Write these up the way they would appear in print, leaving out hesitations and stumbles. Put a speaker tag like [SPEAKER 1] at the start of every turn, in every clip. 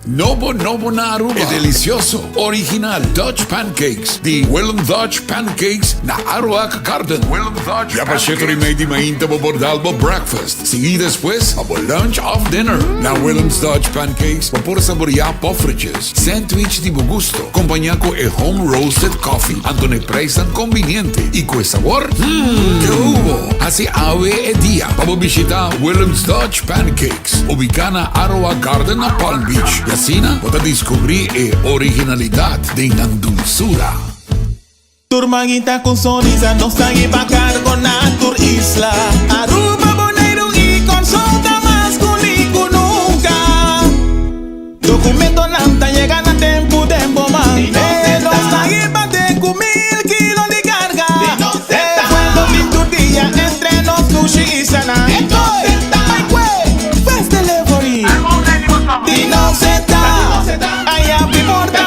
[SPEAKER 1] Nobo nobo na Aruba e delicioso, original Dutch Pancakes di Willem Dutch Pancakes na Aruac Garden. Willem Dutch Ya pa shetor y mei di mainta bo por dal bo breakfast, sigui despues pa bo lunch of dinner. Na Willem's Dutch Pancakes bo por saborea poffertjes, sandwich di bo gusto, compaña cu e home roasted coffee, anto n'e prijsnan conviniente y cu e sabor, hmm, ke hubo! Haci awe e dia pa bo bishita Willem's Dutch Pancakes. Ubicá na Aroa Garden na Palm Beach y asina bo ta descubrí e originalidad den nan dulzura.
[SPEAKER 2] Tur manguita cu sonrisa nos ta hiba cargo na tur isla. Aruba, Boneiru y Corsou ta mas culi cu nunca. Documentonan ta yega na tempu den bo man. E nos ta hiba te cu mil kilo di carga. E vuelo bin tur dia entre nos dushi islanan. Bai cue Fast Delivery di nos e ta. Aya bi porta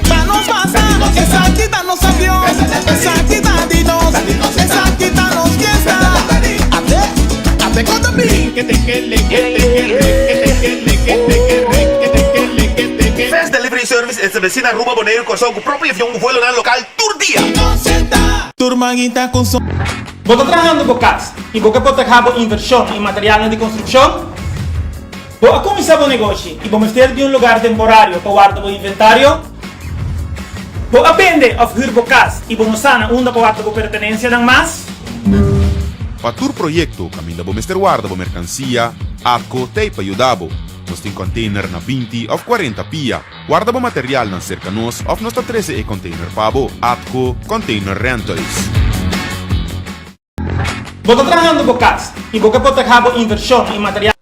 [SPEAKER 2] pa nos pasa. Esaki ta nos avion, esaki ta di nos, esaki ta nos fiesta. Ate, ate con ta bin.
[SPEAKER 3] Fast Delivery Service estableci na Aruba, Boneiru, Kòrsou ku propio avion ku vuelonan lokal tur dia.
[SPEAKER 2] Tur manguita ku son. Bo ta trahando bo kas i bo ke protehá bo invershon i materialnan di konstrukshon? Bo a kuminsá bo negoshi i bo mester di un lugar temporario pa warda bo inventario? Bo a bende òf hür bo kas i bo no sa na unda pa warda bo pertenensianan mas?
[SPEAKER 4] Pa tur proyekto kaminda bo mester warda bo merkansia, ATCO t'ei pa yuda bo. Nos tin kònteiner na 20 òf 40 pia. Warda bo materialnan serka nos òf nos ta trese e kònteiner pa bo. ATCO Container Rentals.
[SPEAKER 2] Bo ta trahando bo kas i bo ke protehá bo invershon i material.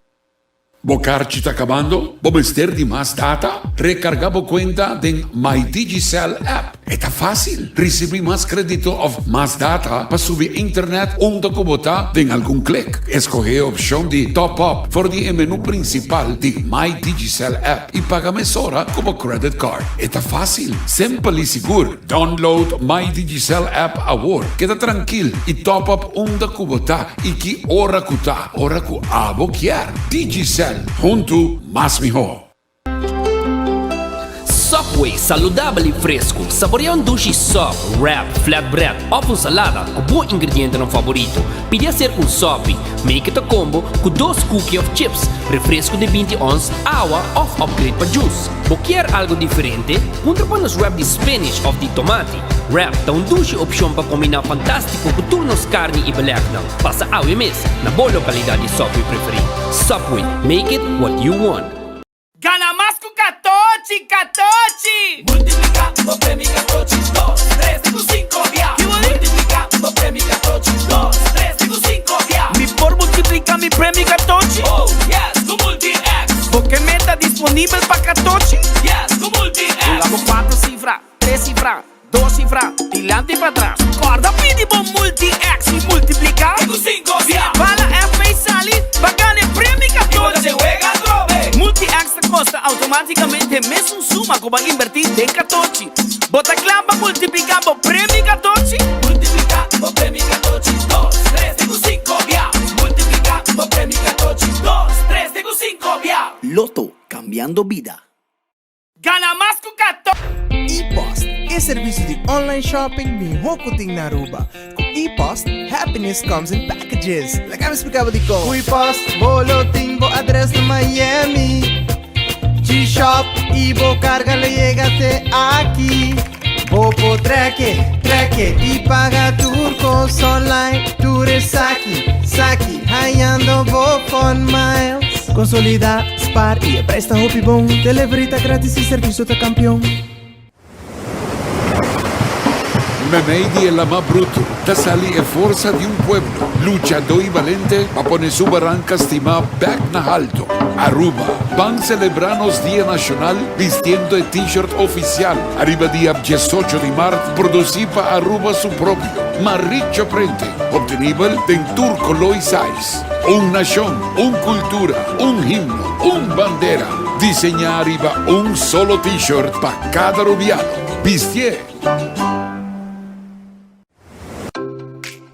[SPEAKER 1] Bo karchi ta kabando? Bo mester di mas data? Rekargá bo kuenta den My Digicel app. E ta fásil! Risibí mas krédito òf mas data pa subi internet unda ku bo ta den algun klik. Eskohé e opshon di Top Up for di e menú prinsipal di My Digicel app i paga mesora ku bo credit card. E ta fásil, simpel i sigur. Download My Digicel app awor. Keda trankil i top up unda ku bo ta i ki ora ku ta. Ora ku abo kier. Digicel, huntu mas mihó.
[SPEAKER 5] Subway, saludabel i fresku. Saborea un dushi sub, wrap, flatbread òf un salada ku bo ingredientenan favorito. Pidi aser un sopi. Make it a combo ku dos cookie òf chips, refresku di 20 ons, awa òf upgrade pa juice. Bo kier algu diferente? Puntra pa nos wrap di spinach òf di tomati. Wrap ta un dushi opshon pa kombiná fantástiko ku tur nos karni i belegnan. Pasa awe mes na bo lokalidat di Subway preferí. Subway, make it what you want.
[SPEAKER 6] Gana mas ku katochi, katochi! Multipliká bo premi katochi dos, tres te ku sinku bia. Multipliká bo premi katochi dos, tres te ku sinku bia. Mi por multipliká mi premi katochi? Oh yes, ku Multi-X! Bo ke meta disponibel pa katochi? Yes, ku Multi-X! Hunga bo kuater sifra, tres sifra. Dos sifra, dilanti i patras. Kòrda pidi bo Multi-X i multipliká. Te ku sinku bia. Bala FP sali pa gana e premi 14. Multi-X ta kosta outomátikamente mesun suma ku bo a inbertí den katochi. Bo ta kla pa multipliká bo premi katochi? Multipliká bo premi katochi dos, tres te ku sinku bia. Multipliká bo premi katochi dos, tres te ku sinku bia.
[SPEAKER 7] Lotto, cambiando bida.
[SPEAKER 6] Gana mas ku kato.
[SPEAKER 8] E-Post, e servicio di online shopping miho cu tin na Aruba. Cu E-Post, happiness comes in packages. Laga mi splica bo dicon. Cu E-Post, bo lo tin bo adres na Miami. G-Shop y bo carga lo yega te aki. Bo por treke, treke y paga tur cos online. Tur esaki, saki, hayando bo fun miles. Consolida, spaar y e prijs ta hopi bon. Delivery ta gratis y servicio ta campeon.
[SPEAKER 1] Meimei di e lama brutu ta sali e forsa di un pueblo luchadó i balente pa pone su baranka stimá bèk na halto. Aruba, ban selebrá nos Dia Nashonal bistiendo e T-shirt ofisial ariba dia 18 di mart produsí pa Aruba su propio Maricho Printing, obtenibel den tur koló i size. Un nashon, un kultura, un himno, un bandera, diseñá riba un solo T-shirt pa kada rubiano. Bistié!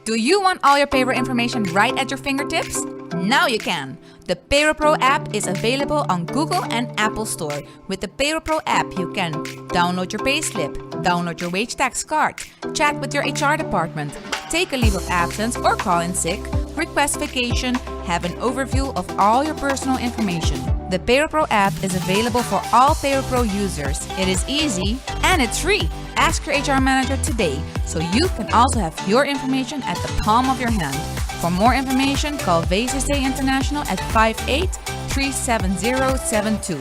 [SPEAKER 9] Do you want all your payroll information right at your fingertips? Now you can! The PayroPro app is available on Google and Apple Store. With the PayroPro app, you can download your payslip, download your wage tax card, chat with your HR department, take a leave of absence or call in sick, request vacation, have an overview of all your personal information. The PayroPro app is available for all PayroPro users. It is easy and it's free. Ask your HR manager today so you can also have your information at the palm of your hand. For more information, call VCC International at 58 37072.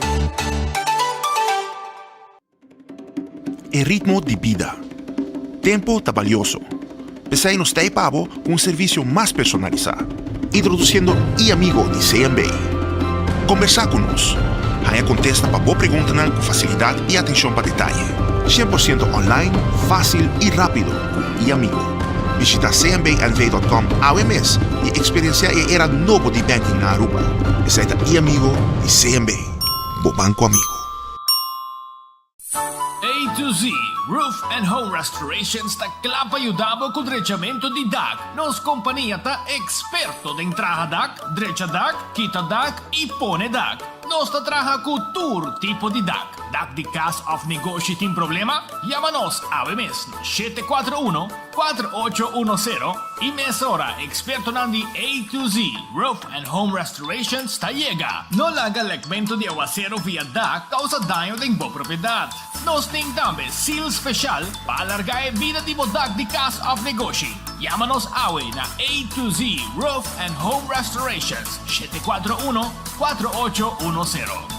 [SPEAKER 10] E ritmo di bida. Tempo ta balioso. P'esei nos ta ei pa bo ku un servisio mas personalisá. Introdusiendo e-Amigo di CMB. Kombersá ku nos. Haña kontesta pa bo preguntanan ku fasilidat i atenshon pa detaye. 100% online, fásil i rápido ku e-Amigo. Bishita cmbnv.com awe mes i eksperensiá e era nobo di banking na Aruba. Esei ta e-Amigo di CMB, bo banko amigo.
[SPEAKER 11] A to Z Roof and Home Restorations ta kla pa yuda bo ku drechamento di dak. Nos kompania ta eksperto den traha dak, drecha dak, kita dak i pone dak. Nos ta traha ku tur tipo di dak. Dak di kas òf negoshi tin problema? Yama nos awe mes na 741 4810 i mesora ekspertonan di A to Z Roof and Home Restorations ta yega. No laga lekmentu di awasero via dak kousa daño den bo propiedat. Nos tin tambe seal speshal pa alargá e bida di bo dak di kas òf negoshi. Yama nos awe na A to Z Roof and Home Restorations, 741 4810.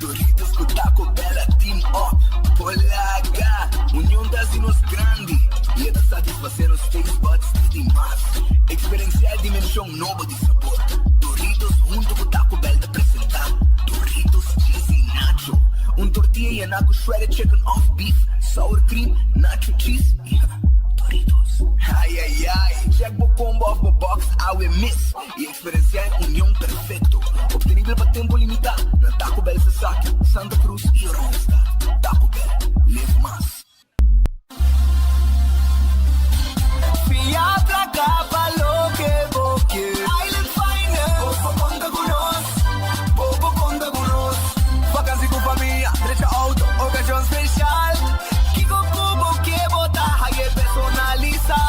[SPEAKER 12] Doritos cu Taco Bell a team up por laga Union ta haci nos grandi y e ta satisface nos taste buds te di mas. Experiencia e dimension nobo di sabor. Doritos hunto cu Taco Bell ta presenta Doritos Cheesy Nacho, un tortilla yena cu shredded chicken of beef, sour cream, nacho cheese y Doritos. Ay ay ay, check bo combo of bo box awe mes y Experiencia e union perfecto, obtenibel pa tempo limita na Taco Bell Sasaki, Santa Cruz y Oranjestad. Taco Bell, live mas.
[SPEAKER 6] Fia placa pa loke bo kier. Island Finance. Bo por conta cu nos. Bo por conta cu nos. Vakantie cu famia, drecha auto, ocasion special. Kico cu bo kier bo ta haye personalisa.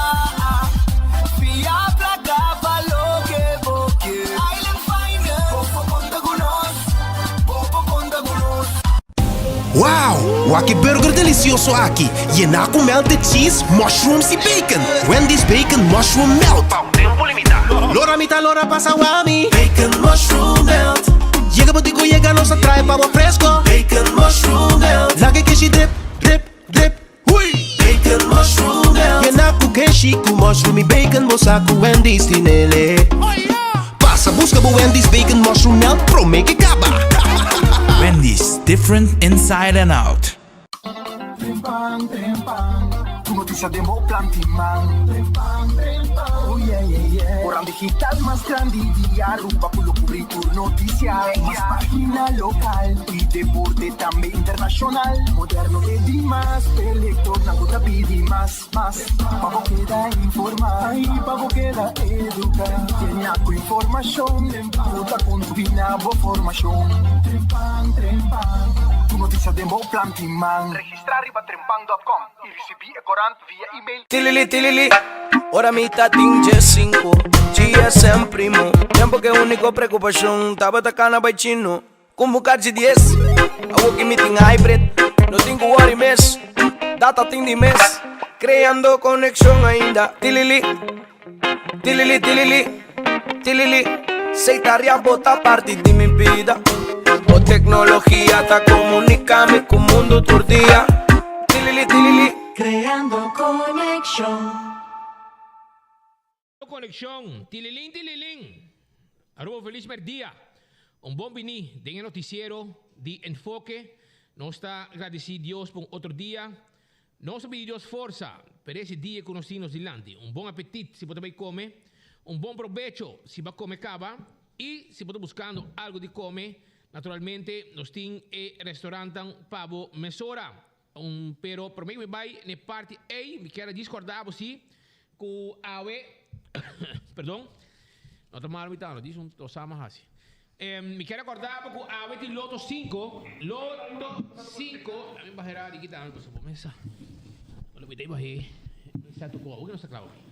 [SPEAKER 6] Fia placa pa loke bo kier. Island Finance. Bo por conta cu nos. Bo por conta cu nos.
[SPEAKER 13] Wow! Wak e burger delicioso aki, yená cu melted cheese, mushrooms y bacon! Wendy's Bacon Mushroom Melt! Pa un tempo limita. Lora mi ta lora pasa wami. Bacon Mushroom Melt. Yega bo di cu yega nos a trae pa bo fresco. Bacon Mushroom Melt. Laga e keshi drip, drip, drip. Hui! Bacon Mushroom Melt. Yena cu keshi cu mushroom y bacon bo sa cu Wendy's tinele. Pasa busca bo Wendy's Bacon Mushroom Melt prome ke caba.
[SPEAKER 14] Wendy's, different inside and out.
[SPEAKER 12] Trempan, trempan, Ku notisia den bo plan tin man. Trempan, trempan, oh yeah, yeah, yeah. Koran digital mas grandi di Aruba ku lo kubri tur notisia. Mas pagina lokal i deporte tambe internashonal. Moderno e dimas, p'e lektornan ku ta pidi mas, mas. Pa bo keda informá i pa bo keda eduká. Yena ku informashon ku ta kontribuí na bo formashon. Trempan, trempan, Tur notisia den bo plan tin man.
[SPEAKER 15] Registrá riba trempan dòt kòm i risibí e korant via email.
[SPEAKER 16] Tilili tilili, ora mi ta tin djesinku, GSM primo Tempo ke uniko preokupashon tabata kana bai chino Kumbu karchi dies, awo ki mi tin hybrid No tin ku worry mes, data tin di mes Kreando konekshon ainda Tilili, tilili tilili, tilili Sei taria bo ta parti di mi bida Bo teknologia ta komunika mi ku mundu tur dia Tilili tilili.
[SPEAKER 17] Kreando konekshon.
[SPEAKER 18] Conexion, Tililin tililin! Aruba feliz merdia! Un bon bini den e noticiero di Enfoke. Nos ta gradici Dios pa un otro dia. Nos ta pidi Dios forsa pa ese dia cu nos tin nos dilanti. Un bon apetit si bo ta bay come, un bon probecho si bo a come caba y si bo ta buscando algo di come, naturalmente nos tin e restaurantan pa bo mesora. Un pero prome ku mi bai n'e parti ei mi kier a discorda bo si ku awe perdon. No ta malo mi ta, no dis un tosama hasi. Mi kier recorda bo cu awe tin loto cinco, loto cinco, mi bahe radio kita ami pasobra bo mesa. Lo mi ta bahe, mi sa tuco awe no sta cla aki.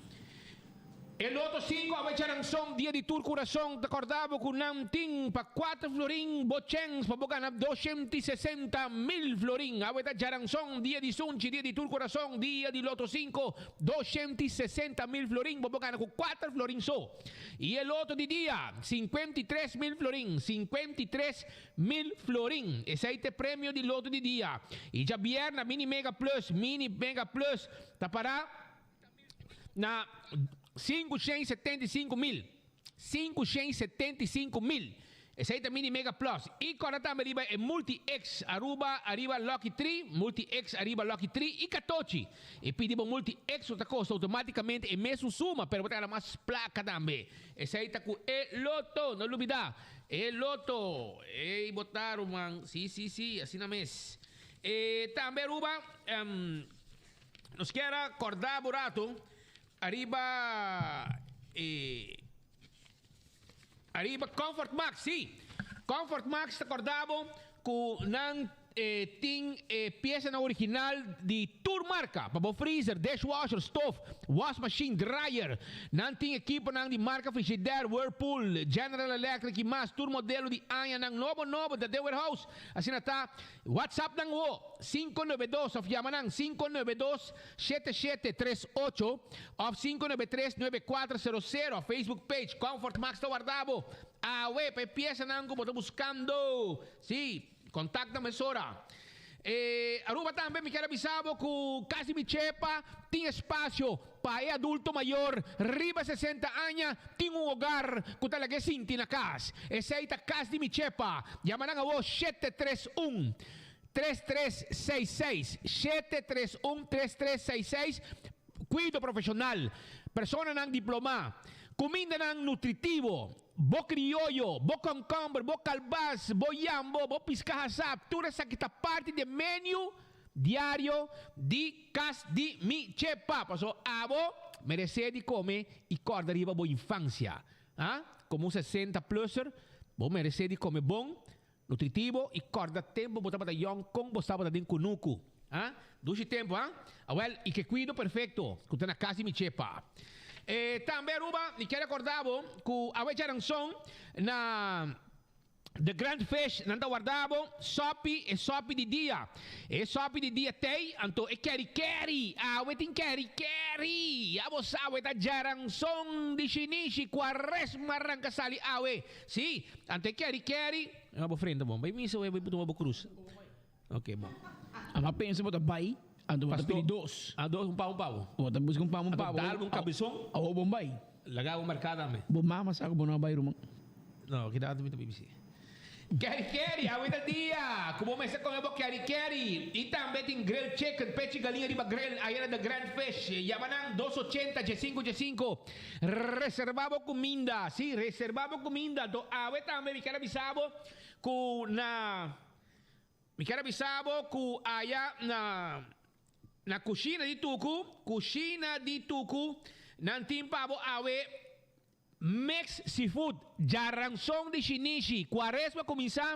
[SPEAKER 18] E loto cinco awe charanson dia di tur curason ta corda bo cu nan tin pa cuatro florin bo chens pa bo gana 260,000 florin. Awe ta charanson dia di sunchi dia di tur curason dia di loto cinco 260,000 florin bo por gana cu cuatro florin so. Y e loto di dia, 53,000 florin, 53,000 florin. Esey ta e premio di loto di dia. Y djabierna Mini Mega Plus, Mini Mega Plus ta para na 575,000. 575,000. Esey ta Mini Mega Plus. Y corda tambe riba e Multi X Aruba ariba Lucky Tree, Multi X ariba Lucky Tree y Catochi. E pidi bo Multi X lo ta costa automaticamente e mesun suma, pero bo ta gana mas placa tambe. Esey ta cu e loto, no lubida. E loto. Ey bo ta ruman. Si, si, si, asina mes. E tambe Aruba, nos kier a corda bo rato ariba e. Ariba Comfort Max, sí. Comfort Max ta corda bo cu nan tin e piesanan original di tur marca pa bo freezer, dishwasher, stoof, wasmachine, dryer. Nan tin ekiponan di marca Frigidaire, Whirlpool, General Electric y mas. Tur modelo di añanan nobo nobo ta den warehouse. Asina ta. WhatsApp nan wo, 592 of yama nan 592 7738 of 593 9400. Facebook page Comfort Max ta warda bo awe pa e piesanan ku bo ta buskando. Si, kontakta mesora. E Aruba tambe mi kier a bisa bo ku Kasi Mi Chepa tin espasio pa e adulto mayor riba 60 aña tin un hogar ku ta laga e sinti na kas. Esei ta Kas di Mi Chepa. Yama nan awo 731 3366, 731 3366, Kuido profeshonal, personanan diplomá, kumindanan nutritivo, bo krioyo, bo kònkòmber, bo kalbas, bo yambo, bo piska hasá, tur esaki ta parti di e menu diario di Kas di Mi Chepa. Pasobra abo meresé di kome i kòrda riba bo infansia. Ha? Komo un 60 plusser, bo meresé di kome bon, Nutritivo i kòrda tempu bo tabata yòn kon bo tabata den kunuku. Ha? Dushi tempu, ha? Awèl, i ke kuido perfekto ku ta na kas di mi chepa. E tambe Aruba, mi kier rekòrda bo ku awe djaranson na The Grand Fish nan ta warda bo sòpi, e sòpi di dia. E sòpi di dia t'ei, anto e keri keri, awe tin keri keri. Ya bo sa awe ta djaranson di shinishi, kuaresma ranka sali awe. Sí, anto e keri keri. No bo frente bon. Bai misa bai tuma bo cruz. Ok, bon.
[SPEAKER 19] Ama pensa bo ta bai, anto bo ta pidi dos.
[SPEAKER 18] Ah, dos, un pa un pa bo.
[SPEAKER 19] Bo ta busca un pa un pa bo.
[SPEAKER 18] Anto dal un cabezon.
[SPEAKER 19] Awo bon bai.
[SPEAKER 18] Laga bo marca tambe.
[SPEAKER 19] Bo mama sa cu bo no a bai ruman.
[SPEAKER 18] No, keda mi ta BBC. Keri keri, awe ta dia ku bo mester kome bo keri keri. I tambe tin grilled chicken, pechi galiña riba grill, ayera The Grand Fish. Yama nan dos ochenta diesinco diesinco. Reserva bo kuminda, si, reserva bo kuminda. Anto awe tambe mi kier a bisa bo ku na, mi kier a bisa bo ku aya na, na kushina di Tuku, kushina di Tuku, nan tin pa bo awe. Mix seafood, djaranson di shinishi, Cuaresma cuminsa,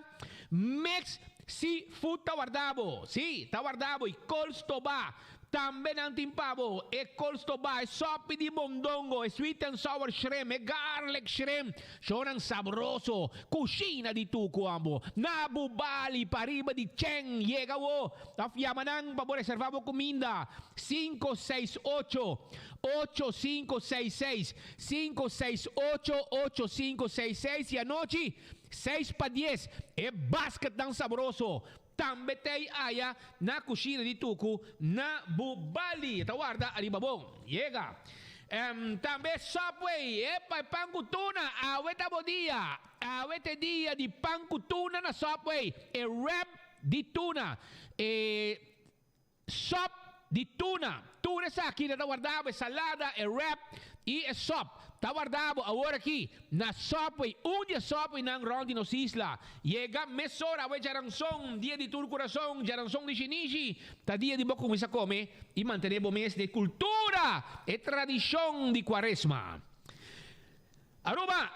[SPEAKER 18] mix seafood ta warda bo, si, ta warda bo y col stoba tambe nan tin pa bo, e col stoba, e sopi di mondongo, e sweet and sour shrimp, e garlic shrimp, shownan sabroso, cushina di tucu ambo, na Bubali pariba di Chen, yega wo, of yama nan pa bo reserva bo cuminda, cinco seis ocho, ocho cinco seis seis. Sinku seis ocho ocho sinku seis seis i anochi seis pa dies e basketnan sabroso tambe t'ei aya na kushina di Tuku na Bubali. E ta warda ariba bon. Yega. Tambe Subway, epa e pan ku tuna, awe ta bo dia. Awe t'e dia di pan ku tuna na Subway, e wrap di tuna, e. Sop di tuna. Tur esaki nan ta warda bo, e salada, e wrap i e sop. Ta warda bo awor aki na Subway, un di e Subwaynan rond di nos isla. Yega mesora awe djaranson, dia di tur kurason, djaranson di shinishi, ta dia di bo kuminsá kome i mantené bo mes den e kultura, e tradishon di Kuaresma. Aruba,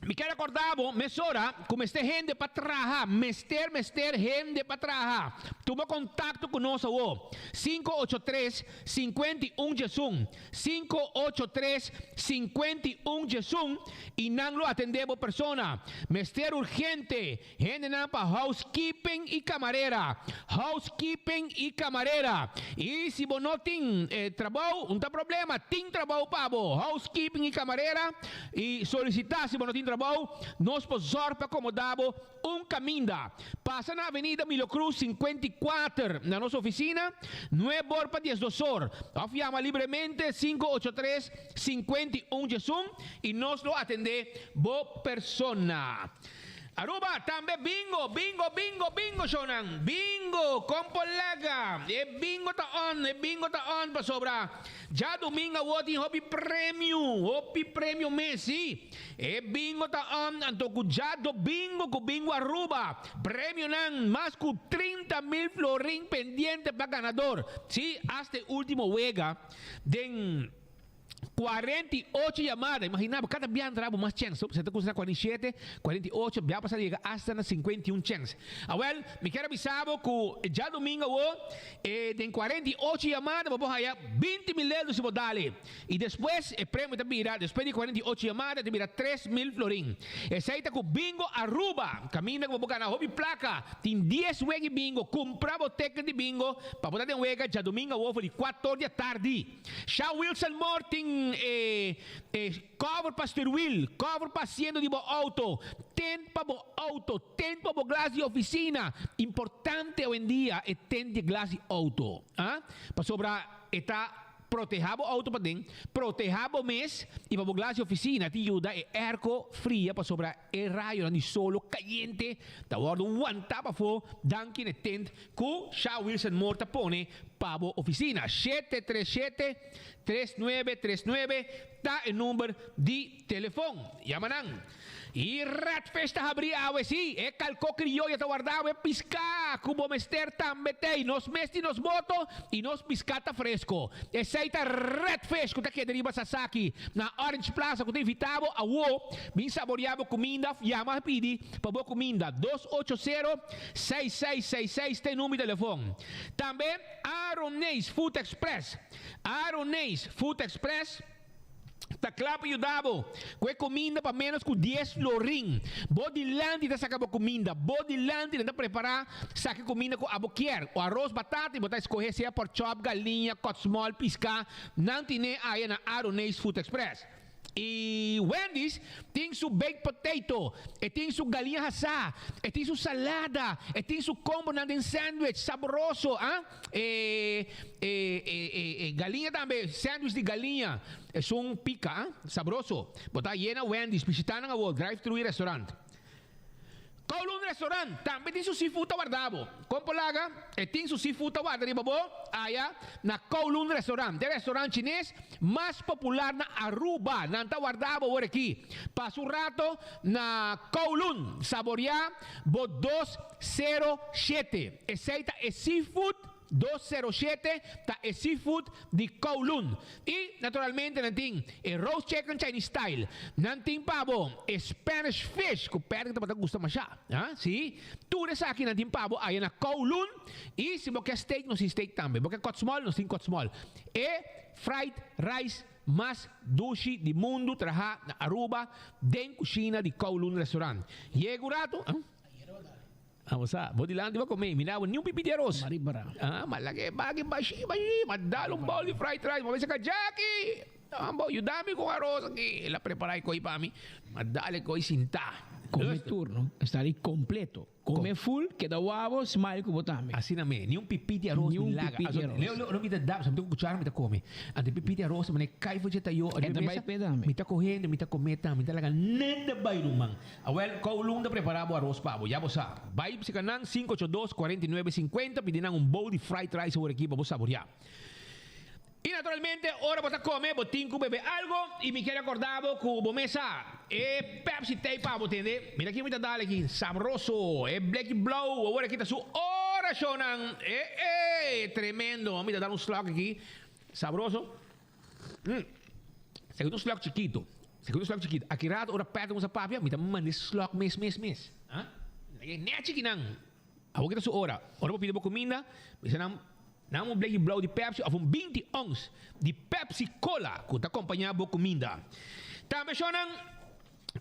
[SPEAKER 18] mi kier recorda bo mesora cu mester hende pa traha, mester, mester hende pa traha. Tuma contacto cu nos awo, 583 51 diesun, 583 51 diesun y nan lo atende bo persona. Mester urgente Hendenan pa housekeeping y camarera. Housekeeping y camarera. Y si bo no tin trabou, un ta problema, tin trabou pa bo. Housekeeping y camarera. Y solicita si bo no tin trabou, nos por zorg pa acomoda bo un caminda. Pasa na Avenida Milo Cruz 54 na nos oficina, nuebe or pa diesdos or. Of yama libremente 583 51 diesun y nos lo atende bo persona. Aruba tambe bingo bingo bingo bingo shownan bingo con por laga e bingo ta on e bingo ta on pasobra djadumingo awor tin hopi premio hopi premio mes si e bingo ta on anto cu djadobingo cu bingo Aruba premionan mas cu 30 mil florin pendiente pa ganador si hasta e ultimo wega den 48 yamada, imagina bo, kada bia entra bo mas chèns, so ta kusa na 47, 48, bia pasa yega asta na 51 chèns. Awèl, mi kier a bisa bo ku djadumingu awo, e den 48 yamada bo por haya 20 mil euro si bo dale. I despues e premio ta bira, despues di 48 yamada, ta bira 3 mil florin. Esei ta ku Bingo Aruba, kaminda ku bo por gana hopi plaka. Tin 10 wega di bingo, kumpra bo teken di bingo pa bo ta den wega djadumingu awo for di 4 or di atardi. Sha Wilson Moore tin e e cover pa stuurwiel, cover pa asiento di bo auto, tent pa bo auto, tent pa bo glas di oficina. Importante awendia e tent di glas di auto, ah, pasobra e ta proteha bo auto paden, proteha bo mes y pa bo glas di oficina tin yuda e airco fria pasobra e rayonan di solo cayente ta wordo wanta pafo danki na e tent Ku Sha Wilson Moore ta pone pa bo oficina. 737 3939 ta e number di telefon. Yama nan. Y Redfish ta habri awe si. E kalko krioyo ta warda awe piská ku bo mester tambe t'ei. Nos mes tin nos boto y nos piská ta fresko. Esei ta Redfish ku ta keda riba Sasaki na Orange Plaza ku ta invita bo awo bin saboria bo kuminda of yama pidi pa bo kuminda 280 6666 ta e number di telefon. Tambe Aroneis Food Express. Aroneis Food Express ta kla pa yuda bo ku e kuminda pa ménos ku dies florin. Bo dilanti ta saka bo kuminda. Bo dilanti nan ta prepará saka e kuminda ku abo kier. O aros, batata i bo ta eskohé sea porkchòp, galiña, kòtsmòl, piská. Nan tine aya na Aroneis Food Express. Y Wendy's tin su baked potato, e tin su galiña hasá, e tin su salada, e tin su combonan den sandwich sabroso, ah, e, e, e, e, e galiña tambe, sandwich di galiña, esun pica, ah, sabroso. Bo ta yena Wendy's, bishita nan awor, drive thru y restaurant. Kowloon Restaurant tambe tin su seafood ta warda bo. Kon por laga? E tin su seafood ta warda riba bo aya na Kowloon Restaurant, e restaurant chines mas popular na Aruba. Nan ta warda bo awor aki. Pasa un rato na Kowloon, saboria bo 207. Esei ta e seafood. 207 ta e seafood di Kowloon. Y naturalmente nan tin e roast chicken Chinese style. Nan tin pa bo e Spanish fish cu Patrick tabata gusta masha. Ah, si. Tur esaki nan tin pa bo aya na Kowloon. Y si bo ke steak nos tin steak tambe. Bo ke cut small nos tin cut small. E fried rice mas dushi di mundo traha na Aruba den cushina di Kowloon Restaurant. Yega un rato, ah. Amo sa, bo dilanti bo come, mi dabo ni un pipi di aros. Ah, ma laga e baki bashi, bashi, ma dal un bowl di fried rice, ma bisa ka Jackie, ambo yuda mi con aros aki. El a prepara e coi pa mi, ma dal e coi sinta.
[SPEAKER 19] Come turno, esta di completo. Come full, keda wabo, smile cu bo tambe.
[SPEAKER 18] Asina me, ni un pipi di aros
[SPEAKER 19] Ni
[SPEAKER 18] mi
[SPEAKER 19] un
[SPEAKER 18] laga.
[SPEAKER 19] pipi di aros.
[SPEAKER 18] Leo, leo, mi ta dab, sa mi ta cu cuchara mi ta come. Anto pipi di aros mane cay for dje tayo
[SPEAKER 19] E ta bay pe tambe.
[SPEAKER 18] Mi ta cohendo, mi ta come tambe, mi ta laga nada bay ruman. Awel, Kowloon ta prepara bo aros pa bo, ya bo sa. Bai bsika nan 582 49 50, pidi nan un bowl di fried rice awor aki pa bo saboria. Y naturalmente, ora bo ta come, bo tin cu bebe algo, y mi kier acorda bo cu bo mes sa, e Pepsi t'ey pa bo, tende? Mira kico mi ta dal aki, sabroso, e bleki blauw, awor aki ta su ora, shownan! E e, tremendo! Mi ta dal un slok aki, sabroso. Mm. Esaki ta un slok chikito. Segundo slok chikito. Aki rato ora Patrick kuminsá papia, mi ta manda e slok mes mes mes. Ha? Nèchi kinan. Awor ki ta su ora. Ora bo pidi bo kuminda, bisa nan, nan un bleki blou di Pepsi òf un 20 ons di Pepsi Cola ku ta kompañá bo kuminda. Tambe shonnan,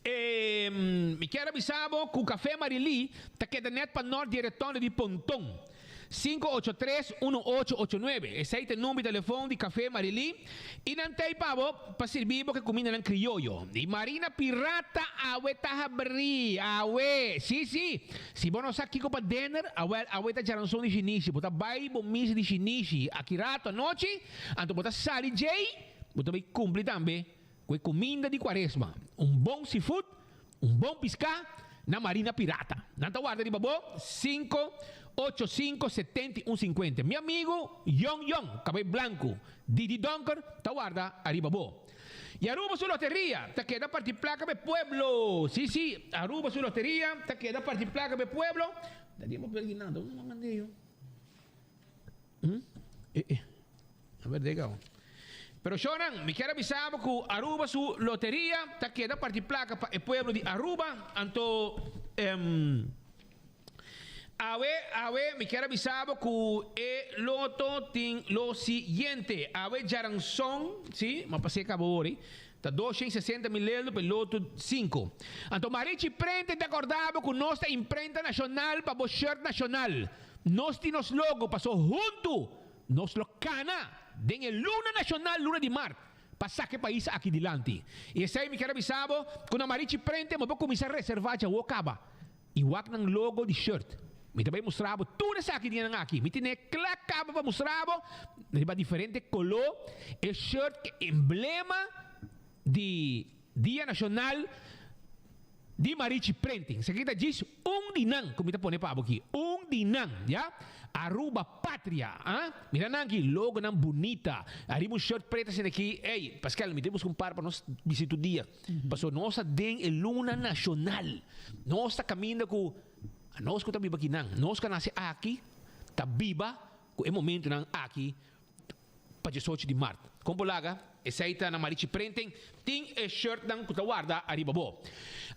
[SPEAKER 18] e mi kier a bisa bo ku Café Marilí ta keda nèt pa nòrt di e retònde di Ponton. 583 1889. Esei ta e number di telefon di Café Marilí i nan t'ei pa bo pa sirbi bo ku e kumindanan krioyo. I Marina Pirata awe ta habrí! Awe! Sí, sí! Si bo no sa kiko pa dinner, awèl awe ta djaranson di shinishi. Bo ta bai bo misa di shinishi aki rato anochi, anto bo ta sali djei, bo ta bai kumpli tambe ku e kuminda di kuaresma. Un bon seafood Un bon piská na Marina Pirata. Nan ta warda riba bo 585 71 50. Mi amigu Yong Yong, kabei blanku, Didi Donker ta warda ariba bo. Y Aruba su loteria ta keda parti plaka p'e pueblo. Si si, Aruba su loteria ta keda parti plaka p'e pueblo. Ta di papel ki nan ta usa mande yo. Hm? Eh eh. A ver dega. Pero shownan, mi kier a bisa bo ku Aruba su loteria ta keda parti plaka pa e pueblo di Aruba, anto em awe awe mi kier a bisa bo ku e loto tin lo siguiente, awe djaranson, si, ma pas'é kaba ori, ta 260 mil euro pa e loto sinku. Anto Marichi Prente ta korda bo ku nos ta imprenta nashonal pa bo shirt nashonal. Nos tin nos logo paso huntu nos lo kana den e luna nashonal luna di mart pa saka e pais aki dilanti. I esei mi kier a bisa bo ku na Marichi Prente bo por kuminsá reservá djawo kaba i wak nan logo di shirt. Mi ta bai mustra bo tur esaki dianan aki. Mi tene kla kaba pa mustra bo riba diferente koló e shirt ke emblema di Dia Nashonal. Di Marichi Printing. Esaki ta djis un di nan ku mi ta pone pa bo aki. Un di nan, ya. Aruba Patria, ah. Mira nan aki, logonan bunita. Ariba un shirt preto asina aki. Ey, Pascal, mi ta buska un par pa nos bisti tur dia. Pasobra nos ta den e luna nashonal. Nos ta kaminda ku, nos ku ta biba akinan, nos ku a nase aki, ta biba ku e momentunan aki. Pa diesocho di mart. Kon bo laga esei ta na Marichi Printing tin e shirtnan ku ta warda ariba bo.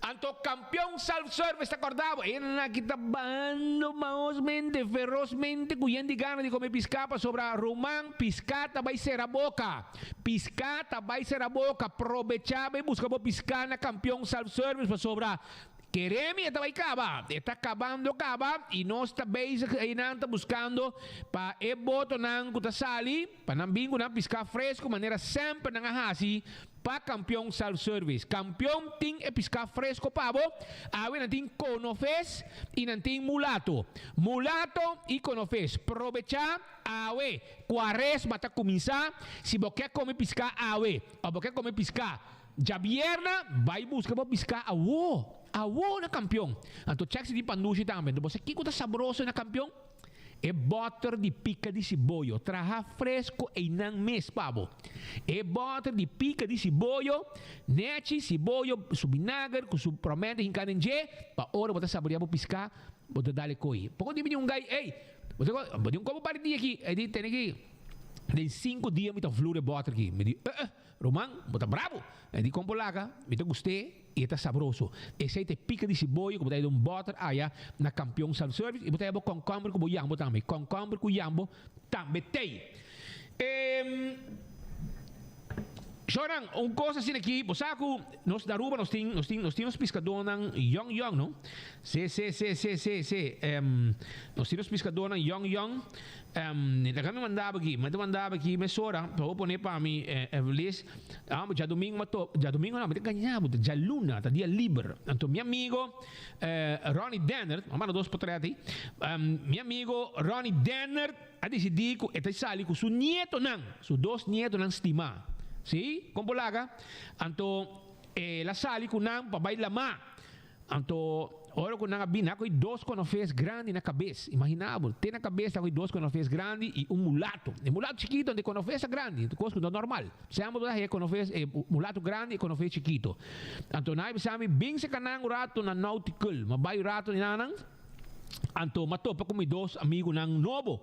[SPEAKER 18] Anto Kampion Self Service ta korda bo enan aki ta bahando maosmente, ferosmente ku yen di gana di kome piská pasobra ruman piská ta bai sera boka. Piská ta bai sera boka. Probechá bai buska bo piská na Kampion Self Service pasobra Keremi e ta bai kaba, e ta kabando kaba i nos ta bezig einan ta buskando pa e botonan ku ta sali pa nan bin ku nan piská fresku manera semper nan a hasi pa Kampion Self Service. Kampion tin e piská fresko pa bo, awe nan tin konofes i nan tin mulato. Mulato i konofes, probechá awe, kuaresma ta kuminsá, si bo ke kome piská awe òf bo ke kome piská. Djabierna bai buska bo piská awo, awo na Kampion. Anto chèk si tin pandushi tambe. Anto bo sa kiko ta sabroso na Kampion? E bòter di pika di siboyo, traha fresko einan mes pa bo. E bòter di pika di siboyo, nèchi siboyo, su binager ku su promènte hinká den dje, pa ora bo ta saboreá bo piská, bo ta dal e koi. Poko di bini un gai, ey, bo ta bo tin un kopo par di aki, e di tene ki den sinku dia mi ta vlur e bòter aki. Mi di, eh eh. Ruman, bo ta brabo! E di kon polaca, mi ta gust'é i e ta sabroso. Esei ta e pika di siboyo ku bo ta haya den un bòter aya na Kampion Self Service i bo ta haya bo kònkòmber ku bo yambo tambe. Kònkòmber ku yambo tambe t'ei. Shonan, un kos asina aki, bo sa ku nos na Aruba nos tin, nos tin, nos tin nos piskadónan yòn yòn, no? Se, se, se, se, se, se. Nos tin nos piskadónan yòn yòn. Laga mi manda bo aki, mi ta manda bo aki mesora pa bo pone pa mi Evelis. Ah, djadumingu mi a topa, djadumingu no, mi ta gaña bo, djaluna ta dia liber. Anto mi amigo Ronnie Dennert, mi a manda dos potret ei, mi amigo Ronnie Dennert a disidí ku e ta sali ku su nietonan, su dos nietonan stimá. Sí, kon por laga? Anto el a sali ku nan pa bai lamá. Anto, ora ku nan a bini, nan a kohe dos konofes grandi na kabes. Imaginá bo, te na kabes nan a kohe dos konofes grandi i un mulato. E mulato chikitu anto e konofes ta grandi, kos ku no ta normal. Semper bo ta haña e konofes, e mulato grandi i e konofes chikitu. Anto nan a bisa mi, Bin seka nan un ratu na Nautical. Mi a bai un ratu di nan, anto mi a topa ku mi dos amigunan nobo.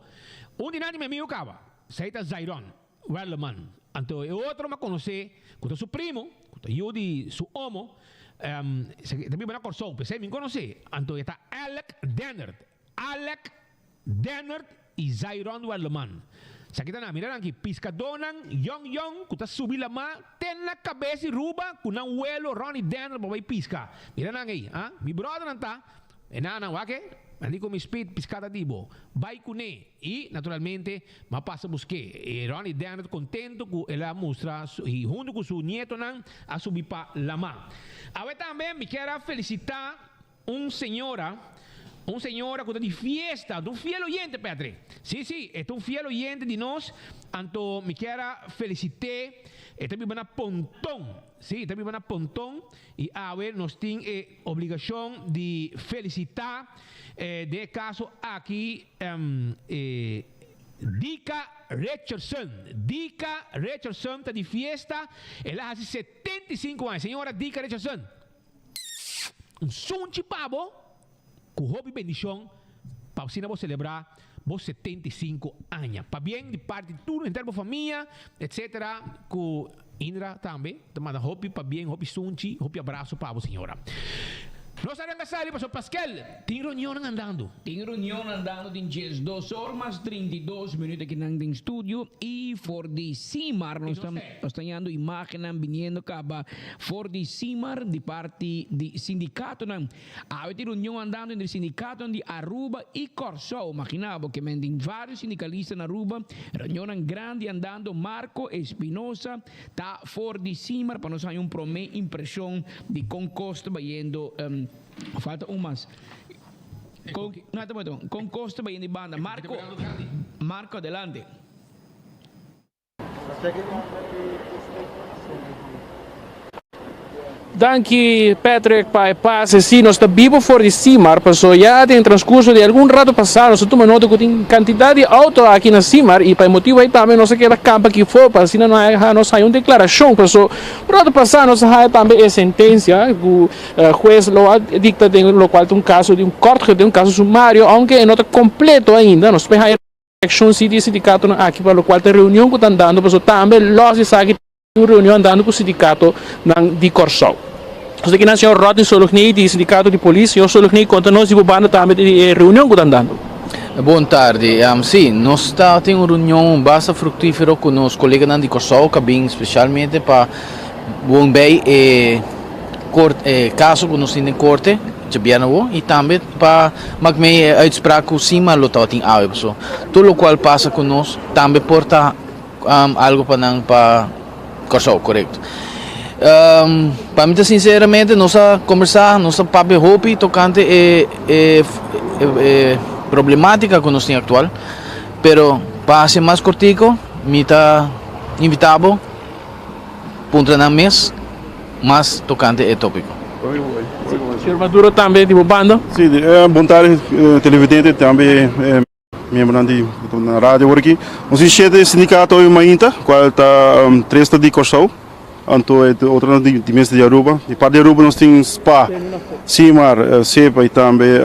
[SPEAKER 18] Un di nan di mi amigu kaba, esei ta Zairon Werleman. Anto e otro mi a konosé ku ta su primo. Ku ta yu di su omo, e ta biba na Kòrsou, p'esei mi konos'é. Anto e ta Alec Dennert, Alec Dennert i Zairon Werleman. Esaki ta nan, mira nan aki, piskadónan yòn yòn ku ta subi lamá te na kabes di Ruba ku nan welo Ronnie Dennert pa bai piska. Mira nan ei, ah, mi bròdernan ta. E nan, wak e, nan di ku mi spit piská ta di bo, bai kuné. I, naturalmente, m'a pasa busk'é. E Ronnie Dennert kontentu ku el a mustra i huntu ku su nietonan a subi pa lamá. Awe tambe mi kier a felisitá un señora, un señora ku ta di fiesta, un fiel oyente, Patrick. Sí, sí, e ta un fiel oyente di nos, anto mi kier a felisit'é. E ta biba na Ponton. Sí, e ta biba na Ponton. I awe nos tin e obligashon di felisitá den e kaso aki e Dika Richardson. Dika Richardson ta di fiesta, el a hasi 75 aña. Señora Dika Richardson, un sunchi pa bo ku hopi bendishon pa asina bo selebrá bo 75 aña. Pabien di parti di tur henter bo famia, etcetera, ku Indra tambe ta manda hopi pabien, hopi sunchi, hopi abraso pa bo señora. Nos a renga sali pasobra Paskel tin reunionnan andando.
[SPEAKER 19] Tin reunion andando tin 12 or mas 32 minuut akinan den studio y for di Simar nos ta nos ta hallando imagennan biniendo caba for di Simar di parti di sindicatonan. Awe tin reunion andando entre sindicatonan di Aruba y Corsou. Imagina bo ke men tin varios sindicalista na Aruba. Reunionnan grandi andando. Marco Espinosa ta for di Simar pa nos haña un prome impresion di con cos ta bayendo. Falta un mas. Con, no, ta bueno. Con cos ta bayendo di banda. Marco, Marco adelante.
[SPEAKER 20] Danki Patrick pa e pase. Sí, nos ta bibo for di Simar, paso ya den transcurso di algun rato pasá nos a tuma nota cu tin cantidad di auto aki na Simar y pa e motibo ey tambe nos a keda campa aki for pa asina nos haya un declaracion, paso un rato pasá nos a haya tambe e sentencia cu huez lo a dicta den locual ta un caso di un kort geding, un caso sumario, aunke e no ta completo ainda, nos ta haya. Reaccion si di e sindicatonan aki pa locual ta reunion cu ta andando pasobra tambe los di esaki tin un reunion andando cu sindicatonan di Corsou. Nos ta kinan señor Rodney Sologney di sindicato di polis. Señor Sologney conta nos di bo banda tambe di e reunion cu ta andando.
[SPEAKER 21] Bon tardi. Si, nos ta tin un reunion basta fructifero cu nos coleganan di Corsou cu a bin specialmente pa bon bay e e caso cu nos tin den corte djabièrnè awor y tambe pa mak mee e uitspraak cu Sima lo tabatin awe paso tur locual pasa cu nos tambe por ta algo pa nan pa Kòrsou korekto. Pa mi ta sinceramente nos a kombersa nos a papia hopi tokante e e e problematica cu nos tin actual pero pa haci mas kortico mi ta invita bo puntra nan mes mas tokante e tópiko.
[SPEAKER 20] Señor Maduro tambe di bo banda.
[SPEAKER 22] Sí, bon tarde televidente tambe miembronan di radio awor aki. Nos tin shete sindikato hoy mainta, kual ta tres ta di Kòrsou, anto e otronan di mes di Aruba. Di parti di Aruba nos tin spa, Simar, Sepa i tambe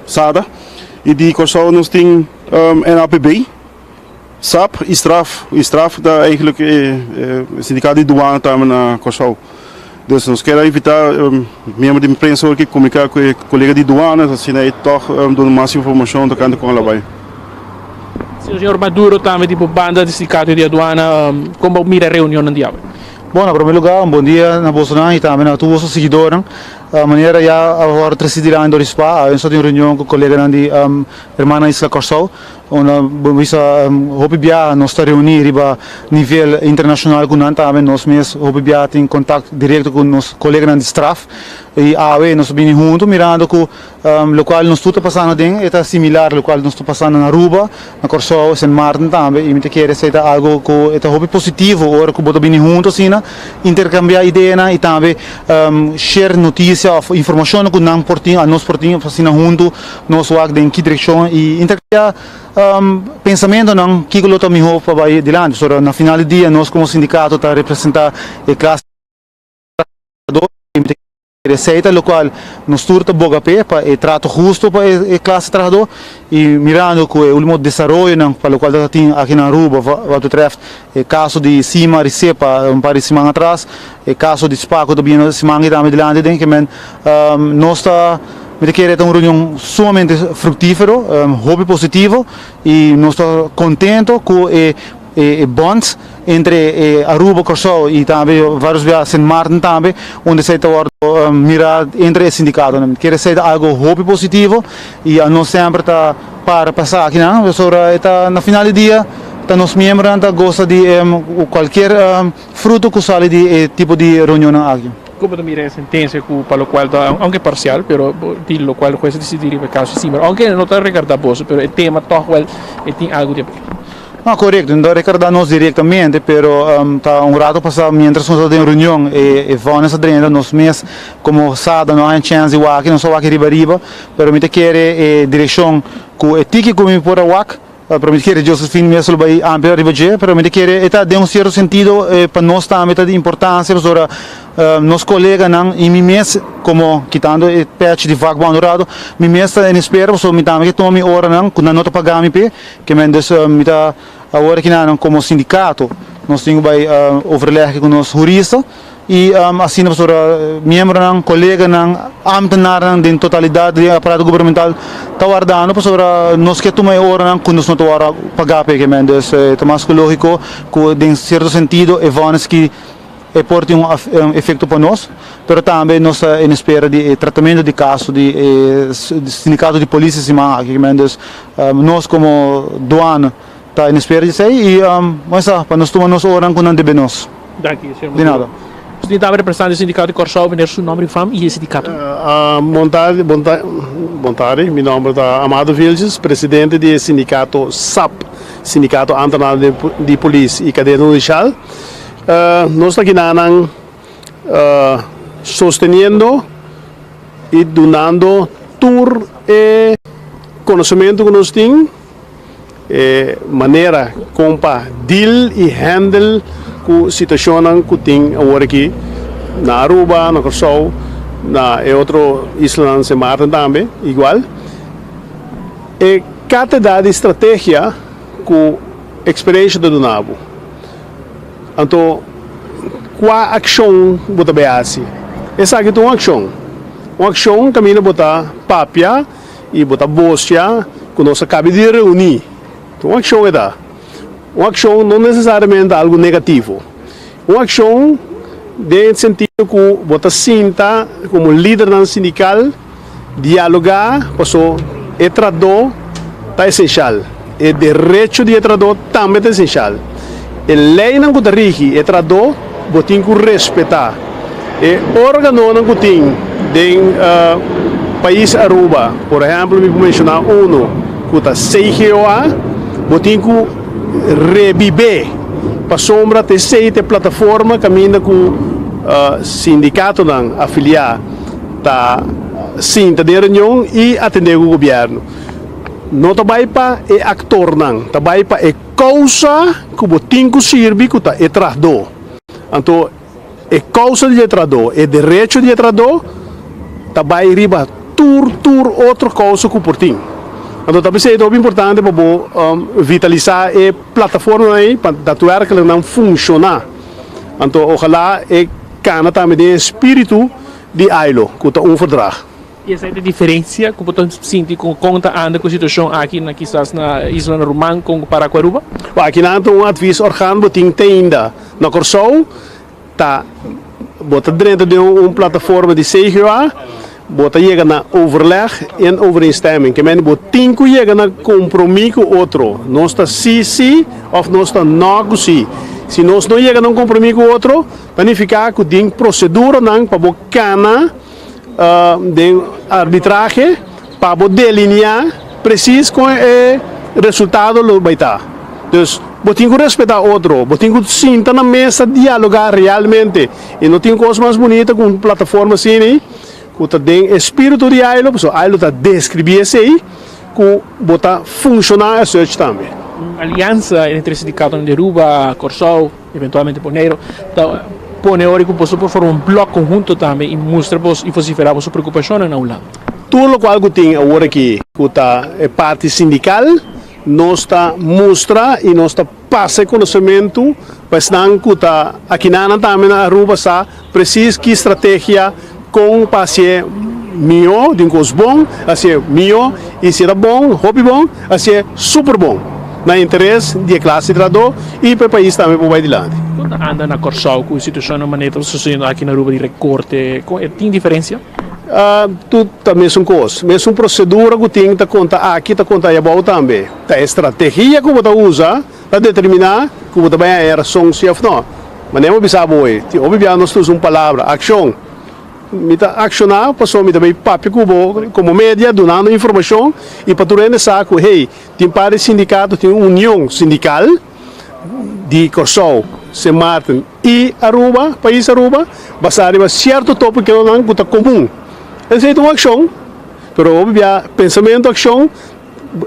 [SPEAKER 22] Sada. I di Kòrsou nos tin NAPB. Sap i straf. I straf ta eigenlijk e sindikato di duana tambe na Kòrsou. Dus nos kier a invitá miembro di prensa hoor ki komuniká ku e kolega di duana, asina e tòg duna mas informashon tokante kon a bai.
[SPEAKER 20] Señor Maduro tambe di bo banda di sindikato di aduana, kon bo mira e reunionnan di awe?
[SPEAKER 23] Bon, na promé lugá un bon dia na bosonan i tambe na tur boso siguidornan. Manera ya a wòrdu trese dilanti dor di spa, awe nos ta tin un reunion ku koleganan di Hermana Isla Kòrsou. Unda bo bisa hopi biaha nos ta reuní riba nivel internashonal ku nan tambe nos mes hopi biaha tin kontakt direkto ku nos koleganan di straf i awe nos ta bini huntu mirando ku lokual nos tur ta pasando aden e ta similar lokual nos ta pasando na Aruba, na Kòrsou, Sint Maarten tambe i mi ta kere esei ta algu ku e ta hopi positivo ora ku bo ta bini huntu asina interkambiá ideanan i tambe share notisia òf informashonnan ku nan por tin, anos por tin asina huntu. Nos wak den ki direkshon i interkambiá pensamentonan kiko lo ta mihó pa bai dilanti. Pasobra na final di dia nos komo sindikato ta representá e klase trabahador. Esey ta locual nos tur ta boga p'e, pa e trato husto pa e clase trahador y mirando cu e ultimo desaroyonan pa locual ta tin aki na Aruba wat betreft e caso di Simar y Sepa un par di siman atras, e caso di spa cu ta bini siman aki tambe dilanti den ke men nos ta mi ta kere ta un reunion sumamente fructifero, hopi positivo y nos ta contento cu e E bond entre e Aruba, Kòrsou i tambe varios bia Sint Maarten tambe, unda esei ta wòrdu mirá entre e sindikatonan. Kere esei ta algu hopi positivo i anos semper ta para pa esakinan, pasobra e ta na final di dia ta nos miembronan ta gosa di kualkier fruto ku sali di e tipo di reunionnan aki.
[SPEAKER 20] Como ta mira e sentencia cu pa locual ta, aunke parcial, pero di locual hues a dicidi riba e caso di Simmer, aunke no ta regarda boso, pero e tema toch wel e tin algo di haber.
[SPEAKER 23] No, korekto. No ta rekorda nos direktamente, pero ta un rato pasá miéntras nos ta den reunion e e vònes a drenta nos mes komo sada no a haña chèns di wak, nos a wak riba riba, pero mi ta kere e direkshon ku e tiki ku mi por a wak, pero mi ta kere Josephine mes lo bai amplia riba dje, pero mi ta kere e ta den un sierto sentido pa nos tambe ta di importansia pasobra Nos coleganan y mi mes, como kitando e patch di vakbond un rato, mi mes ta en espera pasobra mi tambe ke tuma mi oranan cu nan no ta paga mi p'e, ke men dus mi ta awor aki nan como sindicato nos tin cu bay overleg cu nos hurista y asina pasobra miembronan, coleganan, ambtenarnan den totalidad di e aparato gubernamental ta wardando pasobra nos ke tuma e oranan cu nos no ta worde paga p'e, ke men dus ta mas cu logico cu den cierto sentido e vonnis ki E por tin un efecto pa nos, pero tambe nos ta en espera di e tratamento di caso di e sindicato di polis e siman aki. Dus nos como douane ta en espera di esey y bon esta pa nos tuma nos oran cu nan debe nos.
[SPEAKER 20] Danki, señor
[SPEAKER 23] Di nada.
[SPEAKER 20] Nos tin tambe representante di sindicato di Corsou, meneer su nomber y fam y e sindicato.
[SPEAKER 2] Bon tardi, bon tardi. Mi nomber ta Amado Vilches, presidente di e sindicato sap, Sindicato Ambtenaar di Polis y Cadena Hudicial. Nos ta kinanan sosteniendo y dunando tur e conocemento cu nos tin, e manera con pa deal y handle cu situacionnan cu tin awor aki na Aruba, na Corsou, na e otro islanan, Sint Maarten tambe igual. E cantidad di strategia cu experiencia ta duna bo. Anto, kua akshon bo ta bai hasi? Esaki ta un akshon. Un akshon kaminda bo ta papia i bo ta bosia ku nos a kabi di reuní. Ta un akshon e ta. Un akshon no nesesariamente ta algu negativo. Un akshon den e sentido ku bo ta sinta komo lidernan sindikal, dialogá, paso e tradó ta esenshal. E derecho di e tradó tambe ta esenshal. E leinan ku ta rigi e tradó bo tin ku respetá. E órganonan ku tin den pais Aruba, por ehèmpel mi por menshoná unu ku ta CGOA, bo tin ku rebibé pasobra ta esei ta e plataforma kaminda ku sindikatonan afiliá ta sinta den reunion i atendé ku gobièrnu. No ta bai pa e aktornan, ta bai pa e kousa ku bo tin ku sirbi ku ta e trahadó. Anto e kousa di e trahadó, e derecho di e trahadó ta bai riba tur tur otro kousa ku por tin. Anto ta p'esei ta hopi importante pa bo vitalisá e plataformanan ei pa datwerkelijk nan funshoná. Anto ojalá e kana tambe den e spiritu di ILO, ku ta un verdrag.
[SPEAKER 20] I esei ta e diferensia ku bo ta sinti ku kon ta anda ku e situashon aki na kisas na islanan ruman kon kompará ku Aruba?
[SPEAKER 2] Bo akinan ta un advisorgan bo tin te ainda na Kòrsou ta bo ta drenta den un plataforma di CGOA bo ta yega na overleg en overeenstemming ke mende bo tin ku yega na kompromí ku otro nos ta si si òf nos ta nò ku si si nos no yega na un kompromí ku otro ta nifiká ku tin proseduranan pa bo kana den arbitrahe pa bo delineá presis kon e resultado lo bai ta. Dus, bo tin ku respetá otro, bo tin ku sinta na mesa dialogá realmente. I no tin kos mas bunita ku un plataforma asina ku ta den e spiritu di ILO, pasobra ILO ta deskribí esei, ku bo ta funshoná e search tambe.
[SPEAKER 20] Un aliansa entre sindikatonan di Aruba, Kòrsou, eventualmente Boneiru, ta. pone ora ku boso por forma un blòk konhunto tambe i mustra bos i vosiferá boso preokupashonnan na Hulanda.
[SPEAKER 2] Tur lokual ku tin awor aki ku ta e parti sindikal, nos ta mustra i nos ta pasa e konosementu pa esnan ku ta akinanan tambe na Aruba sa presis ki strategia kon pa hasié mihó, di un kos bon hasié mihó i si e ta bon, hopi bon, hasié super bon na interes di e klase trahadó i pa e pais tambe por bai dilanti.
[SPEAKER 20] Kon ta anda na Kòrsou ku e situashonnan manera ta susediendo aki na Aruba di rekorte? Kon e tin diferensia?
[SPEAKER 2] Tur ta mesun kos. Mesun prosedura ku tin ta konta aki ta konta ayabou tambe. Ta e strategia ku bo ta usa ta determiná ku bo ta bai haña rason si òf nò. Manera bo bisa bo hoy, tin hopi bia nos ta usa un palabra, akshon. Mi ta akshoná pasobra mi ta bai papia ku bo komo media dunando informashon i pa tur hende sa ku hey, tin par di sindikato, tin un union sindikal di Kòrsou, Sint Maarten i Aruba, pais Aruba, basá riba sierto topikonan ku ta komun. Esei ta un akshon, pero hopi bia pensamentu akshon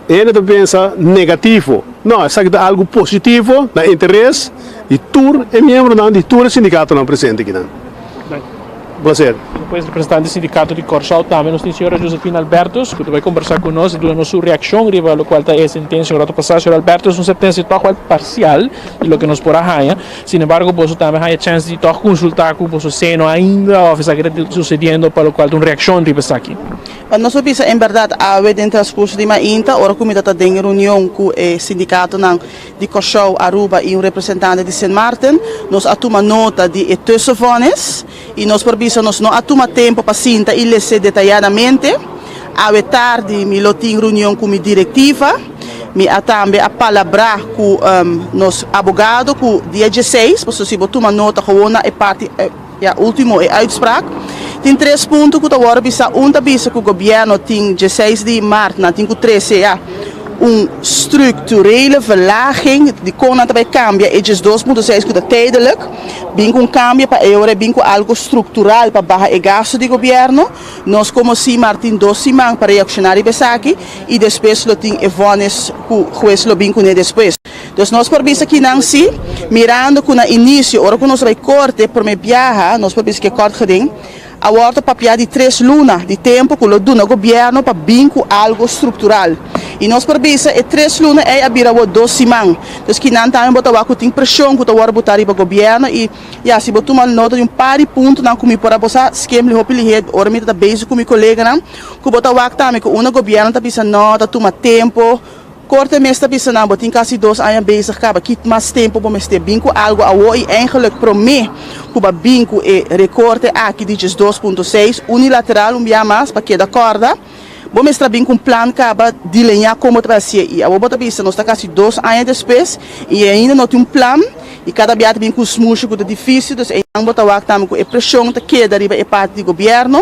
[SPEAKER 2] Hende ta pensa negativo. No, esaki ta algu positivo na interes di tur e miembronan di tur e sindikatonan presente akinan. Placer.
[SPEAKER 20] Despues representante di sindikato di Kòrsou tambe nos tin señora Josefina Albertus ku ta bai kombersá ku nos i duna nos su reakshon riba lokual ta e sentensia un ratu pasá. Señora Albertus, un sentensia tòg wèl parsial di loke nos por a haña. Sin embargo boso tambe haña chèns di tòg konsultá ku boso seno ainda òf esaki ta susediendo pa lokual ta un reakshon riba esaki.
[SPEAKER 3] Pa nos por bisa en berdad awe den transcurso di mainta ora cu mi ta ta den reunion cu e sindicatonan di Corsou, Aruba y un representante di Sint Maarten, nos a tuma nota di e tussenvonnis y nos por bisa nos no a tuma tempo pa sinta y lese detayadamente. Awe tardi mi lo tin reunion cu mi directiva. Mi a tambe a palabra cu nos abogado cu dia dieseis, pasobra si bo tuma nota gewoon na e parti. Ya ultimo e uitspraak. Tin tres punto ku ta wòrdu bisa. Un ta bisa ku gobièrnu tin dieseis di mart nan tin ku trese ya un structurele verlaging di kon nan ta bai kambia e 12.6 ku ta tijdelijk. Bin ku un kambio pa e ora e bin ku algu struktural pa baha e gastu di gobièrnu. Nos komo Simar tin dos siman pa reakshoná riba esaki i despues lo tin e vònis ku hues lo bin kuné despues. Dus nos por bisa kinan si, mirando ku na inisio ora ku nos bai korte prome biaha nos por bisa ku e kort geding a wòrdu papiá di tres luna di tempu ku lo duna gobièrnu pa bin ku algu struktural. I nos por bisa e tres luna ei a bira awor dos siman. Dus kinan tambe bo ta wak ku tin preshon ku ta wòrdu botá riba gobièrnu i ya si bo tuma nota di un par di puntonan ku mi por a bosa skemli hopi lihé ora mi ta bezig ku mi koleganan ku bo ta wak tambe ku unda gobièrnu ta bisa nò ta tuma tempu. Korte mes ta bisa nan, bo tin kasi dos aña bezig kaba, ki mas tempu bo mester bin ku algu awo i eigenlijk promé ku bo a bin ku e rekorte aki di 12.6 unilateral un bia mas pa keda kòrda, bo mester a bin ku un plan kaba dileñá kon bo ta bai hasié i awo bo ta bisa nos ta kasi dos aña despues i ainda no tin un plan i kada bia ta bin ku un smushe ku ta difísil, dus einan bo ta wak tambe ku e preshon ta keda riba e parti di gobièrnu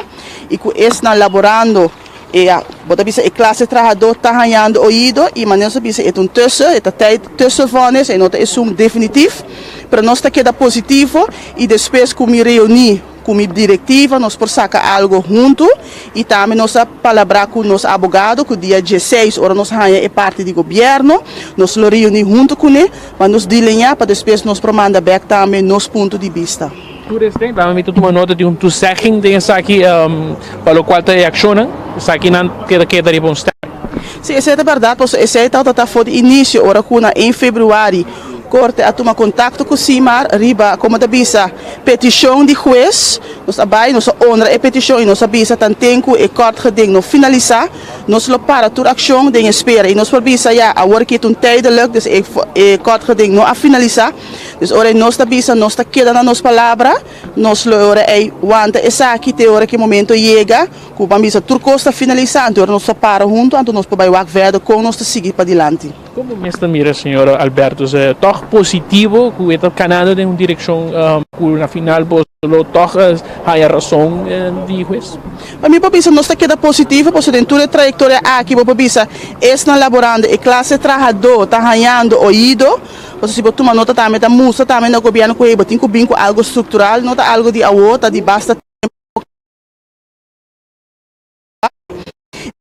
[SPEAKER 3] i ku esnan laborando. E a, bo ta bisa e klase trahadó ta hañando oido i manera nos ta bisa e ta un tussen, e ta tijd tussenvonnis, e no ta esun definitif, pero nos ta keda positivo i despues ku mi reuní ku mi direktiva nos por saka algo huntu i tambe nos a palabrá ku nos abogado ku dia dieseis ora nos haña e parti di gobièrnu nos lo reuní huntu kuné pa nos dileñá pa despues nos por manda bèk tambe nos punto di bista.
[SPEAKER 20] Tur esnan tambe mi ta tuma nota di un toezegging den esaki pa locual ta e accionnan, esakinan keda keda riba un step.
[SPEAKER 3] Si, esei ta berdad, pasobra esei tabata ta for di inicio ora cu na een februari Corte a tuma contacto cu Simar riba, como ta bisa, peticion di huez. Nos a bay, nos a honra e peticion y nos a bisa tanten cu e kort geding no finalisa, nos lo para tur accion den espera. Y nos por bisa ya, awor aki ta un tijdelijk, dus e kort geding no a finalisa. Dus ora nos ta bisa nos ta keda na nos palabra, nos lo ora ei wanta esaki te ora ku e momento yega ku ban bisa tur kos ta finalisá, anto ora nos ta para huntu, anto nos por bai wak verder kon nos ta sigui padilanti.
[SPEAKER 20] Kon bo mes ta mira, señor Albertus, tòg positivo ku e ta kanando den un direkshon ku na final bo lo tòg haña rason di hues?
[SPEAKER 3] Pa mi por bisa nos ta keda positivo pasobra den tur e trayektoria aki bo por bisa esnan laborando, e klase trahadó ta hañando oido. Pasobra si bo tuma nota tambe ta mustra tambe na gobierno cu hey bo tin cu bin cu algo structural, no ta algo di awo, ta di basta tempo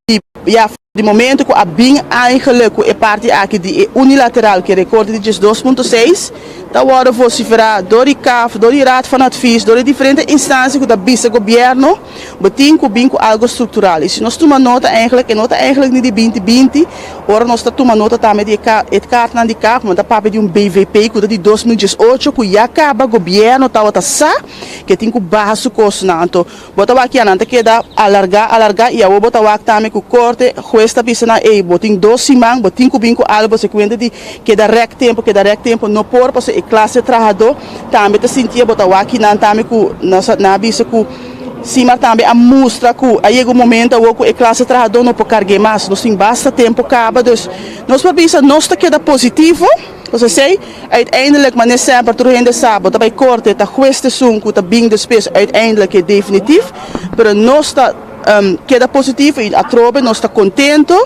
[SPEAKER 3] di ya. Di momento ku a bin eigenlijk ku e parti aki di e unilateral ku e rekorte di 12.6 ta wòrdu vosiferá dor di CAF, dor di Raad van Advies, dor di diferente instansia ku ta bisa gobièrnu bo tin ku bin ku algu struktural. I si nos tuma nota eigenlijk e no ta eigenlijk ni di binti binti, ora nos ta tuma nota tambe di e e kartnan di CAF, bo ta papia di un BVP ku ta di 2018 ku ya kaba gobièrnu tabata sa ku e tin ku baha su kostonan. Anto Bo ta wak ya nan ta keda alargá, alargá i awor bo ta wak tambe ku korte, hues ta bisa nan, ey, bo tin dos siman, bo tin ku bin ku algu, bo sekuente di keda rèk tempu, keda rèk tempu, no por, pasobra e klase trahadó tambe ta sintié, bo ta wak kinan tambe ku nos a, nan a bisa ku Simar tambe a mustra ku a yega un momento awor ku e klase trahadó no por karg'é mas, nos tin basta tempu kaba, dus nos por bisa nos ta keda positivo. Pasobra esei, uiteindelijk, manera semper tur hende sa, bo ta bai korte, ta hues t'esun ku ta bin despues uiteindelijk e definitief. Pero nos ta keda positivo i atrobe nos ta kontento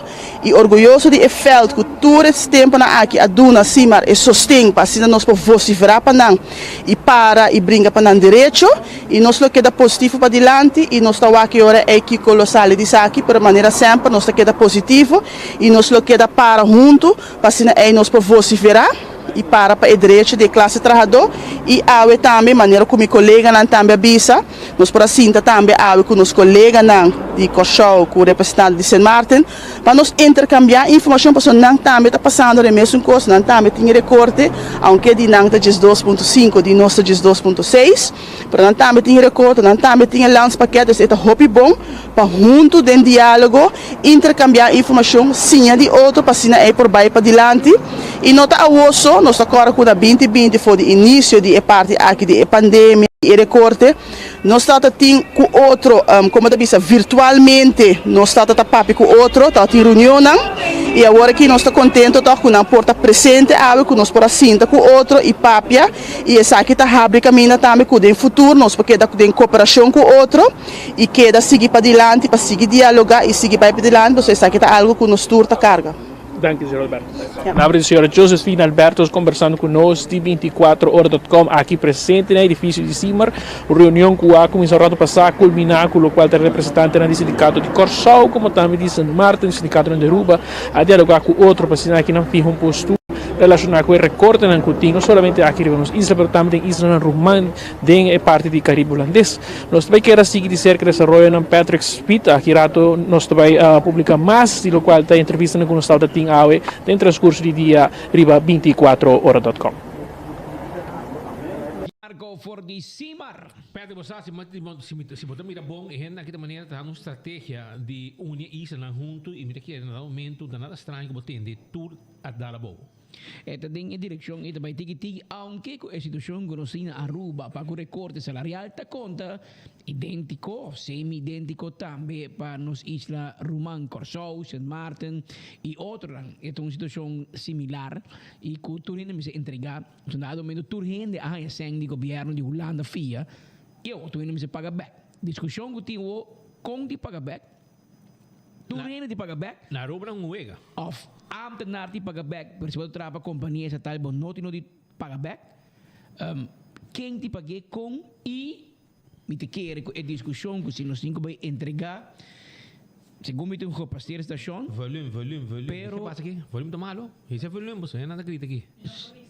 [SPEAKER 3] i orguyoso di e vèlt ku tur e tempunan aki a duna Simar e sosten pa asina nos por vosiferá pa nan i para i bringa pa nan derecho. I nos lo keda positivo padilanti i nos ta wak e ora ei kiko lo sali di esaki, pero manera semper nos ta keda positivo i nos lo keda para huntu. Pa asina ei nos por vosiferá i para pa e derecho di e klase trahadó i awe tambe, manera ku mi koleganan tambe a bisa, nos por a sinta tambe awe ku nos koleganan di Kòrsou, ku representante di Sint Maarten, pa nos interkambiá informashon pasobra nan tambe ta pasando den e mesun kos, nan tambe tin e rekorte, aunke di nan ta 12.5, di nos ta 12.6. Pero nan tambe tin rekorte, nan tambe tin e landspakket, dus e ta hopi bon pa huntu den diálogo interkambiá informashon, siña di otro pa asina ei por bai padilanti. I no ta awor so, nos ta kòrda ku na binti binti for di inisio di e parti aki di e pandemia i e rekorte, nos tabata tin ku otro, komo ta bisa, virtualmente nos tabata ta papia ku otro, tabatin reunionnan i awor aki nos ta kontento tòg ku nan por ta presente awe, ku nos por a sinta ku otro i papia. I esaki ta habri kaminda tambe ku den futuro nos por keda den koperashon ku otro i keda sigui padilanti pa sigui dialogá i sigui bai padilanti pasobra esaki ta algu ku nos tur ta karga.
[SPEAKER 20] Danki señor Alberto. Palabra di señora Josephine Albertos kombersando ku nos di 24ora dot com aki presente na edifisio di Simar. Un reunion ku a kuminsá un ratu pasá kulminá ku lokual ta representantenan di sindikato di Kòrsou komo tambe di Sint Maarten, sindikatonan di Aruba a dialogá ku otro pa asina aki nan fiha un postura. Relashoná ku e rekortenan ku tin no solamente aki riba nos isla pero tambe den islanan ruman den e parti di Karibe Hulandes. Nos ta bai keda sigui di serka desaroyonan Patrick Speed. Aki rato nos ta bai publiká mas di lokual ta e entrevistanan ku nos tabata tin awe den transkurso di dia riba 24ora dot com.
[SPEAKER 19] Marco for di Simar.
[SPEAKER 18] Patrick bo sa si si bo ta mira bon e hendenan aki ta manera ta handa un strategia di uni e islanan huntu i mi ta kere na dado momento ta nada straño ku bo tende tur a dal abou.
[SPEAKER 19] E ta den e direkshon ei ta bai tiki tiki, aunke ku e situashon ku nos tin na Aruba pa ku rekorte salarial ta konta idéntiko òf semi-idéntiko tambe pa nos isla ruman Kòrsou, Sint Maarten i otronan. E ta un situashon similar i ku tur hende mester entregá. Pasobra na dado momento tur hende a haña sèn di gobièrnu di Hulanda fia i awor tur hende mester paga bèk. Diskushon ku tin awor kon di paga bèk. Tur hende di paga bek.
[SPEAKER 18] Na Aruba nan un wega.
[SPEAKER 19] Of ambtenaar di paga bek, pero si bo ta traha pa compania estatal bo no tin no di paga bek. Ken di pag'é con y mi ta kere cu e discusion cu si nos tin cu bay entrega segun mi tin un gepasteer station.
[SPEAKER 18] Volume, volume, volume.
[SPEAKER 19] Pero.
[SPEAKER 18] Ke pasa aki? Volume ta malo? Hisa volume boso, hende nan ta grita aki.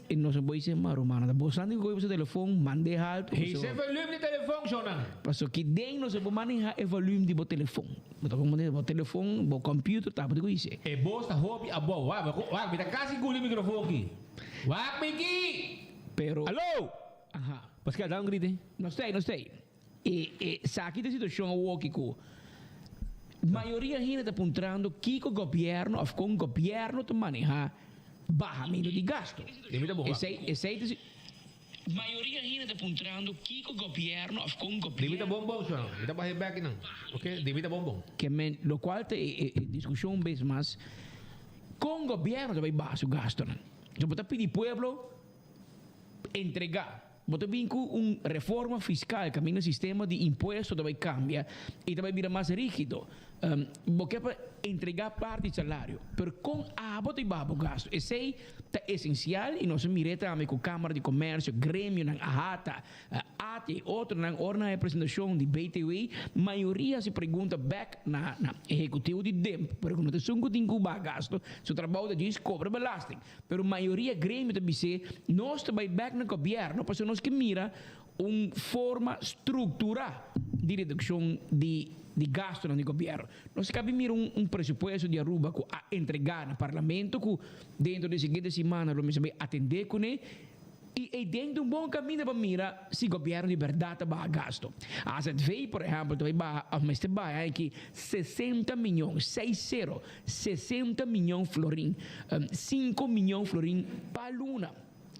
[SPEAKER 19] E nos a boy se ma rumana ta bosan tin koe boso telefon mande haltu
[SPEAKER 18] Hei se volume di telefon shownan.
[SPEAKER 19] Paso ki den nos a por maneha e volume di bo telefon. Bo ta por maneha bo telefon, bo computer ta por koe.
[SPEAKER 18] E bos ta hopi abou. Wak, wak, mi ta kasi guli microfoon ki. Wak mi ki!
[SPEAKER 19] Pero.
[SPEAKER 18] Alo!
[SPEAKER 19] Aha.
[SPEAKER 18] Paske a da un grite.
[SPEAKER 19] No stay, no stay. E esaki ta situacion awoki cu mayoria hende ta puntrando kico gobierno of con gobierno ta maneha bahamento di gasto. Esey esey ta Mayoria hende ta puntrando kico gobierno of con gobierno.
[SPEAKER 18] Dimi ta bon bon sho mi ta baha e bek nan ok dimi ta bon bon.
[SPEAKER 19] Ke men locual ta e discusion un bes mas con gobierno ta bay baha su gastonan. So bo ta pidi pueblo entrega. Bo ta bin ku un reforma fiskal kaminda sistema di impuesto ta bai kambia i ta bai bira mas rígido. Bo ke pa entregá parti di salario, pero kon abo ta baha bo gastu? Esei ta esensial i nos a mir'é tambe ku Kámara di Komèrsio, gremionan, AHATA, ata. ATIA y otronan ora nan a e presentacion di BTW, mayoria a haci pregunta bek na na ehecutivo di DIMP, pero cu no ta esun cu tin cu baha gasto, su trabou ta djis cobra belasting. Pero mayoria gremio ta bis'é, nos ta bay bek na gobierno pasobra nos ke mira un forma structura di reduccion di di gastonan di gobierno. Nos a cabi mira un un presupuesto di Aruba cu a entrega na parlamento cu dentro di siguiente simana lo mester bay atende cune y ey den ta un bon caminda pa mira si gobierno di berdad ta baha gasto. AZV por ehempel ta bay baha of mester baha aki 60 miyon, seis sero, 60 miyon florin, cinco miyon florin pa luna.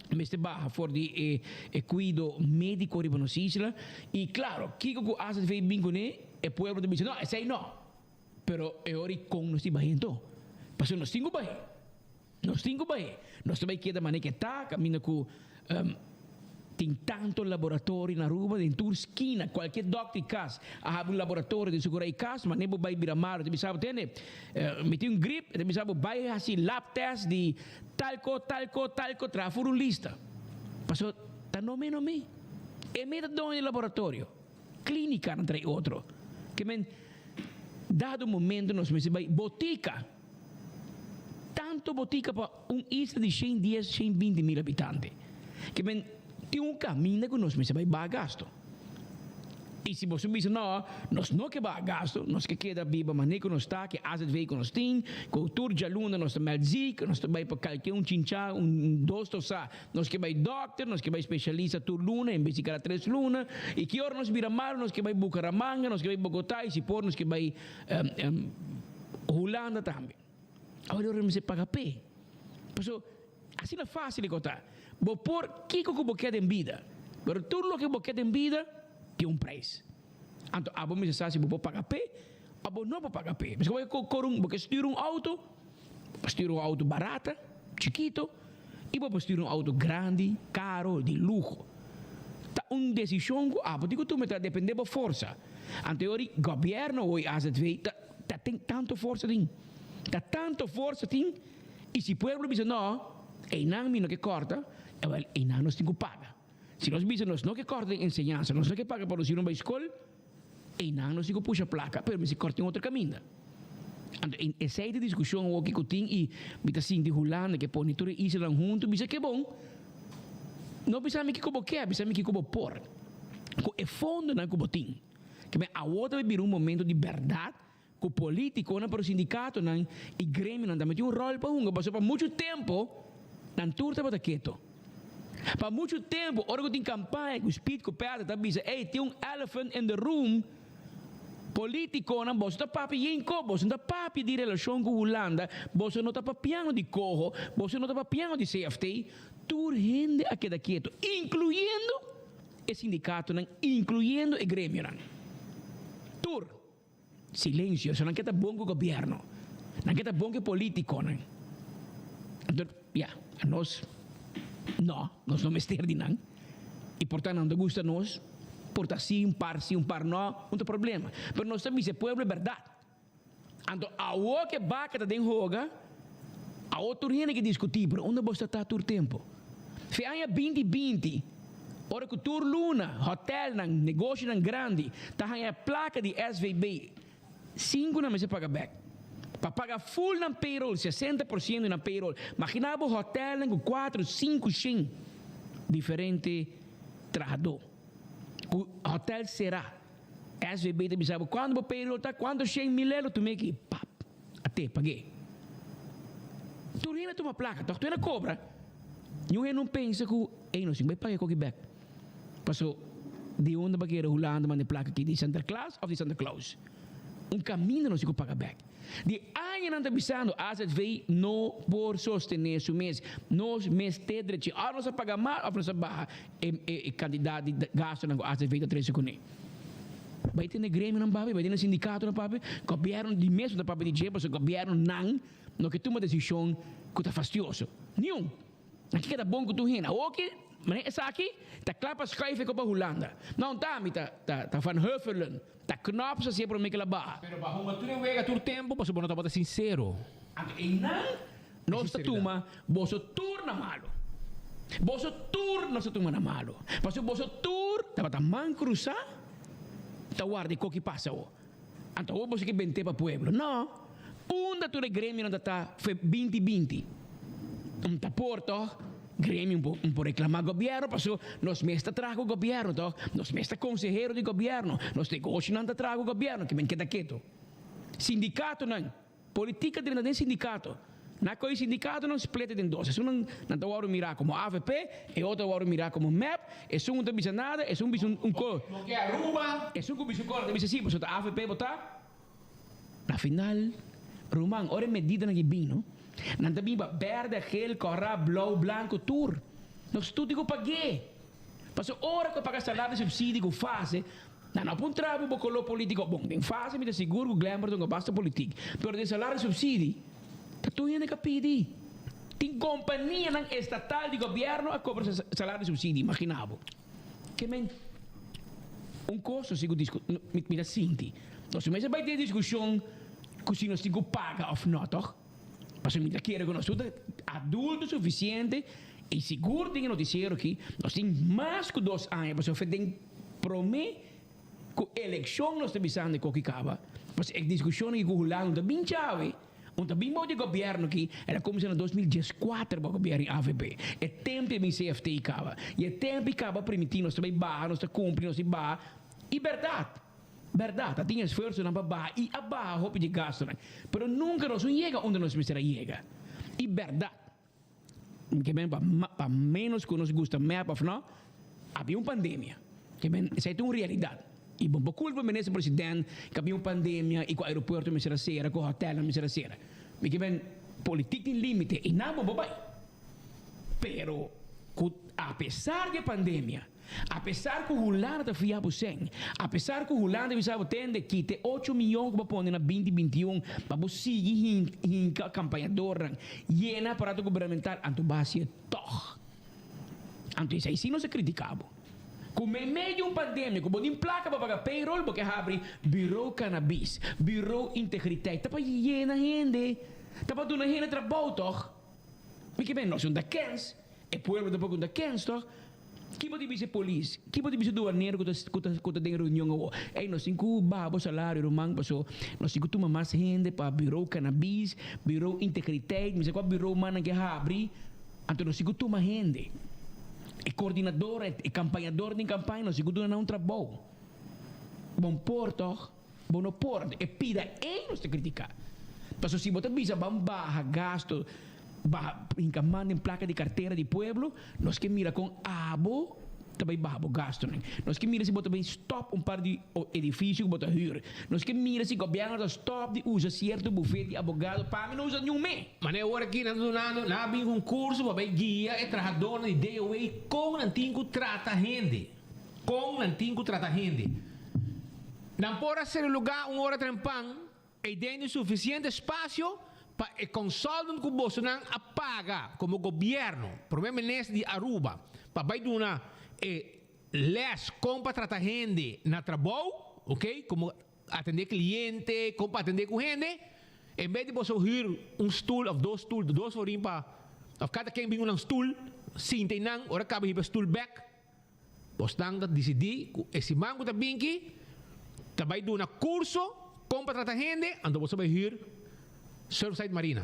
[SPEAKER 19] Mester baha for di e e kuido médiko riba nos isla. I klaro, kiko ku azv bin kuné, e pueblo ta bisa, no, esei no. Pero e ora i kon nos tin bah'é anto? Pasobra nos tin ku bah'é. Nos tin ku bah'é. Nos ta bai keda manera ke ta, kaminda ku tin tanto laboratorio na Aruba, den tur skina, kualke dòkter di kas a habri un laboratorio den su kura i kas, manera bo bai bira malu, ta bisa bo, tende, mi tin un grip, e ta bisa bo, bai hasi lab test di Tal ko, tal ko, tal ko, traha for un lista. Paso ta no me no me. E me ta doño di laboratorio, klínika nan trae otro. Ke men dado momento nos mester bai botika. Tanto botika pa un isla di shen dies, shen binti mil habitante. Ke men tin un kaminda ku nos mester bai baha gasto. I si boso bisa, No, nos no ke baha gastu, nos ke keda biba manera ku nos ta, ke azv ku nos tin, ku tur djaluna nos ta mèld zik, nos ta bai pa kalke un chinchá, un dos tosá, nos ke bai dòkter, nos ke bai spesialista tur luna en bes di kada tres luna, i ki ora nos bira malu nos ke bai Bucaramanga, nos ke bai Bogotá i si por nos ke bai Hulanda tambe. Awor ora mester paga p'e. Pasobra asina fásil e kos ta. Bo por kiko ku bo ke den bida, pero tur loke bo ke den bida tin un preis. Anto abo mester sa si bo por paga p'e o bo no por paga p'e. Pasobra bo ke kore un, bo ke stuur un outo, bo por stuur un outo barata, chikito, i bo por stuur un outo grandi, karo, di luho. Ta un desishon ku abo tin ku tuma, ta depende bo forsa. Anto e ora gobièrnu hoy azv ta ta tin tantu forsa tin, ta tantu forsa tin. I si pueblo bisa no, einan mi no ke kòrta, ewel einan nos tin ku paga. Si nos bisa nos no ke kòrta den enseñansa, nos no ke paga pa nos yunan bai skol, einan nos tin ku pusha plaka, pero mester kòrta den otro kaminda. Anto esei ta e diskushon awoki ku tin i mi ta sinti Hulanda ke pone tur e islanan huntu bisa ke bon, no bisa mi kiko bo ke, bisa mi kiko bo por ku e fondonan ku bo tin. Ke men awo ta bira un momento di bèrdat. Ku politikonan pero sindikatonan i gremionan tambe tin un ròl pa hunga pasobra pa muchu tempu nan tur tabata keto. Pa muchu tempu ora ku tin kampaña ku Speed ku Peter ta bisa ey tin un elephant in the room politikonan boso ta papia yen ko boso no ta papia di relashon ku Hulanda boso no ta papiando di koho boso no ta papiando di CFT tur hende a keda keto inkluyendo e sindikatonan inkluyendo e gremionan tur. Silencio, so nan ke ta bon ku gobierno, nan ke ta bon ku e politiconan. Anto, ya, anos no, nos no mester di nan. I por ta nan ta gusta nos, por ta si un par si un par no, un ta problema. Pero nos ta bisa e pueblo e berdad. Anto awo ke baka ta den hoga, awo tur hende ke diskuti, pero unda bo sta ta tur tempo? Fe aña binti binti, ora ku tur luna hotelnan, negoshonan grandi ta haña plaka di SVB, sinku nan mester paga bèk. Pa paga full nan payroll, 60% di nan payroll. Magina bo hotelnan ku kuatro, sinku shen diferente trahadó. Ku hotel será. SVB ta bisa bo kuantu bo payroll ta, kuantu shen mil elo tuma aki, pap, at'é, pag'é. Tur hende a tuma plaka, tòg tur hende a kobra. Niun hende no pensa ku, ey, nos tin bai paga e koki bèk. Paso, di unda bo a kere Hulanda manda e plaka aki? Di Sinterklaas òf di Santa Claus? Un kaminda nos tin ku paga bèk. Di añanan ta bisando azv no por sostené su mes. Nos mester drechi. Òf nos a paga mas òf nos a baha e kantidat di gastunan ku azv ta trese kuné. Bai tene gremionan papia, bai tene sindikatonan papia, gobièrnu di mes no ta papia di dje pasobra gobièrnunan no ke tuma desishon ku ta fastioso. Niun. Nan ke keda bon ku tur hende. Awoki, manera esaki ta kla pa schuif e kopa Hulanda. No, ta mi ta ta Van Huffelen, ta Knops a sier prome ke la baha.
[SPEAKER 18] Pero pa hunga tur e wega tur tempu pasobra bo no tabata sinsero.
[SPEAKER 19] Anto einan nos ta tuma boso tur na malu. Boso tur nos ta tuma na malu. Pasobra boso tur. Tabata man krusá ta warda e koki pasa awo. Anto awo boso ke bent'é pa pueblo. No! Unda tur e gremionan ta ta fue binti binti? Un ta por tòg? Gremio un por reklamá gobièrnu paso nos mes ta traha ku gobièrnu tòg? Nos mes ta konsehero di gobièrnu. Nos negoshonan ta traha ku gobièrnu. Kimen keda ketu? Sindikatonan. Politica drenta den sindicato. Na cu e sindicatonan split den dos. Esunnan nan ta wordo mira como avp, e otro ta wordo mira como mep. Esun no ta bisa nada, esun bisa un co.
[SPEAKER 18] Loke Aruba.
[SPEAKER 19] Esun cu bisa un co ta bisa si, pasobra ta avp bo ta. Na final, ruman, ora e medidanan ki bino, nan ta bin pa berde, geel, cora, blauw, blanco, tur. Nos tur tin cu pag'é. Pasobra ora cu a paga salario y subsidio cu fase. Nan no puntra bo bo koló polítiko. Bon, den fase mi ta sigur ku Glenbert un basta politik. Pero den salario subsidi, ta tur hende ka pidi. Tin kompanianan estatal di gobièrnu a kobra salario subsidi, imagina bo. Ke men un kos nos tin ku disku, mi ta sinti. Nos no mester bai den diskushon ku si nos tin ku paga òf no, tòg? Pasobra mi ta kere ku nos tur ta adulto sufisiente i sigur den e notisiero aki nos tin mas ku dos aña pasobra fe den prome ku elekshon nos ta bisando e koki kaba pasobra e diskushon aki ku Hulanda no ta bin djawe no ta bin bou di gobièrnu aki el a kuminsá na 2014 bou gobièrnu di avp e tempu e bin CFT kaba i e tempu kaba primiti nos ta bai baha nos ta kumpli nos ta baha i bèrdat. Bèrdat, a tin esfuersonan pa baha i a baha hopi di gastunan, pero nunka nos no yega unda nos mester a yega. I bèrdat, mi ke men pa ménos ku nos gusta mep òf nò, a bin un pandemia. Ke men esei ta un realidat. I bo por kulpa minister president ku a bin un pandemia i ku aeropuerto mester a sera, ku hotèlnan mester a sera. Mi ke men politik tin límite i nan bo por bai. Pero ku apesar di e pandemia, apesar ku Hulanda ta fia bo sèn, apesar ku Hulanda bisa bo tende kita e ocho miyon ku bo a pone na binti bintiun pa bo sigui hinka kampañadornan, yena aparato gubernamental, anto bo hasi e tòg. Anto esei si nos a kritiká bo. Ku meimei di un pandemia ku bo tin plaka pa paga payroll bo ke habri Bureau Cannabis, Bureau Integriteit, ta pa yena hende, ta pa duna hende trabou tòg. Mi ke ben nos un ta kens, e pueblo tampoco un ta kens toch? Ki bo tin bisa e polis? Ki bo tin bisa duanero ku ta ku ta ku ta den reunion awor? Ey nos tin ku baha bo salario ruman paso nos tin ku tuma mas hende pa bureau cannabis, bureau integriteit, mi sa kua bureau mas nan ke habri, anto nos tin ku tuma hende. E coordinador, e campañador den campaña nos tin ku duna nan un trabou. Bon por toch? Bo no por, e pida ei nos ta critica. Pasobra si bo ta bisa ban baha gasto, baha hinca man den placa di cartera di pueblo, nos ke mira con abo ta bay baha bo gastonan. Nos ke mira si bo ta bay stop un par di edificio cu bo ta huur. Nos ke mira si gobierno ta stop di usa cierto bufet di abogado, pa mi no usa niun me.
[SPEAKER 18] Manera ora aki nan ta dunando, nan a bin cu un curso pa bay guia e trahadornan di DOW con nan tin cu trata hende. Kon nan tin ku trata hende. Nan por a sera lugá un ora trempan ei den di sufisiente spasio pa e consultant ku bosonan a paga komo gobièrnu, Prome Minister di Aruba, pa bai duna e lès kon pa trata hende na trabou, ok, komo atendé kliente, kon pa atendé ku hende, en bes di boso hür un stul òf dos stul, dos forin pa òf kada ken bin ku nan stul, sinta einan, ora kaba hiba e stul bèk. Bosnan ta disidí ku e siman ku ta binki ta bai duna kurso kon pa trata hende, anto boso bai hür Surfside Marina.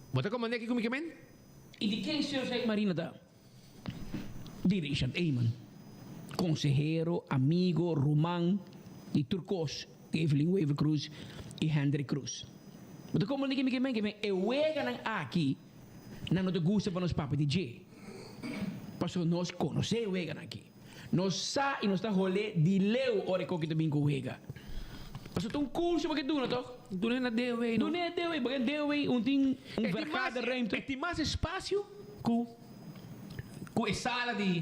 [SPEAKER 18] Bo ta komand'é kiko mi ke men?
[SPEAKER 19] I di ken Surfside Marina ta? Di Richard Eman, konsehero, amigo, ruman di tur kos di Evelyn Wever Croes i Hendrik Croes. Bo ta komand'é kiko mi ke men? Ke men e weganan aki nan no ta gusta pa nos papia di dje. Pasobra nos konosé e weganan aki. Nos sa i nos ta holé di leu ora e koki ta bin ku wega. Pasobra ta un kurso bo ke duna tòg?
[SPEAKER 18] Dun'é na DOW no.
[SPEAKER 19] Dun'é DOW, pasobra DOW un tin un vergaderruimte.
[SPEAKER 18] E tin mas espasio ku ku e sala di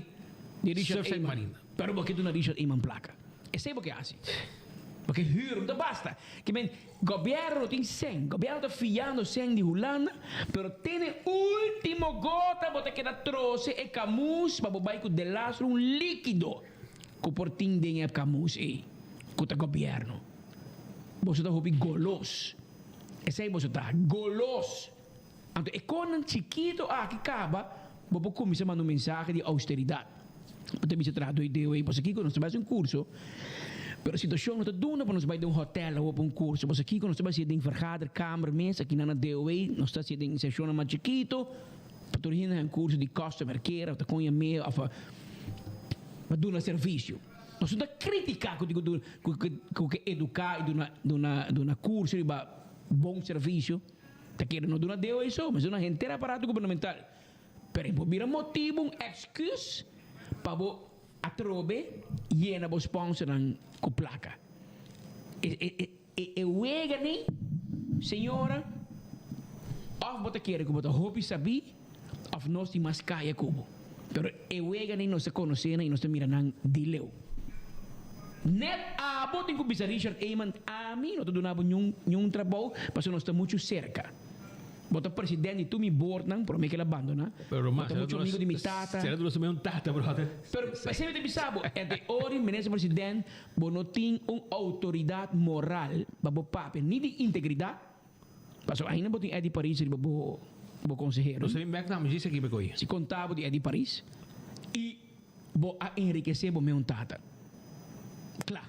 [SPEAKER 19] Di Richard Eman. Pero bo ke duna Richard Eman plaka. Esei bo ke hasi. Bo ke hür, no ta basta. Ke men. Gobierno tin sen, gobierno ta fiando sen di Hulanda, pero te ne ultimo gota bo ta keda trose e camus pa bo bai cu delastro un likido cu por tin den e camus ey, cu ta gobierno. Boso ta hopi golos. Esey boso ta, golos. Anto e conan chikito aki caba, bo por cuminsa manda un mensahe di austeridad. Bo ta bisa traha doi deo ei, pasobra kiko nos ta bai hasi un kurso, pero situashon no ta duna pa nos bai den un hotel awo pa un kurso, pasobra kiko nos ta bai hasi den vergaderkamer mes akinan na deo ei, nos ta hasi den seshonnan mas chikito, pa tur hende haña un kurso di customer care of ta kon yam'é of pa duna servisio. Nos no ta kritiká ku tin ku ku ke eduká i duna duna duna kurso riba bon servisio, ta kere no duna deo ei so, mes duna henter aparato gubernamental. Pero e por bira motibu, un èksküs pa bo atrobe yena bo spònsernan ku plaka. E wega nei, señora, òf bo ta kere ku bo ta hopi sabí òf nos tin mas kaya ku bo. Pero e wega nei nos ta konosé nan i nos ta mira nan di leu. Nèt abo tin ku bisa Richard Eman, ami no ta duna bo niun trabou pasobra nos ta muchu serka. Bo ta president di tur mi boardnan prome ke el a bandona.
[SPEAKER 18] Pero
[SPEAKER 19] Bo ta mucho amigo di mi tata.
[SPEAKER 18] Será duna su mesun tata, brother.
[SPEAKER 19] Pero esei mi ta bisa bo, ente ora minister president bo no tin un autoridad moral pa bo papia ni di integridad, pasobra ainda bo tin Eddy Paris riba bo bo consehero.
[SPEAKER 18] Nos ta bin bek na mi djis aki pa koe.
[SPEAKER 19] Si conta bo di Eddy Paris y bo a enriquece bo meun tata. Cla.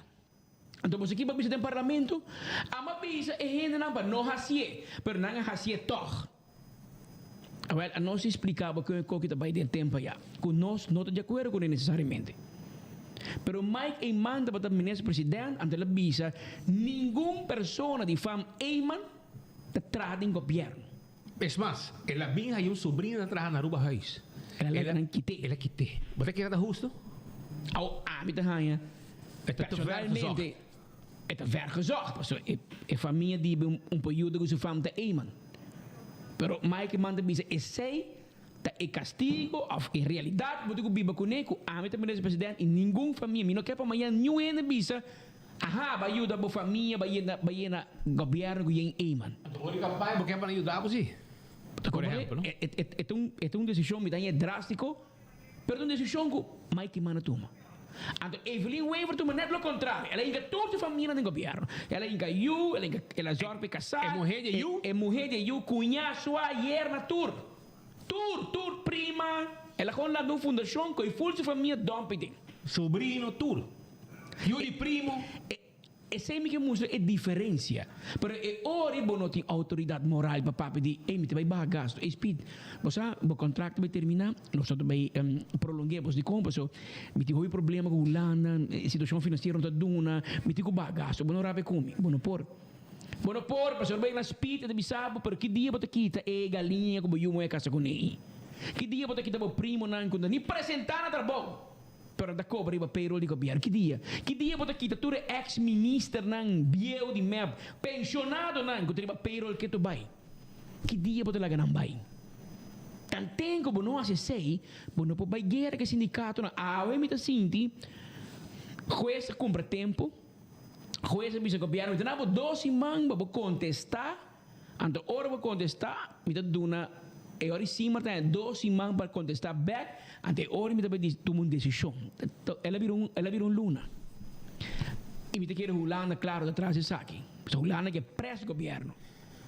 [SPEAKER 19] Anto boso ki bo bisa den parlamento? Amo a bisa e hendenan pa no hasié, pero nan a hasié tòg. Awèl, anos a splika bo kon e koki ta bai den tempu ayá, ku nos no ta di akuerdo kuné nesesariamente. Pero Mike Eman tabata minister president, anto el a bisa, Ningun persona di fam Eman ta traha den gobièrnu.
[SPEAKER 18] Es mas, el a bin haña un sobrina ta traha na Aruba Huis.
[SPEAKER 19] El a laga nan kit'é.
[SPEAKER 18] El a kit'é. Bo ta kere ta husto?
[SPEAKER 19] Awo ami ta haña personalmente e ta vergezocht pasobra e famia di un por yuda ku su fam ta Eman. Pero Mike Eman ta bisa esei ta e kastigo òf e realidat ku bo tin ku biba kuné ku ami ta minister president i ningun famia mi no ke pa mañana niun hende bisa Aha, ba yuda bo famia, ba yena, ba yena gobierno cu yen Eman.
[SPEAKER 18] Anto ora campaña bo ke pa nan yuda bo si? Por ehempel, no?
[SPEAKER 19] E, e, e ta un, e ta un decision mi ta haña drastico, pero ta un decision cu Mike Eman a tuma. Anto Evelyn Wever tuma net lo contrario, el a hinca tur su famianan den gobierno. El a hinca yu, el a hinca, el a zorg pa e casá.
[SPEAKER 18] E muher di e yu?
[SPEAKER 19] E muher di e yu, cuñá, sua, yerna, tur. Tur, tur, prima. El a gewoon lanta un fundacion cu e full su famia dompi den.
[SPEAKER 18] Sobrino, tur. Yu di primo.
[SPEAKER 19] Esei mi ke mustra e diferencia. Pero e ora bo no tin autoridad moral pa papia di, ey mi ta bay baha gasto. Ey Speed, bo sa bo contract ta bay termina, nos no ta bay prolongue bos dicon paso mi tin hopi problema cu Hulanda, e situacion financiero no ta duna, mi tin cu baha gasto, bo no rabia cu mi. Bo no por. Bo no por, pasobra bo bay na Speed e ta bisa bo, pero ki dia bo ta kita e galiña cu bo yu moe casa cune? Ki dia bo ta kita bo primonan cu no ta ni presenta na trabou? Pero nan ta cobra riba payroll di gobierno. Ki dia? Ki dia bo ta kita tur e ex ministernan bieu di mep, pensionadonan cu ta riba payroll keto bay? Ki dia bo ta laga nan bay? Tanten cu bo no haci esey, bo no por bay guera cu e sindicatonan. Awe mi ta sinti hues a cumpra tempo, hues a bisa gobierno mi ta na bo dos siman pa bo contesta. Anto ora bo kontestá, mi ta duna e ora i Simar ta haña dos siman pa kontestá bèk, anto e ora mi ta bai tuma un desishon. El a bira un, el a bira un luna. I mi ta kere Hulanda klaro ta tras esaki. Pasobra Hulanda ke pres gobièrnu.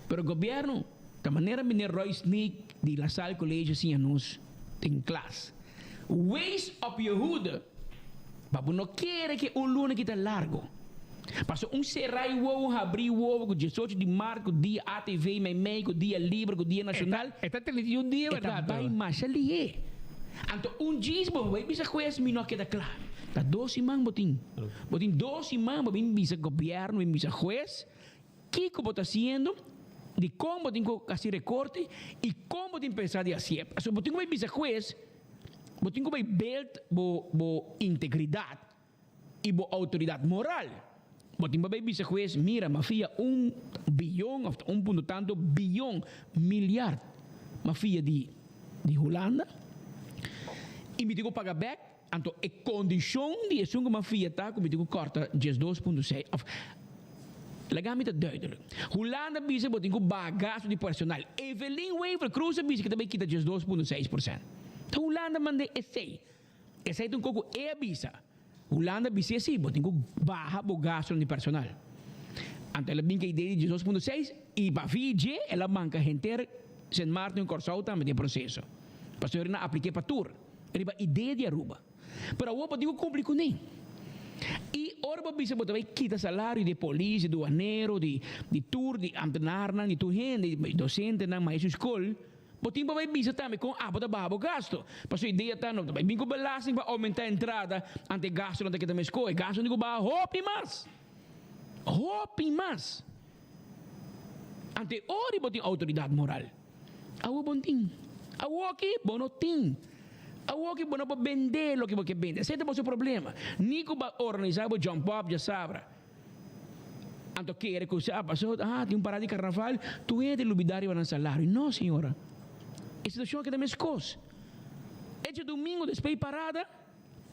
[SPEAKER 19] Pero gobièrnu, ta manera meneer Roy Sneek di La Salle College a siña nos den klas, Wees op je hoede. Pa bo no kere ke un luna ki ta largo. Paso un serai wowo habri wowo ku diesocho di mart ku dia ATV meimei ku dia liber ku dia nashonal.
[SPEAKER 18] E ta 31 dia
[SPEAKER 19] E ta
[SPEAKER 18] berdad.
[SPEAKER 19] bai masha lihé. Anto un djis bo bai bisa hues mi no a keda kla. Ta dos siman bo tin. Bo tin dos siman bo bin bisa gobièrnu bin bisa hues kiko bo ta hasiendo, dikon bo tin ku hasi rekorte i kon bo tin pensa di hasié. Pasobra bo tin ku bai bisa hues. Bo tin ku bai belt bo bo integridat i bo outoridat moral. Bo tin pa bai bisa hues, mira, m'a fia un biyon òf ta un punto tantu biyon, milyard, m'a fia di di Hulanda i mi tin ku paga bèk, anto e kondishon di esun ku m'a fia ta ku mi tin ku kòrta 12.6 òf. Laga mi ta duidelijk. Hulanda bisa bo tin ku baha gasto di personal. Evelyn Wever Croes a bisa ku ta bai kita 12.6%. Ta Hulanda manda esei. Esei ta un kos ku e a bisa. Hulanda bisa esei, bo tin ku baha bo gastonan di personal. Anto el a bin ku e idea di 12.6 i pa VJ el a manka henter Sint Maarten i Kòrsou tambe den e proseso. Pasobra nan a aplik'é pa tur riba idea di Aruba. Pero awor bo tin ku kumpli kuné. I ora bo bisa bo ta bai kita salario di e polis, di duanero, di di tur di ambtenarnan, di tur hende, di dosentenan, maestro di skol, bo tin pa bai bisa tambe kon abo ta baha bo gasto. Pasobra idea ta no ta bai bin ku belasting pa oumentá entrada, ante e gastonan ta keda meskos. E gastonan tin ku baha hopi mas. Hopi mas. Ante ora bo tin outoridat moral. Awor bo no tin. Awoki bo no tin. Awoki bo no por bende loke bo ke bende. Esei ta boso problema. Ni ku bo a organisa bo jump up djasabra. Anto kere ku sa paso ah tin un parada di karnaval tur hende ta lubida riba nan salario. No señora. E situashon a keda meskos. E djadumingu despues di parada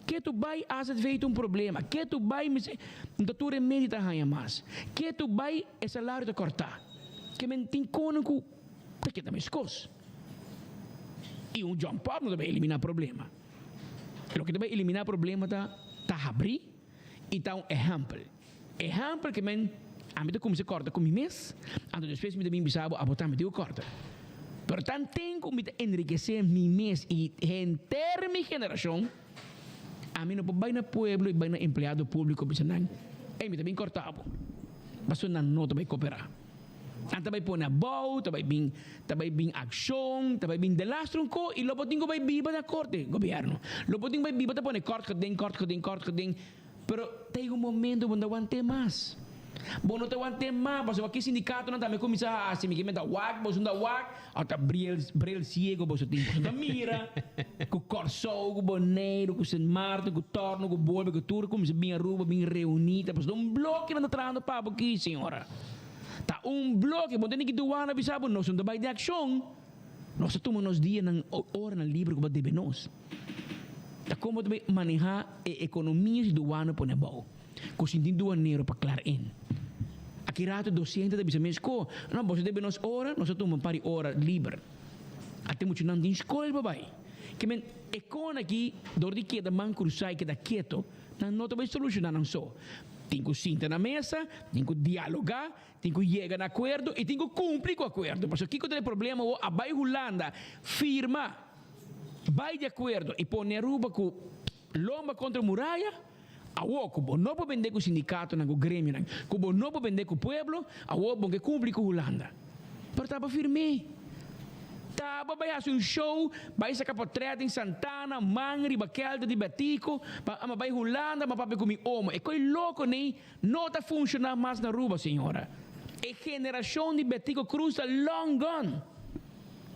[SPEAKER 19] ketu bai azv ta un problema. Ketu bai mester no ta tur remedi ta haña mas. Ketu bai e salario ta kòrtá. Ke men tin kono ku ta keda meskos. I un jump up no ta bai eliminá problema. Loke ta bai eliminá problema ta ta habrí i ta un ehèmpel. Ehèmpel ke men ami ta kuminsá kòrta ku mi mes, anto despues mi ta bin bisa bo abo tambe tin ku kòrta. Pero tanten ku mi ta enrikesé mi mes i henter mi generashon, ami no por bai na pueblo i bai na empleado públiko bisa nan, Ey, mi ta bin kòrta bo. Pasobra nan no ta bai koperá. Nan ta bai pone abou, ta bai bin, ta bai bin akshon, ta bai bin delastro un ko i lo bo tin ku bai biba na korte, gobièrnu. Lo bo tin ku bai biba ta pone kort geding, kort geding, kort geding. Pero ta yega un momento bo no ta want'é mas. Bo no ta want'é mas pasobra ki sindikatonan tambe kuminsá hasi, mi ke menta wak, boso no ta wak, òf ta bril, bril siego boso tin. Boso ta mira ku Kòrsou, ku Boneiru, ku Sint Maarten, ku Tòrno, ku Bolbe, ku tur kuminsá bin Aruba, bin reuní. Ta pasobra un bloke nan ta trahando pa bo aki, señora. Ta un bloke. Bo no tene ki duana bisa bo, nos no ta bai den akshon. Nos ta tuma nos dianan, oranan libre ku bo a debe nos. Ta kon bo ta bay maneha e ekonomia si duana pone abou? Ku si tin duanero pa klar in. Aki rato dosente ta bisa mes ko, no boso debe nos ora, nos ta tuma un par di ora liber. Ate muchanan tin skol pa bay. Ke men e kon aki dor di keda man krusa i keda keto, nan no ta bay solushona nan so. Tin ku sinta na mesa, tin ku dialoga, tin ku yega na akuerdo i tin ku kumpli ku akuerdo. Pasobra kiko ta e problema awor? A bay Hulanda firma. Bai di akuerdo i pone Aruba ku lomba kontra muraya, awor ku bo no por bende ku sindikatonan, ku gremionan, ku bo no por bende ku pueblo, awor bo ke kumpli ku Hulanda. Pero taba firm'é. Taba bai hasi un show, bai saka potret den Santana, man riba kelder di Betico, pa ama bai Hulanda, ma papia ku mi omo. E koi loko nei no ta funshoná mas na Aruba, señora. E generashon di Betico Cruz ta long gone.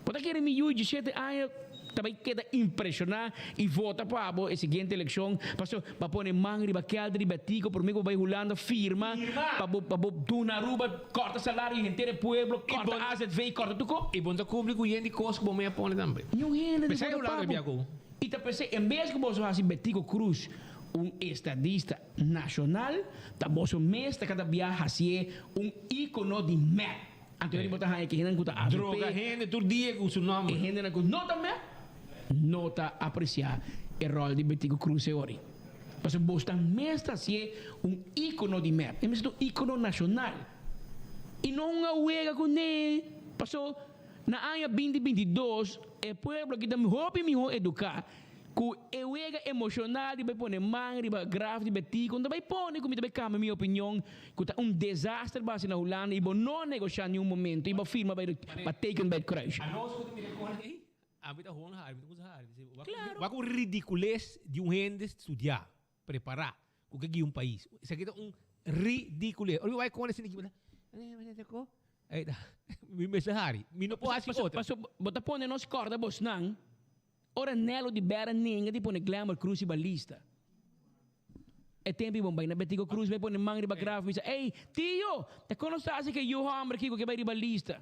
[SPEAKER 19] Bo ta kere mi yu disiete aña ta bai keda impreshoná i vota pa bo e siguiente elekshon paso bo a pone man riba kelder di Betico promé ku bo bai Hulanda firma pa bo pa bo duna Aruba kòrta salario di henter e pueblo kòrta azv kòrta tur kos.
[SPEAKER 18] I bo no ta kumpli ku yen di kos ku bo mei a pone tambe.
[SPEAKER 19] Niun hende
[SPEAKER 18] P'esei
[SPEAKER 19] ta vota
[SPEAKER 18] Hulanda
[SPEAKER 19] pa
[SPEAKER 18] bia
[SPEAKER 19] bo.
[SPEAKER 18] ku.
[SPEAKER 19] I ta p'esei en bes ku boso hasi Betico Cruz un estadista nashonal ta boso mes ta kada bia hasié un íkono di mep. Anto hende bo ta haña ki hendenan ku ta avp.
[SPEAKER 18] Droga hende tur dia ku su nòmber.
[SPEAKER 19] E hendenan ku no ta mep no ta apresiá e ròl di Betico Croes e ori. Pasobra bos ta mes ta hasié un íkono di mep. E mester ta un íkono nashonal. I no un awega kuné. Paso na aña binti 22 e pueblo aki ta hopi mihó eduká. Ku e wega emoshonal di bai pone man riba graf di Betico, no ta bai pone ku mi ta bai kambia mi opinion ku ta un desaster basi na Hulanda i bo no negoshá niun momento i bo firma bai pa teken bai het kruisje.
[SPEAKER 18] Anos ku ta mira kon ei, ami ta hon hari, mi ta kuminsa hari. Wak un ridicules di un hende studiá, prepará, ku ke guia un pais. Esaki ta un ridicules. Ora mi bai kon esei mi ta, mi mester hari, mi no por hasi otro.
[SPEAKER 19] Paso bo ta pone nos kòrda bosnan. Ora Nelo di Bera nenga di pone Glamour Cruz riba lista. E tempu i bon bai na Betico Cruz bai pone man riba graf bisa, Ey, tio, ta kon nos ta hasi ke yu homber kiko ke bai riba lista?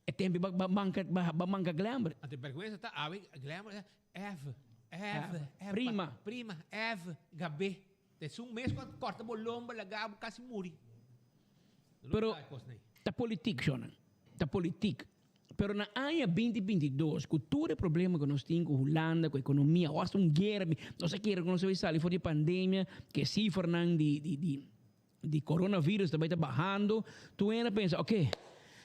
[SPEAKER 19] E tempu i ba manka ba manka Glamour.
[SPEAKER 18] Anto e bergwensa ta awe Glamour ta F, F, F,
[SPEAKER 19] Prima.
[SPEAKER 18] Prima, F, Gabé. Ta esun mes ku a kòrta bo lomba laga bo kasi muri.
[SPEAKER 19] Pero ta politik, shònan. Ta politik. Pero na aña binti 22, ku tur e problema ku nos tin ku Hulanda, ku ekonomia, o hasta un guera, nos a kere ku nos a bai sali for di e pandemia, ku e sifranan di di di di coronavirus ta bai ta bahando, tur hende a pensa, oke,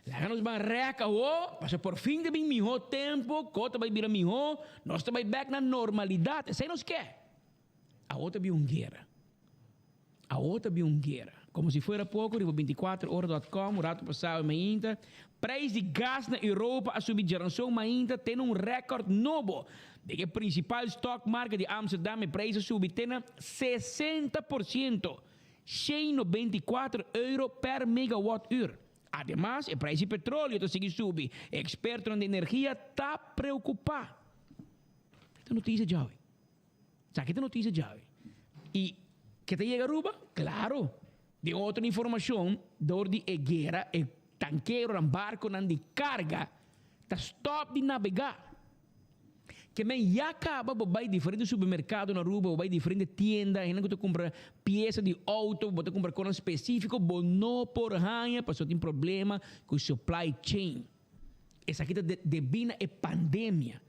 [SPEAKER 19] laga nos ban rèk awo, pasobra por fin ta bin mihó tempu, kos ta bai bira mihó, nos ta bai bèk na normalidat, esei nos ke. Awor ta bin un guera. Awor ta bin un guera. Como si fuera poco, riba 24 ora com, un rato pasado mainta, prijs di gas na Europa a subi djaranson mainta te na un record nobo. Den e principal stockmarket di Amsterdam e prijs a subi te na 60%, 194 euro per megawatt uur. Ademas, e prijs di petroleo ta sigui subi. Expertonan di energia ta preocupa. Esta noticia djawe. Sa ki ta noticia djawe. Y ke ta yega Aruba? Claro. Den otro informacion, door di e guera, e tankeronan, barconan di carga ta stop di nabega. Ke men ya caba bo bay diferente supermercado na Aruba, bo bay diferente tienda, hende cu ta cumpra pieza di auto, bo ta cumpra cosnan specifico, bo no por haña pasobra tin problema cu supply chain. Esaki ta debí na e pandemia.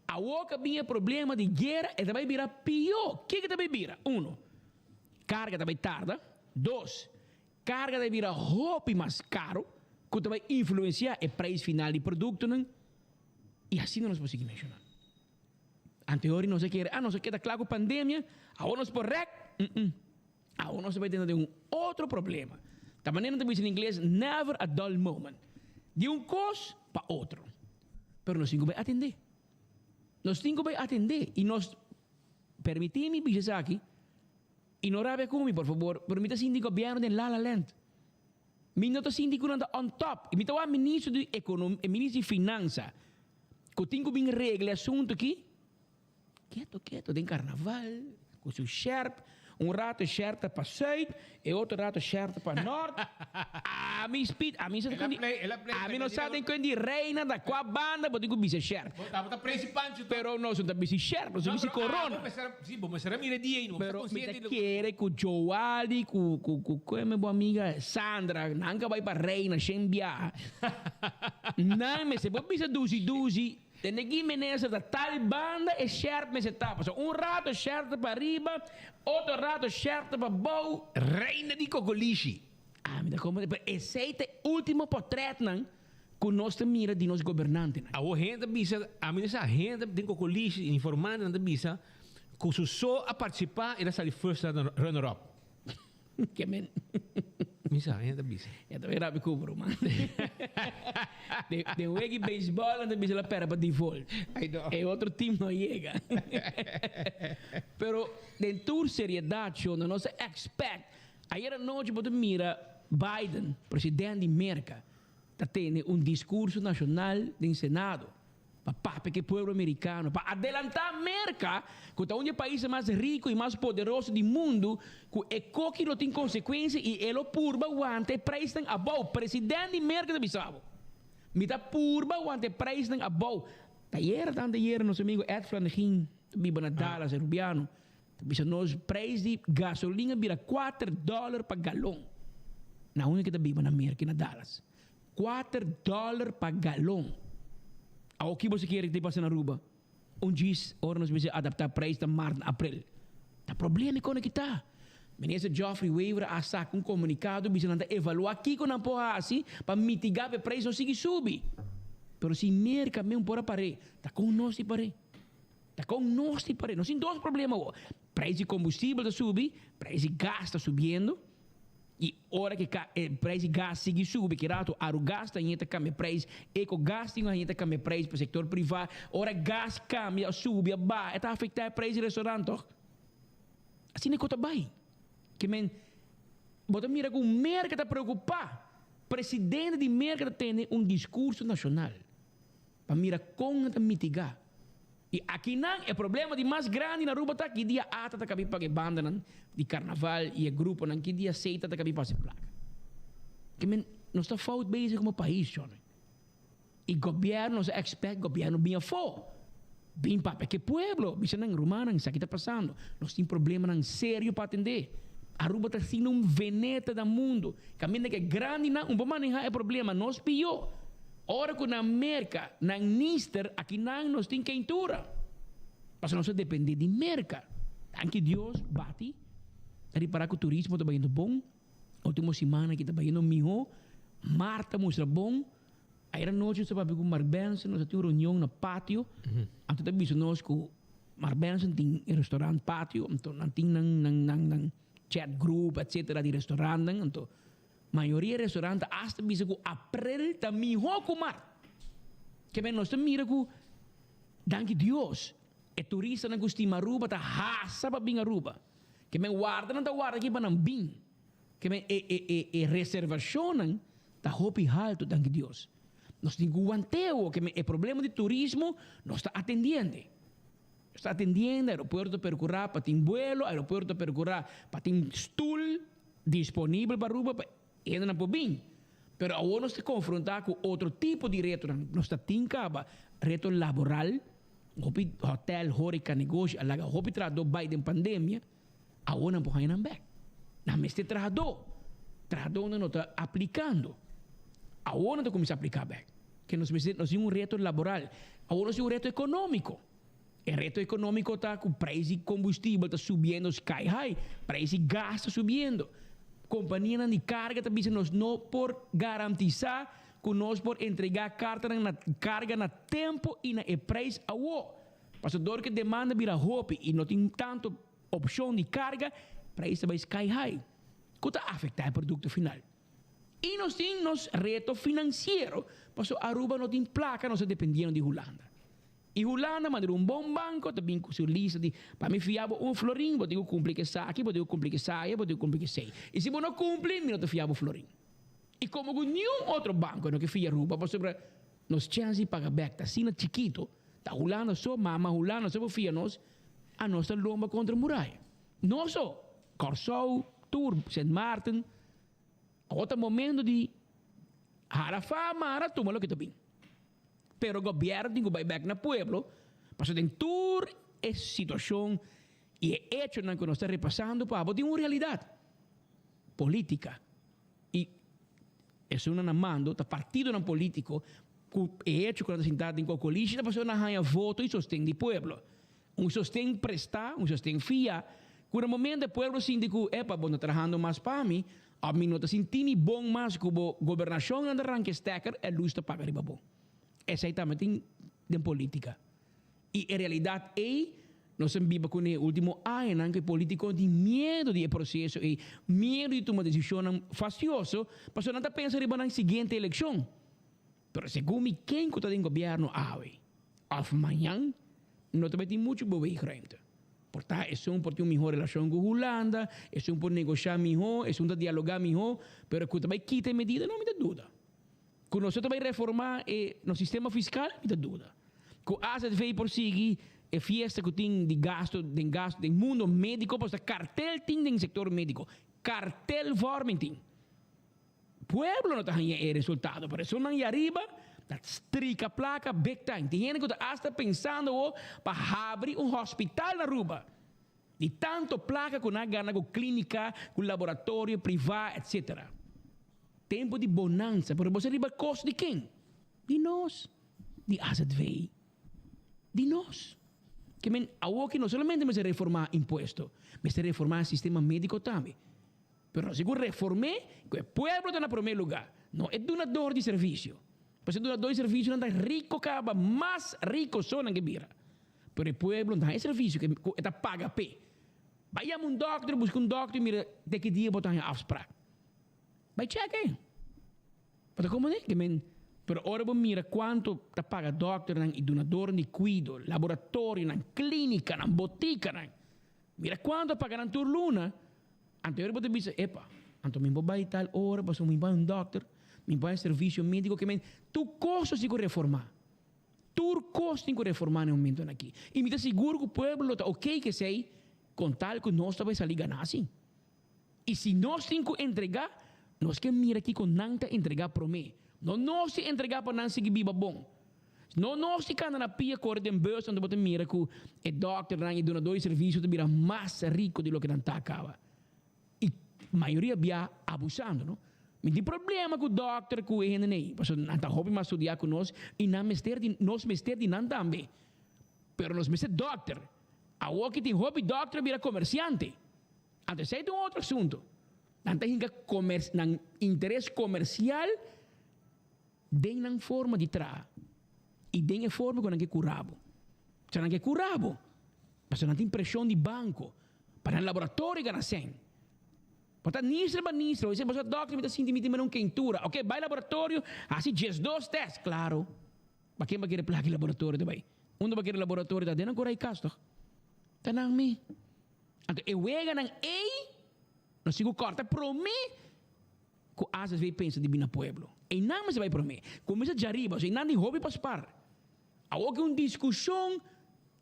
[SPEAKER 19] Awor ku a bin e problema di guera, e ta bai bira pió. Kiko ta bai bira? Uno, karga ta bai tarda. Dos, karga ta bai bira hopi mas karu, ku ta bai influensiá e preis final di produktonan. I asina nos por sigui menshoná. Anteori nos a kere, ah, nos a keda kla ku pandemia, awor nos por rèk. Awor nos ta bai tene den un otro problema. Ta manera nan ta bisa na ingles, never a dull moment. Di un kos pa otro. Pero nos tin ku bai atendé. Nos tin ku bai atendé. I nos, permití mi bisa esaki, i no rabia ku mi por fabor, pero mi ta sinti gobièrnu den la la land. Mi no ta sinti ku nan ta on top. I mi ta wak ministro di ekonomia, ministro di finansa, ku tin ku bin regla e asuntu aki. Keto keto den carnaval cu su sherp, un rato sherp ta pa zuid, e otro rato sherp ta pa nort. Ami speed, ami sa con di, ami no sa den con di reina da cua banda bo tin cu bisa sherp. Pero nos no ta bisti sherp, nos ta bisti corona. Pero mi ta kere cu Joaldi, cu cu cu cu mi bo amiga Sandra, nan ka bay pa reina shen biaha. Nan mester por bisa dusi dusi. Tende ki minister ta tal banda e shert mester ta pasobra un rato shert ta pa riba otro rato shert ta pa bou.
[SPEAKER 18] Reina di kokolishi.
[SPEAKER 19] Ami ta komprende pero esey ta e ultimo potretnan ku nos ta mira di nos gobernantenan.
[SPEAKER 18] Awor hende ta bisa ami ta sa hende den kokolishi informantenan ta bisa ku su so a partisipa el a sali first runner up.
[SPEAKER 19] Ke men.
[SPEAKER 18] Mi sa, hende ta bisa.
[SPEAKER 19] Ya ta rabi ku bro man. De de wegi baseball nan ta bisa la pera pa default.
[SPEAKER 18] Ay no.
[SPEAKER 19] E otro team no yega. Pero den tur seriedad shona nos ta expect ayer anochi bo ta mira Biden president di Merca ta tene un discurso nacional den Senado. Pa papia ku e pueblo amerikano, pa adelantá Merka, ku ta un di e paisnan mas riku i mas poderoso di mundu, ku e koki lo tin konsekuensia i e lo purba wanta e preisnan abou. President di Merka ta bisa bo, Mi ta purba wanta e preisnan abou. Ta yera tanta yera nos amigo Ed Flanegin ta biba na Dallas, e rubiano, ta bisa nos preis di gasolin a bira kuater dòler pa galon. Na unda ke ta biba na Merka i na Dallas. Kuater dòler pa galon. Awor ki boso kere ku ta pasa na Aruba? Un djis ora nos mester adaptá preis ta mart na aprel. Ta problema e kona ki ta. Minister Geoffrey Wever a saka un komunikado bisa nan ta evaluá kiko nan por hasi pa mitigá pa e preis no sigui subi. Pero si Merka men por a par'é, ta kon nos tin par'é? Ta kon nos tin par'é? Nos tin dos problema awor. Preis di kombustibel ta subi, preis di gas ta subiendo. I ora ku e preis di gas sigui subi, ki rato Arugas ta hende ta kambia preis, Ecogas tin hende ta kambia preis pa sektor privá. Ora gas kambia, subi, a baha, e ta afektá e preis di restaurant tòg? Asina e kos ta bai. Ke men, bo ta mira ku Merka ta preokupá. Presidente di Merka ta tene un diskurso nashonal pa mira kon nan ta mitigá. I akinan e problema di mas grandi na Aruba ta ki dia ata ta kabi paga e bandanan di karnaval i e gruponan, ki dia seita ta kabi pasa e plaka. Ke men nos ta fout bezig komo pais chone. I gobièrnu nos a expect gobièrnu bin afó, bin papia ku e pueblo, bisa nan rumannan esaki ta pasando, nos tin problemanan serio pa atendé. Aruba ta siendo un veneta na mundu, kaminda ku e grandinan un por maneha e problema, nos pió. Ora ku na Merka nan nister akinan nos tin keintura. Pasobra nos ta depende di Merka. Danki Dios bati ta ripara ku turismo ta bayendo bon. Ultimo siman aki ta bayendo miho. Mar ta mustra bon. Ayer anochi nos ta papia ku Mark Benson, nos a tin un reunion na patio. Anto ta bisa nos ku. Mark Benson tin e restaurant Patio, anto nan tin nan nan nan nan chat group etcetera di restaurantnan, anto mayoria restaurant ta hasta bisa ku aprel ta mihó ku mart. Ke men nos ta mira ku danki Dios e turistanan ku stima Aruba ta hasa pa bin Aruba. Ke men warda nan ta warda aki pa nan bin. Ke men e e e e reservashonnan ta hopi haltu danki Dios. Nos tin ku wanteo ke men e problema di turismo nos ta atendiende. Nos ta atendiende, aeropuerto ta perkurá pa tin buelo, aeropuerto ta perkurá pa tin stul disponibel pa Aruba pa hendenan por bin. Pero awor nos ta konfrontá ku otro tipo di retonan. Nos ta tin kaba reto laboral, hopi hotel, horeca, negoshi a laga hopi trahadó bai den pandemia. Awor nan por haña nan bek. Nan mester trahadó. Trahadónan no ta aplikando. Awor nan ta kuminsá apliká bek. Ke nos mester, nos tin un reto laboral. Awor nos tin un reto ekonómiko. E reto ekonómiko ta ku preis di kombustibel ta subiendo sky high, preis di gas ta subiendo. Kompanianan di karga ta bisa nos no por garantisá ku nos por entregá kartanan na karga na tempu i na e preis awor. Pasobra dor ku e demanda bira hopi i no tin tantu opshon di karga, preis ta bai sky high, ku ta afektá e produkto final. I nos tin nos reto finansiero, pasobra Aruba no tin plaka, nos ta dependiendo di Hulanda. I Hulanda manera un bon banko ta bin ku su lista di pa mi fia bo un florin, bo tin ku kumpli ku esaki, bo tin ku kumpli ku esaya, bo tin ku kumpli ku esei. I si bo no kumpli, mi no ta fia bo florin. I komo ku niun otro banko no ke fia Aruba pasobra nos chèns di paga bèk ta asina chikito, ta Hulanda so, mama Hulanda so por fia nos, anos ta lomba kontra muraya. No so, Kòrsou, tur, Sint Maarten, awor ta momento di hara fa, mara, tuma loke ta bin. Pero gobièrnu tin ku bai bèk na pueblo, pasobra den tur e situashon i e echonan ku nos ta repasando pa bo tin un realidat, polítika. I esunnan na mando ta partidonan polítiko ku e echo ku nan ta sintá den kokolishi ta pasobra nan haña voto i sosten di pueblo. Un sosten prestá, un sosten fiá, ku na momento e pueblo sinti ku, epa, bo no trahando mas pa mi, òf mi no ta sinti mi bon mas ku bo gobernashon, nan ta ranka e stèker, e lus ta paga riba bo. Esei tambe tin den polítika. I e realidat ei nos a biba kuné e último añanan ku e polítikonan tin miedu di e proseso ei, miedu di tuma desishonnan fastioso, pasobra nan ta pensa riba nan siguiente elekshon. Pero segun mi ken ku ta den gobièrnu awe òf mañan no ta bai tin muchu beweegruimte. Por ta esun por tin un mihó relashon ku Hulanda, esun por negoshá mihó, esun ta dialogá mihó, pero ku ta bai kita e medida no mi ta duda. Ku nos ta bai reformá e nos sistema fiskal mi ta duda. Ku azv por sigui e fiesta ku tin di gasto den gasto den mundo médiko pasobra kartel tin den sektor médiko, kartelvorming tin. Pueblo no ta haña e resultado, pero esunnan i ariba ta strika plaka big time. Tin hende ku ta asta pensando awo pa habri un hospital na Aruba di tanto plaka ku nan a gana ku klinika, ku laboratorio privá etc. Tempu di bonansa, pero bo sa riba kosto di ken? Di nos, di azv, di nos. Ke men awoki no solamente mester reformá impuesto, mester reformá e sistema médiko tambe. Pero nos tin ku reform'é ku e pueblo ta na promé lugá, no e dunador di servisio. Pasobra e dunador di servisionan ta riko kaba, mas riko so nan ke bira. Pero e pueblo no ta haña e servisio ku e ta paga p'e. Bai yama un dòkter, buska un dòkter i mira te ki dia bo ta haña afsprak. Bai chèk e. Bo ta komprendé? Ke men, pero ora bo mira kuantu ta paga dòkternan i dunadornan di kuido, laboratorionan, klínikanan, botikanan, mira kuantu a paga nan tur luna, Anto ora bo ta bisa, Epa, anto mi por bai tal ora pasobra mi bai un dòkter, mi bai servisio médiko, ke men tur kos nos tin ku reformá. Tur kos tin ku reformá na e momentonan aki. I mi ta sigur ku pueblo lo ta okey ku esei kon tal ku nos ta bai sali ganá asin. I si nos tin ku entregá, nos ke mira kiko nan ta entregá promé. No nos tin entregá pa nan sigui biba bon. No nos di kanda na pia kore den bus anto bo ta mira ku e dòkternan i dunadó di servisio ta bira mas riku di loke nan ta kaba. I mayoria bia abusando no. Mi tin problema ku dòkter ku e hende nei pasobra nan ta hopi mas studiá ku nos i nan mester di nos mester di nan tambe. Pero nos mester dòkter. Awoki tin hopi dòkter a bira komersiante. Anto esei ta un otro asuntu. Nan ta hinka nan interes komersial. Den nan forma di traha i den e forma ku nan ke kura bo. Sa nan ke kura bo. Pasobra nan tin preshon di banko pa nan laboratorio gana sèn. Bo ta nistra ba nistra, bo bisa, Dòkter mi ta sinti mi tin mane un keintura. Oke, bai laboratorio, hasi diesdos tèst. Klaro. Pa ken bo kere plaka e laboratorio ta bai? Unda bo kere laboratorio ta? Den nan kore kas tòg? Ta nan mi. Anto e weganan ei nos tin ku kòrta promé ku AZV pensa di bin na pueblo. Einan mester bai promé. Kuminsá djariba, so einan tin hopi pa spar. Awor ki un diskushon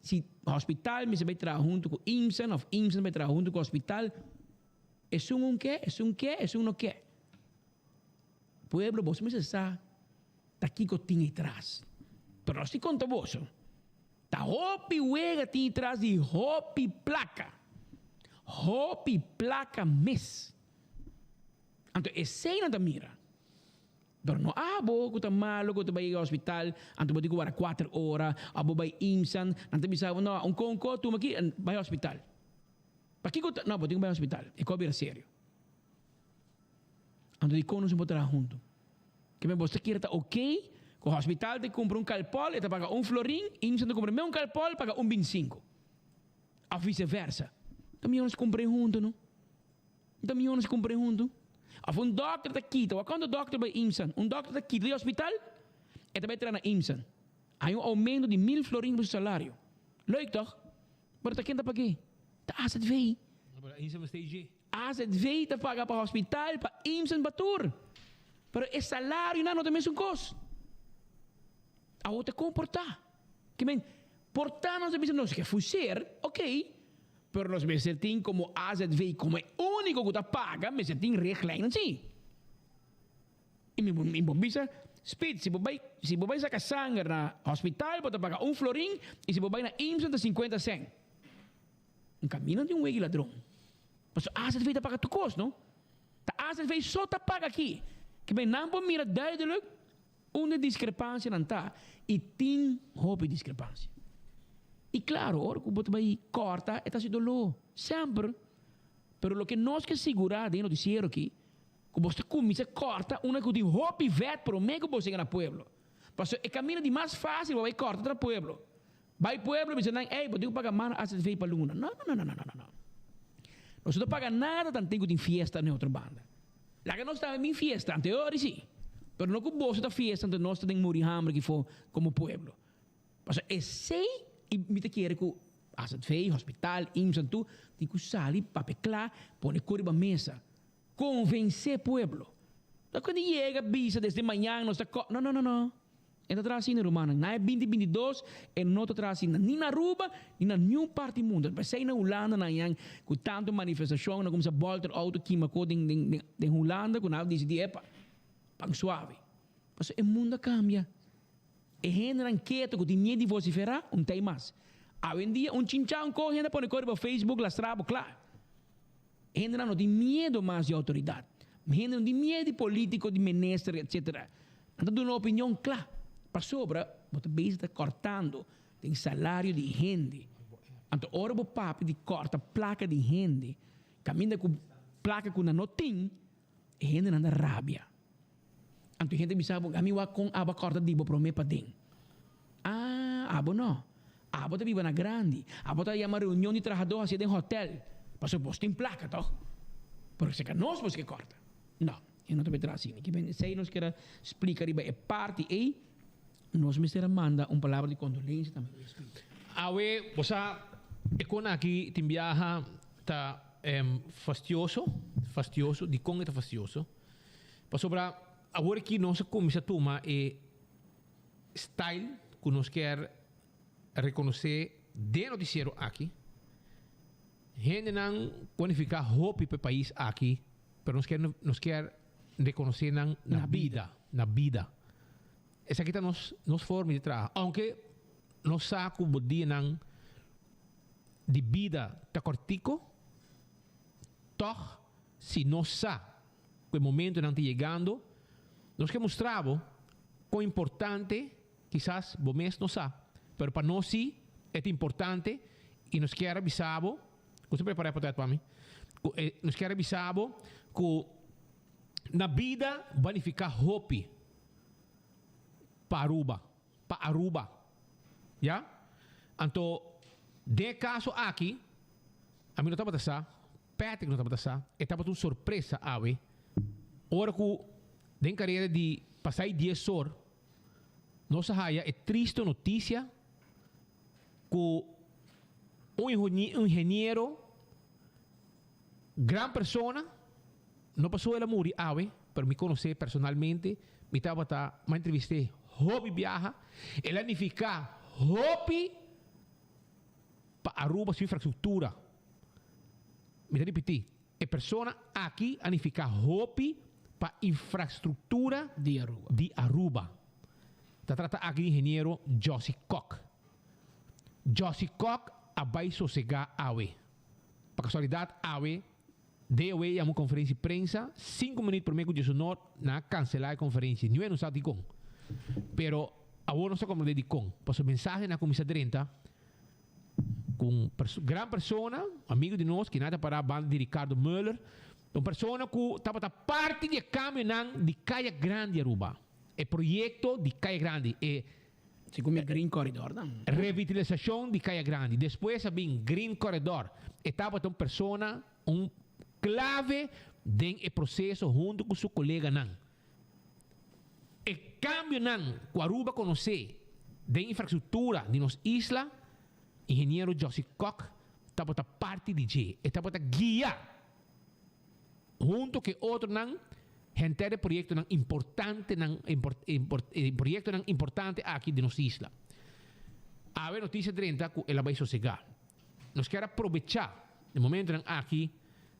[SPEAKER 19] si hospital mester bai traha huntu ku IMSAN òf IMSAN bai traha huntu ku hospital, esun un ke, esun ke, esun no ke. Pueblo boso mester sa ta kiko tin ei tras. Pero nos tin konta boso, ta hopi wega tin ei tras di hopi plaka. Hopi plaka mes. Anto esei nan ta mira. Pero no abo ku ta malo ku ta bai yega hospital, anto bo tin ku wara kuater ora, abo bai IMSAN, nan ta bisa bo no, un konko tuma aki, bai hospital. Pakiko ta, no bo tin ku bai hospital, e kos bira serio. Anto dikon nos no por traha huntu? Ke men bo ta kere ta ok ku hospital ta kumpra un kalpòl e ta paga un florin, IMSAN ta kumpra mes un kalpòl paga un bintisinku. Òf viseversa. Ta mihó nos kumpr'é huntu no. Ta mihó nos kumpr'é huntu. Òf un dòkter ta kita, wak kuantu dòkter bai IMSAN? Un dòkter ta kita di hospital e ta bai traha na IMSAN. Hay un oumento di mil florin pa su salario. Leuk tòg? Pero ta ken ta pag'é? Ta AZV. AZV ta paga pa hospital, pa IMSAN, pa tur. Pero e salarionan no ta mesun kos. Awor ta kon por ta? Ke men, por ta nos a bisa nos ke fuseer, ok, pero nos mester tin komo AZV komo e úniko ku ta paga mester tin richtlijnen si. I mi mi por bisa, Speed, si bo bai si bo bai saka sanger na hospital bo ta paga un florin i si bo bai na IMSAN ta sinkuenta sèn. Un kaminda di un wegi ladron. Pasobra AZV ta paga tur kos, no? Ta AZV so ta paga aki. Ke men nan por mira duidelijk unda e diskrepansianan ta i tin hopi diskrepansia. I klaro, ora ku bo ta bai kòrta e ta hasi doló, semper. Pero loke nos ke sigurá den e notisiero aki, ku bo ta kuminsá kòrta unda ku tin hopi vèt promé ku bo yega na pueblo. Pasobra e kaminda di mas fásil pa bai kòrta ta na pueblo. Bai pueblo bisa nan, ey, bo tin ku paga mas AZV pa luna. No, no, no, no, no, no, no. Nos no ta paga nada tanten ku tin fiesta na e otro banda. Laga nos tambe bin fiesta, anto e ora si. Pero no ku boso ta fiesta anto nos ta den muri hamber kifo komo pueblo. Pasobra esei i mi ta kere ku AZV, hospital, IMSA tur tin ku sali papia kla pone kor riba mesa. Konvensé pueblo. No ku di yega bisa desde mañan nos ta ko, no no no no. E ta traha asina rumannan. Na e binti binti dos e no ta traha asina ni na Aruba ni na niun parti mundo. P'esei na Hulanda nan yan ku tantu manifestashon nan kuminsá bòlter outo kima ko den den den Hulanda ku nan a disidí epa pan suave. Pasobra e mundo a kambia. E hendenan ketu ku tin miedu di vosiferá un ta ei mas. Awendia un chinchá un ko hende a pone ko riba Facebook lastra bo kla. Hendenan no tin miedo mas di autoridad. Hende no tin miedo di politico, di minister, etc. Nan ta duna opinion cla. Pasobra bo ta bezig ta cortando den salario di hende. Anto ora bo papia di corta placa di hende, caminda cu placa cu nan no tin, e hendenan ta rabia. Anto e hende bisa bo, ami wak con abo a corta di bo prome paden. Ah, abo no. Abo ta biba na grandi. Abo ta yama reunion di trahadó hacié den hotel. Pasobra bos tin placa, toch? Pero si ka nos bos ke corta. No, e no ta bay traha asina. Ki ben esey nos kier a splica riba e parti ey. Nos mester a manda un palabra di condolencia tambe pa Espíritu.
[SPEAKER 18] Awe, bo sa, e kon aki tin biaha ta fastioso, fastioso. Dikon e ta fastioso? Pasobra awor aki nos a kuminsá tuma e style ku nos kier rekonosé den e notisiero aki. Hendenan ku a nifiká hopi pa e pais aki, pero nos kier nos kier rekonosé nan na bida, na bida. Esaki ta nos nos forma di traha. Ounke nos sa ku bo dianan di bida ta kòrtiku, tòg si nos sa ku e momentonan ta yegando, nos ke mustra bo kon importante, kisas bo mes no sa, pero pa nos si e ta importante i nos kier a bisa bo, ku ta prepara e potret pa mi, ku e nos kier a bisa bo ku na bida bo a nifiká hopi pa Aruba, pa Aruba, ya. Anto. Den e kaso aki, ami no tabata sa, Patrick no tabata sa, e tabata un sorpresa awe, ora ku den karera di pasai dies or, nos a haya e tristo notisia ku un ingeniero, gran persona, no pasobra el a muri awe, pero mi konos'é personalmente, mi tabata, mi a entrevist'é hopi biaha, el a nifiká hopi pa Aruba su infrastruktura. Mi ta ripití, e persona aki a nifiká hopi pa infrastruktura
[SPEAKER 19] Di Aruba.
[SPEAKER 18] di Aruba. Ta trata aki di ingeniero Jossy Kok. Jossy Kok a bai sosegá awe. Pa kasualidat awe DOW yama un konferensia di prensa, sinku minüt promé ku Djesonor nan a kanselá e konferensia. Niue no sa dikon. Pero awor nos ta komprendé dikon. Pasobra mensahenan a kuminsá drenta ku un gran persona, amigu di nos, kina ta pará banda di Ricardo Muller, un persona ku tabata parti di e kambionan di Kaya Grandi Aruba, e proyekto di Kaya Grandi, e
[SPEAKER 19] Segun mi Green Corridor dan.
[SPEAKER 18] Revitalisashon di Kaya Grandi. Despues a bin Green Corridor. E tabata un persona, un klave den e proseso huntu ku su koleganan. E kambionan ku Aruba konosé den infrastruktura di nos isla, Ingeniero Jossy Kok tabata parti di dje. E tabata guia hunto ku e otronan henter e proyektonan importantenan proyektonan importante aki di nos isla. Awe notisia drenta ku el a bai sosegá. Nos kier a probechá e momentonan aki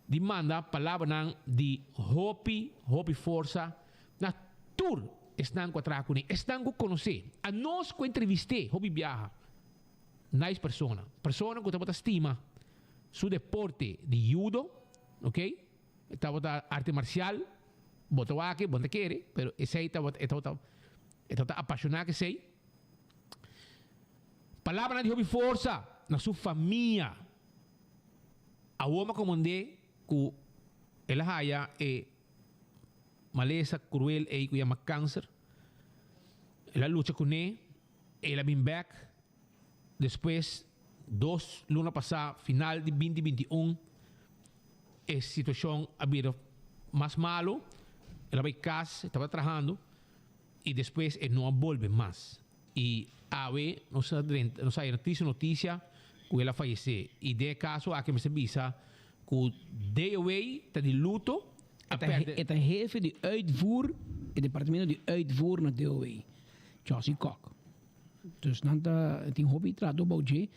[SPEAKER 18] di manda palabranan di hopi, hopi forsa na tur esnan ku a traha kuné, esnan ku konosé. Anos ku entrevist'é hopi biaha, nice persona, persona ku tabata stima su deporte di judo, ok, e tabata arte marcial, bo ta wak, bo no ta kere, pero esei tabata, e tabata, e tabata apashoná ku esei. Palabranan di hopi forsa na su famia. Awor mi a komand'é ku el a haya e malesa kruel ei ku yama kanser. El a lucha kuné, el a bin bèk. Despues, dos luna pasá, final di binti 21, e situashon a bira mas malu. El a bai kas, e tabata trahando i despues e no a bolbe mas. I awe nos a drenta, nos a haya triste noticia cu el a fayece. I den e caso aki mester bisa cu DOW ta di luto, a perde.
[SPEAKER 19] E ta hefe di uitvoer, e departamento di uitvoer na DOW, Jossy Kok. Dus nan ta tin hopi trato bou dje.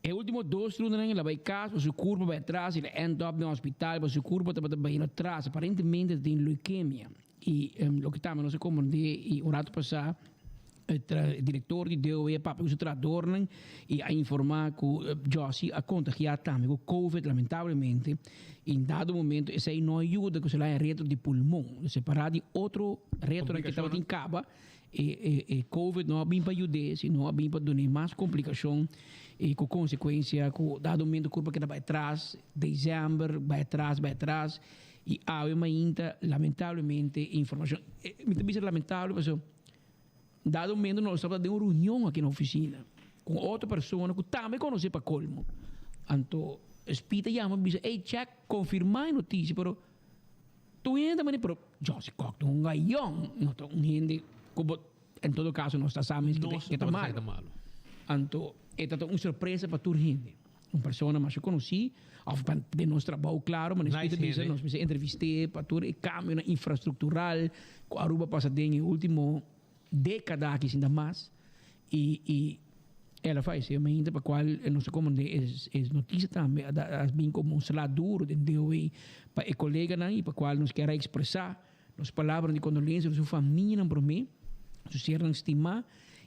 [SPEAKER 19] E ultimo dos lunanan el a bai cas, pa su curpa bai atras, el a end up den hospital, pa su curpa tabata bai atras. Aparentemente ta tin leukemia. I loke tambe nos a komprendé i un rato pasá e direktor di DOW a papia ku su trahadornan i a informá ku Jossy a kontagiá tambe ku covid lamentablemente i en dado momento esei no a yuda ku su laña retro di pulmon separá di otro retronan ku tabatin kaba e e covid no a bin pa yud'é sino a bin pa dun'é mas komplikashon i ku konsekuensia ku dado momento kurpa keda bai atras desèmber bai atras bai atras. I awe mainta lamentablemente e informacion, mi ta bisa lamentable pasobra dado momento nos tabata den un reunion aki na oficina cu otro persona cu tambe conoce pa colmo. Anto Speed ta yama bisa ey check confirma e noticia pero tur hende ta manda pero Johnson Kok ta un gayon no ta un hende cu bo en todo caso nos ta sa mes cu ta malo. Anto e ta un sorpresa pa tur hende. Un persona masha conoci, of pa den nos trabou claro, maar nos bisa, nos mester entrevist'é pa tur e cambionan infrastructural cu Aruba pasa den e ultimo decada aki sinta mas. Y y el a fayece mainta pa cual nos a comprende es es noticia tambe a da a bin como un sla duro den DOW pa e coleganan y pa cual nos kier a expresa Nos palabranan di kondolensia na su famianan promé, su sernan stimá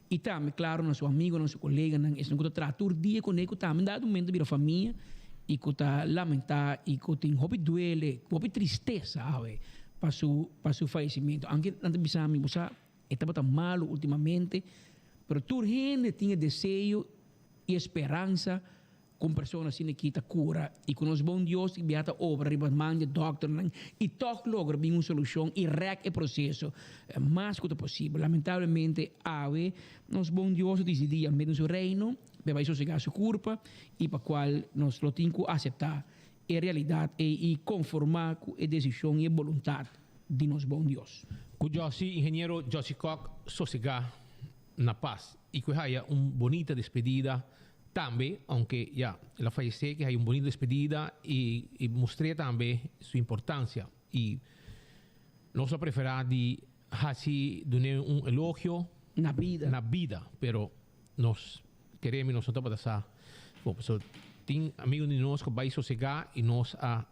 [SPEAKER 19] i tambe klaro na su amigonan, su koleganan, esnan ku ta traha tur dia kuné ku tambe dado momento bira famia i ku ta lamentá i ku tin hopi duele, hopi tristesa awe pa su pa su fayesimentu. Aunke nan ta bisa mi, bo sa e tabata malu ultimamente, pero tur hende tin e deseo i e speransa. Ku un persona asina aki ta kura i ku nos bon Dios tin bia ta obra riba man di e dòkternan i tòg logra bin un solushon i rèk e proseso mas ku ta posibel. Lamentablemente awe nos bon Dios a disidí a mete den su reino pa e bai sosegá su kurpa i pa kual nos lo tin ku aseptá e realidat ei i konformá ku e desishon i e boluntat di nos bon Dios.
[SPEAKER 18] Ku Jossy, ingeniero Jossy Kok sosegá na pas i ku e haya un bonita despedida Tambe, aunke ya el a fayesé, ke hay un bonito despedida i i mustr'é tambe su importansia. I nos a preferá di hasi dun'é un elogio
[SPEAKER 19] Na bida.
[SPEAKER 18] na bida, pero nos kere mi nos no tabata sa. Bo, pasobra tin amigo di nos ku bai sosegá i nos a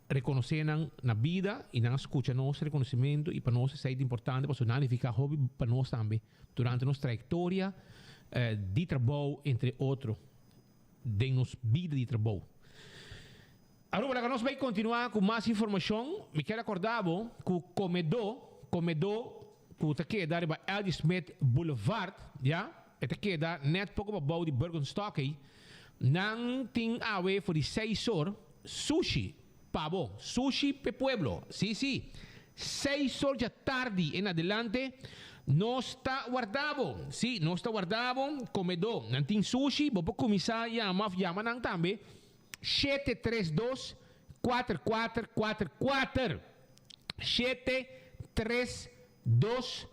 [SPEAKER 18] rekonosé nan na bida i nan a skucha nos rekonosementu i pa nos esei ta importante pasobra nan a nifiká hopi pa nos tambe durante nos trayektoria di trabou entre otro den nos bida di trabou. Aruba laga nos bai kontinuá ku mas informashon. Mi kier akorda bo ku Komedó, Komedó ku ta keda riba L. Smith Boulevard, ya, e ta keda nèt poko pabou di Bergenstock ei, nan tin awe for di seis or Sushi pa bo, sushi p'e pueblo. Sí, sí. Seis or dja tardi en adelante nos ta warda bo. Sí, nos ta warda bo, komedó. Nan tin sushi, bo por kuminsá yama òf yama nan tambe, 732 4444. 732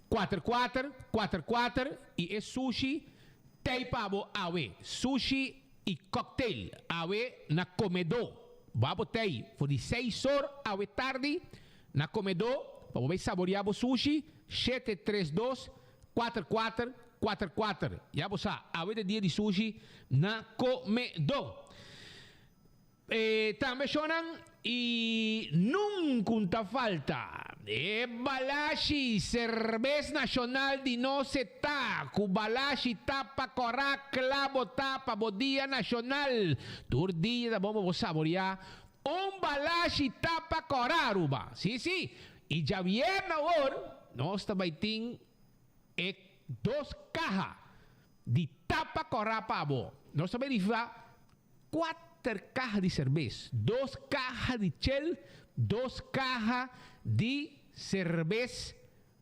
[SPEAKER 18] 4444 i e sushi tei pa bo awe. Sushi i cocktail awe na Comedó. Bo abo tei for di seis or awe tardi na Comedó pa bo bai saborea bo sushi 732 4444. Ya bo sa, awe ta dia di sushi na Comedó. E tambe shonnan y nunca un ta falta. E balashi serbes nashonal di nos e ta cu balashi ta pa cora cla bo ta pa bo dia nashonal. Tur dia ta bon pa bo saborea un balashi ta pa cora Aruba. Si si y djavierna awor nos ta bay tin e dos caha di tapa cora pa bo. Nos ta bay rifa. Kuater kaha di serbes, dos kaha di chel, dos kaha di serbes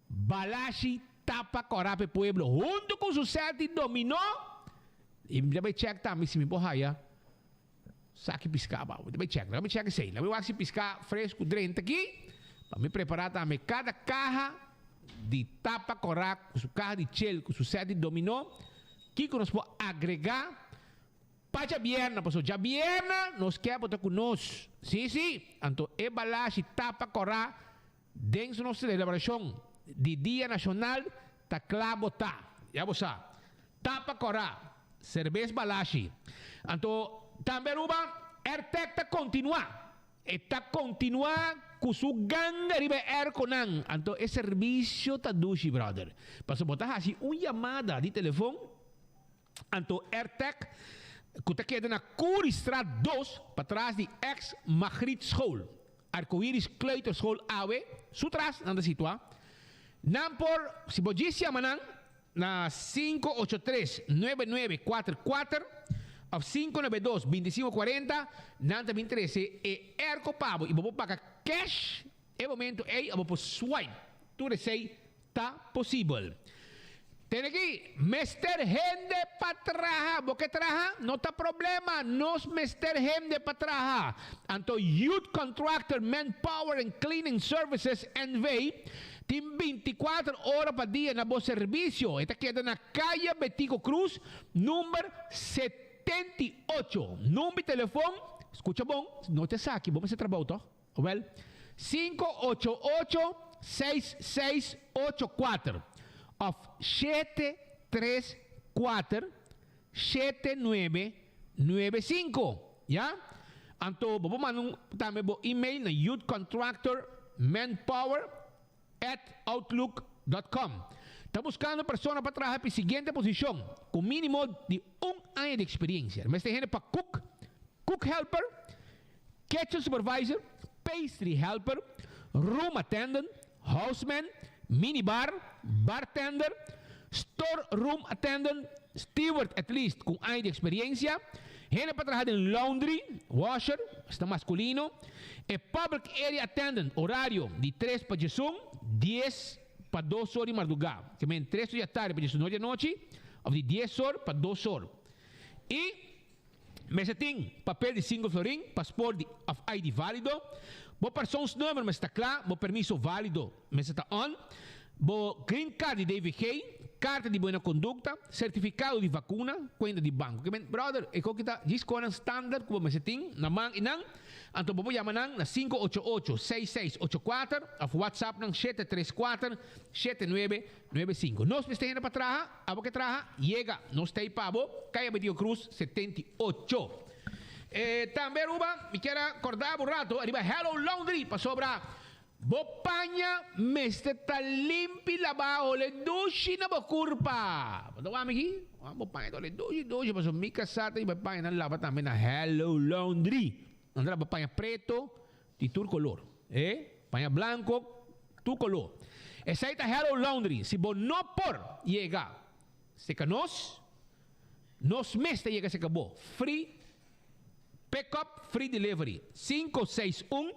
[SPEAKER 18] Balashi tapa kòrá p'e pueblo huntu ku su sèt di dominó i mi ta bai chèk tambe si mi por haya saki piská abou. Mi ta bai chèk, laga mi chèk esei. Laga mi wak si piská fresku drenta aki pa mi prepará tambe kada kaha di tapa kòrá ku su kaha di chel ku su sèt di dominó. Kiko nos por agregá? Pa djabierna, pasobra djabierna nos ke bo ta ku nos. Sí, sí. Anto e balashi tapa kòrá den su nos selebrashon di Dia Nashonal ta kla bo ta. Ya bo sa. Tapa kòrá, serbes balashi. Anto tambe Aruba, Airtec ta kontinuá. E ta kontinuá ku su ganga riba e airconan. Anto e servisio ta dushi, bròder. Pasobra bo ta hasi un yamada di telefon. Anto Airtec ku ta keda na Curiestraat dos patras di ex Magriet School, Arcoiris Kleuterschool awe, su tras nan ta situa. Nan por, si bo djis yama nan na 583 9944 of 592 2540, nan ta bin trese e airco pa bo i bo por paga cash e momento ei of bo por swipe. Tur esei Ta posibel. Tene aki, mester hende pa traha. Bo ke traha? No ta problema, nos mester hende pa traha. Anto Youth Contractor Manpower and Cleaning Services NV tin bintikuater ora pa dia na bo servisio. E ta keda na Kaya Betico Cruz, number 78. Number di telefon, skucha bon, no ta esaki, bo mester trabou toch? Wel, 588 6684 of 734 7995, ya? Anto bo por manda un tambe bo email na youthcontractormanpower@outlook.com. Ta buscando persona pa traha p'e siguiente posicion, cu minimo di un aña di experiencia. Mester hende pa cook, cook helper, Kitchen supervisor, pastry helper, room attendant, houseman, minibar, bartender, store room attendant, Steward at least ku un aña di eksperiencia. Hende pa traha den laundry, washer, esta maskulino. E public area attendant, orario di tres pa djesun, dies pa dos or di mardugá. Ke men tres or di atardi pa djesun or di anochi, of di dies or pa dos or. I mester tin papel di single florin, paspoort di of ID válido. Bo persoonsnummer mester ta kla, bo permiso válido mester ta on. Bo green card di DVG, karta di buena kondukta, sertifikado di vakuna, kuenta di banko. Ke men, brother, e koki ta djis konan standard ku bo mester tin na man i nan. Anto bo por yama nan na 588 6684 of WhatsApp nan 734 7995. Nos mester hende pa traha, abo ke traha, yega, nos ta ei pa bo, Kaya Betico Cruz 78. E tambe Aruba, mi kier a korda bo un rato ariba Hello Laundry pasobra Bo paña mester ta limpi labá hole dushi na bo kurpa. Bo ta wak mi aki? Wak bo paña ta hole dushi dushi pasobra mi kasá ta hiba e pañanan laba tambe na Hello Laundry. Nan ta laba paña preto di tur kolor. E paña blanko tur kolor. Esei ta Hello Laundry. Si bo no por yega seka nos, nos mes ta yega seka bo. Free. Pick up free delivery 561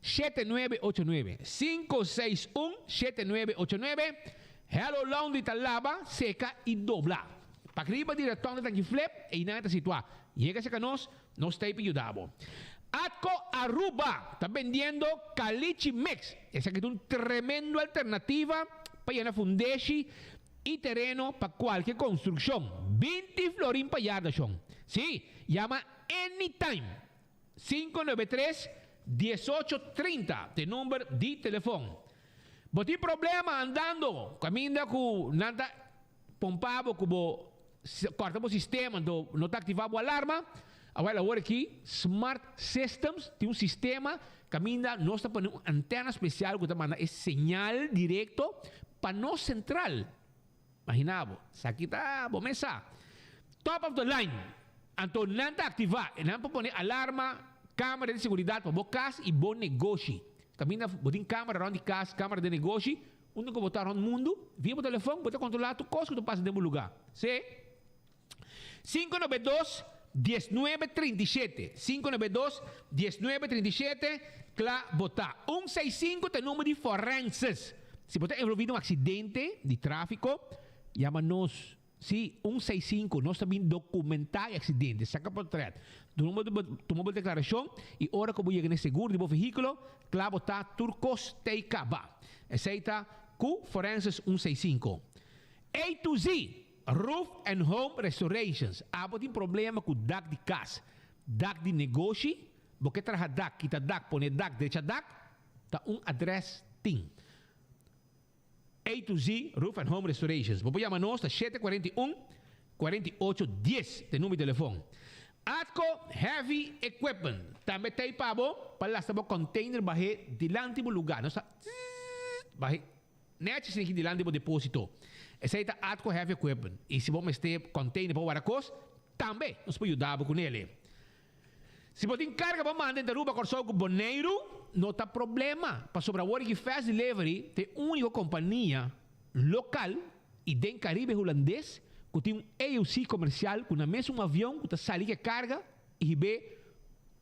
[SPEAKER 18] 7989 561 7989 Hello Laundry ta laba, seka y dobla. Pa riba di rotonde tanki Flip, einan e ta situa. Yega seka nos, nos ta ei pa yuda bo. Atco Aruba ta bendiendo Caliche Mix. Esaki ta un tremendo alternativa pa yena fundeshi y tereno pa cualke construccion. 20 florin pa yarda shon. Sí, yama anytime. 593 18 30 ta e number di telefon. Bo tin problema andando caminda cu nan ta pompa bo cu bo corta bo sistema anto no ta activa bo alarma? Awel awor aki Smart Systems tin un sistema caminda nos ta pone un antena special cu ta manda e señal directo pa nos central. Imagina bo, esaki ta bo mes sa. Top of the line. Anto nan ta activa y nan por pone alarma, camera di seguridad pa bo cas y bo negoshi. Caminda bo tin camera rond di cas, camera den negoshi, unda cu bo ta rond mundo, via bo telefon bo ta controla tur cos cu ta pasa den bo lugar. Si. 592 1937 592 1937 Kla bo ta. Un seis sinku ta e number di forenses. Si bo ta envolvi den un aksidente di trafiko, yama nos. Si, un seis sinku. Nos ta bin dokumentá e aksidente, saka portret, duna bo tuma bo deklarashon i ora ku bo yega na e seguro di bo vehíkulo, kla bo ta tur kos t'ei kaba. Esei ta ku forenses un seis sinku. A to Z! Roof and Home Restorations, Abo tin problema ku dak di kas, dak di negoshi? Bo ke traha dak, kita dak, pone dak, drecha dak? Ta un adrès tin. A to Z Roof and Home Restorations. Bo por yama nos na 741 48 10 ta e number di telefon. Atco Heavy Equipment tambe ta ei pa bo pa lasta bo container bah'é dilanti bo lugá. Nos ta zzz bah'é. Nechi sinki dilanti bo deposito. Esei ta Atco Heavy Equipment. I si bo mester container pa warda kos, tambe nos por yuda bo ku nele. Si bo tin karga pa manda entre Aruba, Kòrsou ku Boneiru, no ta problema, pasobra awor aki Fast Delivery ta e úniko kompania lokal i den Karibe Hulandes ku tin un AOC komersial ku na mesun avion ku ta sali ku e karga i hib'é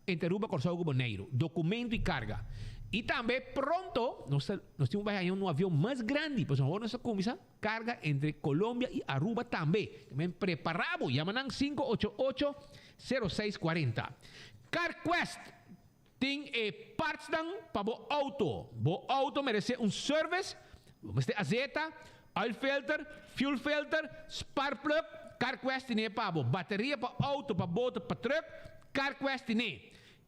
[SPEAKER 18] Entre Aruba, Kòrsou ku Boneiru, dokumento i karga. I tambe pronto nos ta nos tin ku bai haña un avion mas grandi pasobra awor nos ta kuminsá karga entre Colombia i Aruba tambe. Ta men prepará bo, yama nan 588 06 40. CarQuest tin e partsnan pa bo outo. Bo outo meresé un service, bo mester azeta, oil filter, fuel filter, spark plug, CarQuest tine pa bo. Bateria pa outo, pa boto, pa truck, CarQuest tine.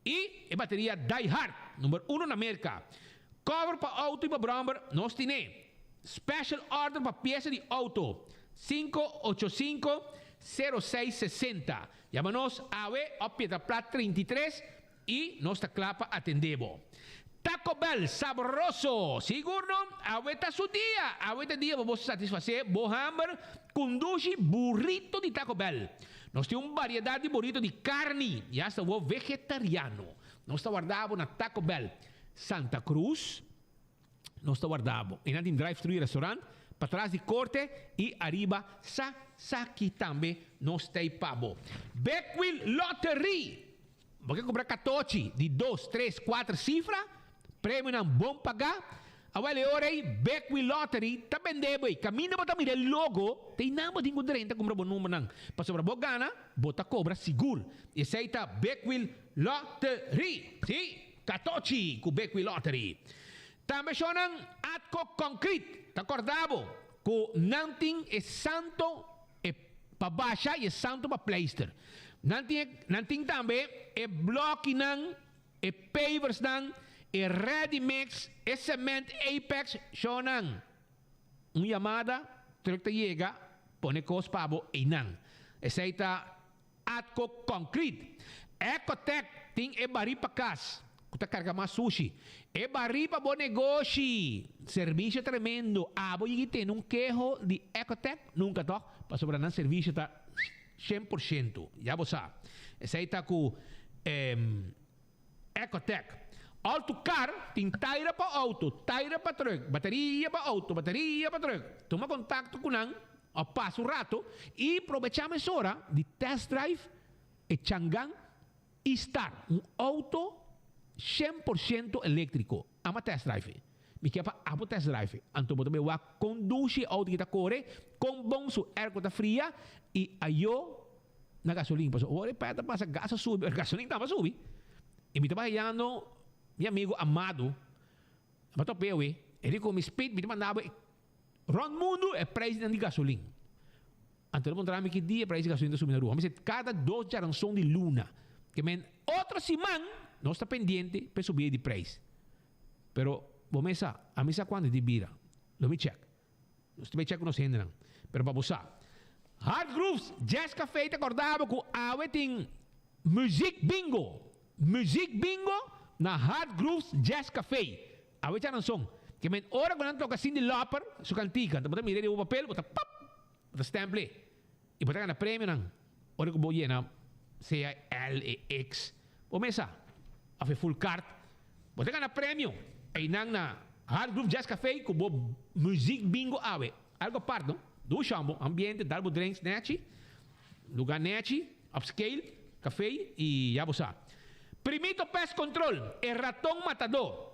[SPEAKER 18] I e bateria Die Hard, number uno na Merka. Cover pa outo i pa bromber, nos tine. Special order pa piesa di outo, 585 06 60. Yama nos awe op Pietra Plat 33 i nos ta kla pa atendé bo. Taco Bell, sabroso! Sigur no? Awe ta su dia! Awe ta dia pa bo satisfasé bo hamber ku un dushi burrito di Taco Bell. Nos tin un bariedat di burrito di karni i asta bo vegetariano. Nos ta warda bo na Taco Bell Santa Cruz. Nos ta warda bo. Einan tin drive-thru i restaurant. Patras di korte i ariba sa saki tambe nos tei pa bo. Big Wheel Lottery! Bo ke kumpra katochi di dos, tres, kuater sifra? Premionan bon pagá? Awel e ora ei Big Wheel Lottery ta bende bo ei. Kaminda bo ta mira e logo, ta einan bo tin ku drenta kumpra bo numbernan. Pasobra bo gana, bo ta kobra sigur. Esei ta Big Wheel Lottery! Sí, katochi ku Big Wheel Lottery. Tambe shonnan Atco Concrete ta corda bo cu nan tin e santo e pa basha y e santo pa pleister. Nan tin e nan tin tambe e blokinan, e paversnan, e ready mix, e cement Apex. Shonnan, un yamada, truck ta yega pone cos pa bo eynan. Esey ta. Atco Concrete. Ecotec tin e barí pa kas ku ta karga mas sushi. E barí pa bo negoshi. Servisio tremendo. Abo yigi tene un keho di Ecotec? Nunka tòg? Pasobra nan servisio ta 100%. Ya bo sa. Esei ta ku Ecotec. Auto Car tin taira pa auto, taira pa truck, bateria pa auto, bateria pa truck. Tuma kontakto ku nan. A pasa un rato y probecha mesora di test drive e Changan E-Star, un auto 100% electrico. Ama test drive e. Mi kier pa abo test drive e. Anto bo ta bay wak con dushi e auto ki ta core, con bon su airco ta fria y ayo na gasolin. Pasobra ora e paya ta pasa gas a subi, pero gasolin tambe a subi. Y mi ta bay hayando mi amigo Amado, a tope awe, e di cu mi speed mi ta manda bo e. Rond mundu e prijsnan di gasolin. Anto lo puntra mi ki dia e prijs di gasolin ta subi na Aruba. Mi si kada dos djaranson di luna. Ke men otro siman nos ta pendiente pa e subida di prijs. Pero bo mes sa, ami sa kuantu di bira. Lo mi check. Nos ta bay check ku nos hendenan. Pero pa bo sa. Hard Grooves Jazz Café ta korda bo ku awe tin Muziek Bingo. Muziek Bingo na Hard Grooves Jazz Café. Awe cha nan son. Ke men ora ku nan toka Cyndi Lauper su kantika, anto bo ta mira riba bo papel, bo ta pap! Bo ta stemple. I bo ta gana premionan ora ku bo yena sea L, e X, bo mes sa, òf e full card. Bo ta gana premio einan na Hard Groove Jazz Café ku bo muziek bingo awe. Algo apart no. Dushi ambo, ambiente, dal bo drinks nechi, luga nechi, upscale, café i ya bo sa. Primito Pest Control, e raton matadó.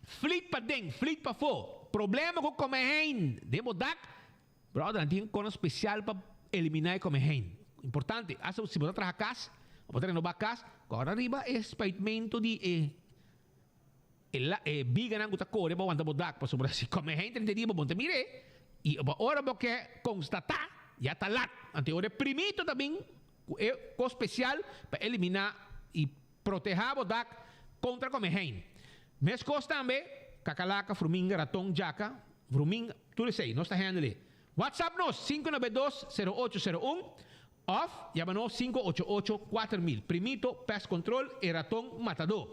[SPEAKER 18] Flit paden, flit pafó. Problema ku komehein den bo dak? Brother, nan tin un kono spesial pa eliminá e komehein. Importante, asta si bo ta traha kas o bo ta renobá kas, kòrda riba e spuitmentu di e e la e biganan ku ta kore pa wanta bo dak, pasobra si komehein ta rinta riba bo no ta mir'é i ora bo ke konstatá ya ta lat. Anto e ora e primito ta bin ku e kos spesial pa eliminá i protehá bo dak kontra komehein. Meskos tambe, kakalaka, fruminga, raton, djaka, vruminga, tur esei nos ta handle. WhatsApp nos 592 0801 òf yama nos 588 4000. Primito Pest Control, e raton matadó.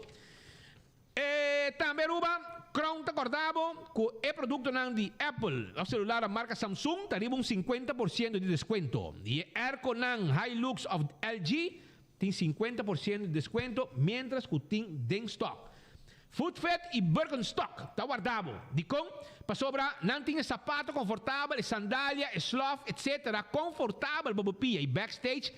[SPEAKER 18] E tambe Aruba, Crown ta corda bo cu e productonan di Apple of celular marca Samsung ta riba un 50% di descuento. Y e airconan Hilux of LG tin 50% di descuento mientras cu tin den stock. Footfit y Birkenstock ta warda bo. Dicon? Pasobra nan tin e sapato confortabel, e sandalia, e slof, etc. Confortabel pa bo pia y backstage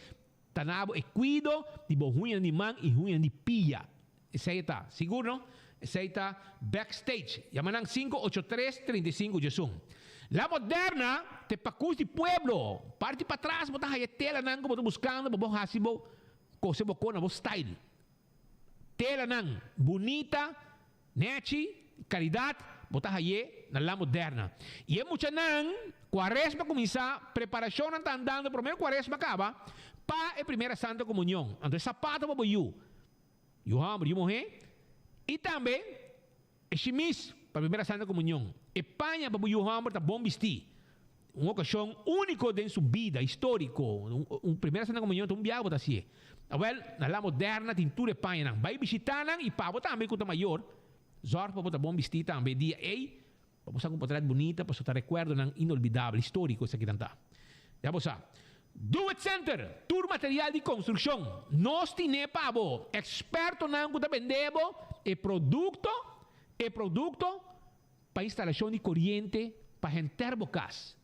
[SPEAKER 18] Ta na bo e kuido di bo huñanan di man i huñanan di pia. Esei e ta. Sigur no? Esei ta backstage. Yama nan 583 35 diesun. La Moderna ta e pakus di pueblo. Parti patras bo ta haya telanan ku bo ta buskando pa bo hasi bo kose bo kos na bo style. Telanan bunita. Nechi, Kalidat, bo ta hay'é na La Moderna. I e muchanan, Kuaresma kuminsá, preparashonnan ta andando promé ku Kuaresma kaba, pa e Primera Santa Komunion. Anto e sapato pa bo yu, yu hòmber, yu muhé, i tambe e shimis pa Primera Santa Komunion. E paña pa bo yu hòmber ta bon bistí. Un okashon úniko den su bida, históriko. Un Primera Santa Komunion ta un biaha bo ta hasié. Awèl, na La Moderna tin tur e pañanan. Bai bishitá nan i pa bo tambe ku ta mayor, zòrg pa bo ta bon bistí tambe e dia ei, pa bo sa ku un potrèt bunita, pasobra ta rekuerdonan inolvidabel, históriko esakinan ta. Ya bo sa. Do It Center, tur material di konstrukshon, nos tin'é pa bo. Ekspertonan ku ta bendé bo e produkto, e produkto pa instalashon di koriente. pa henter bo kas.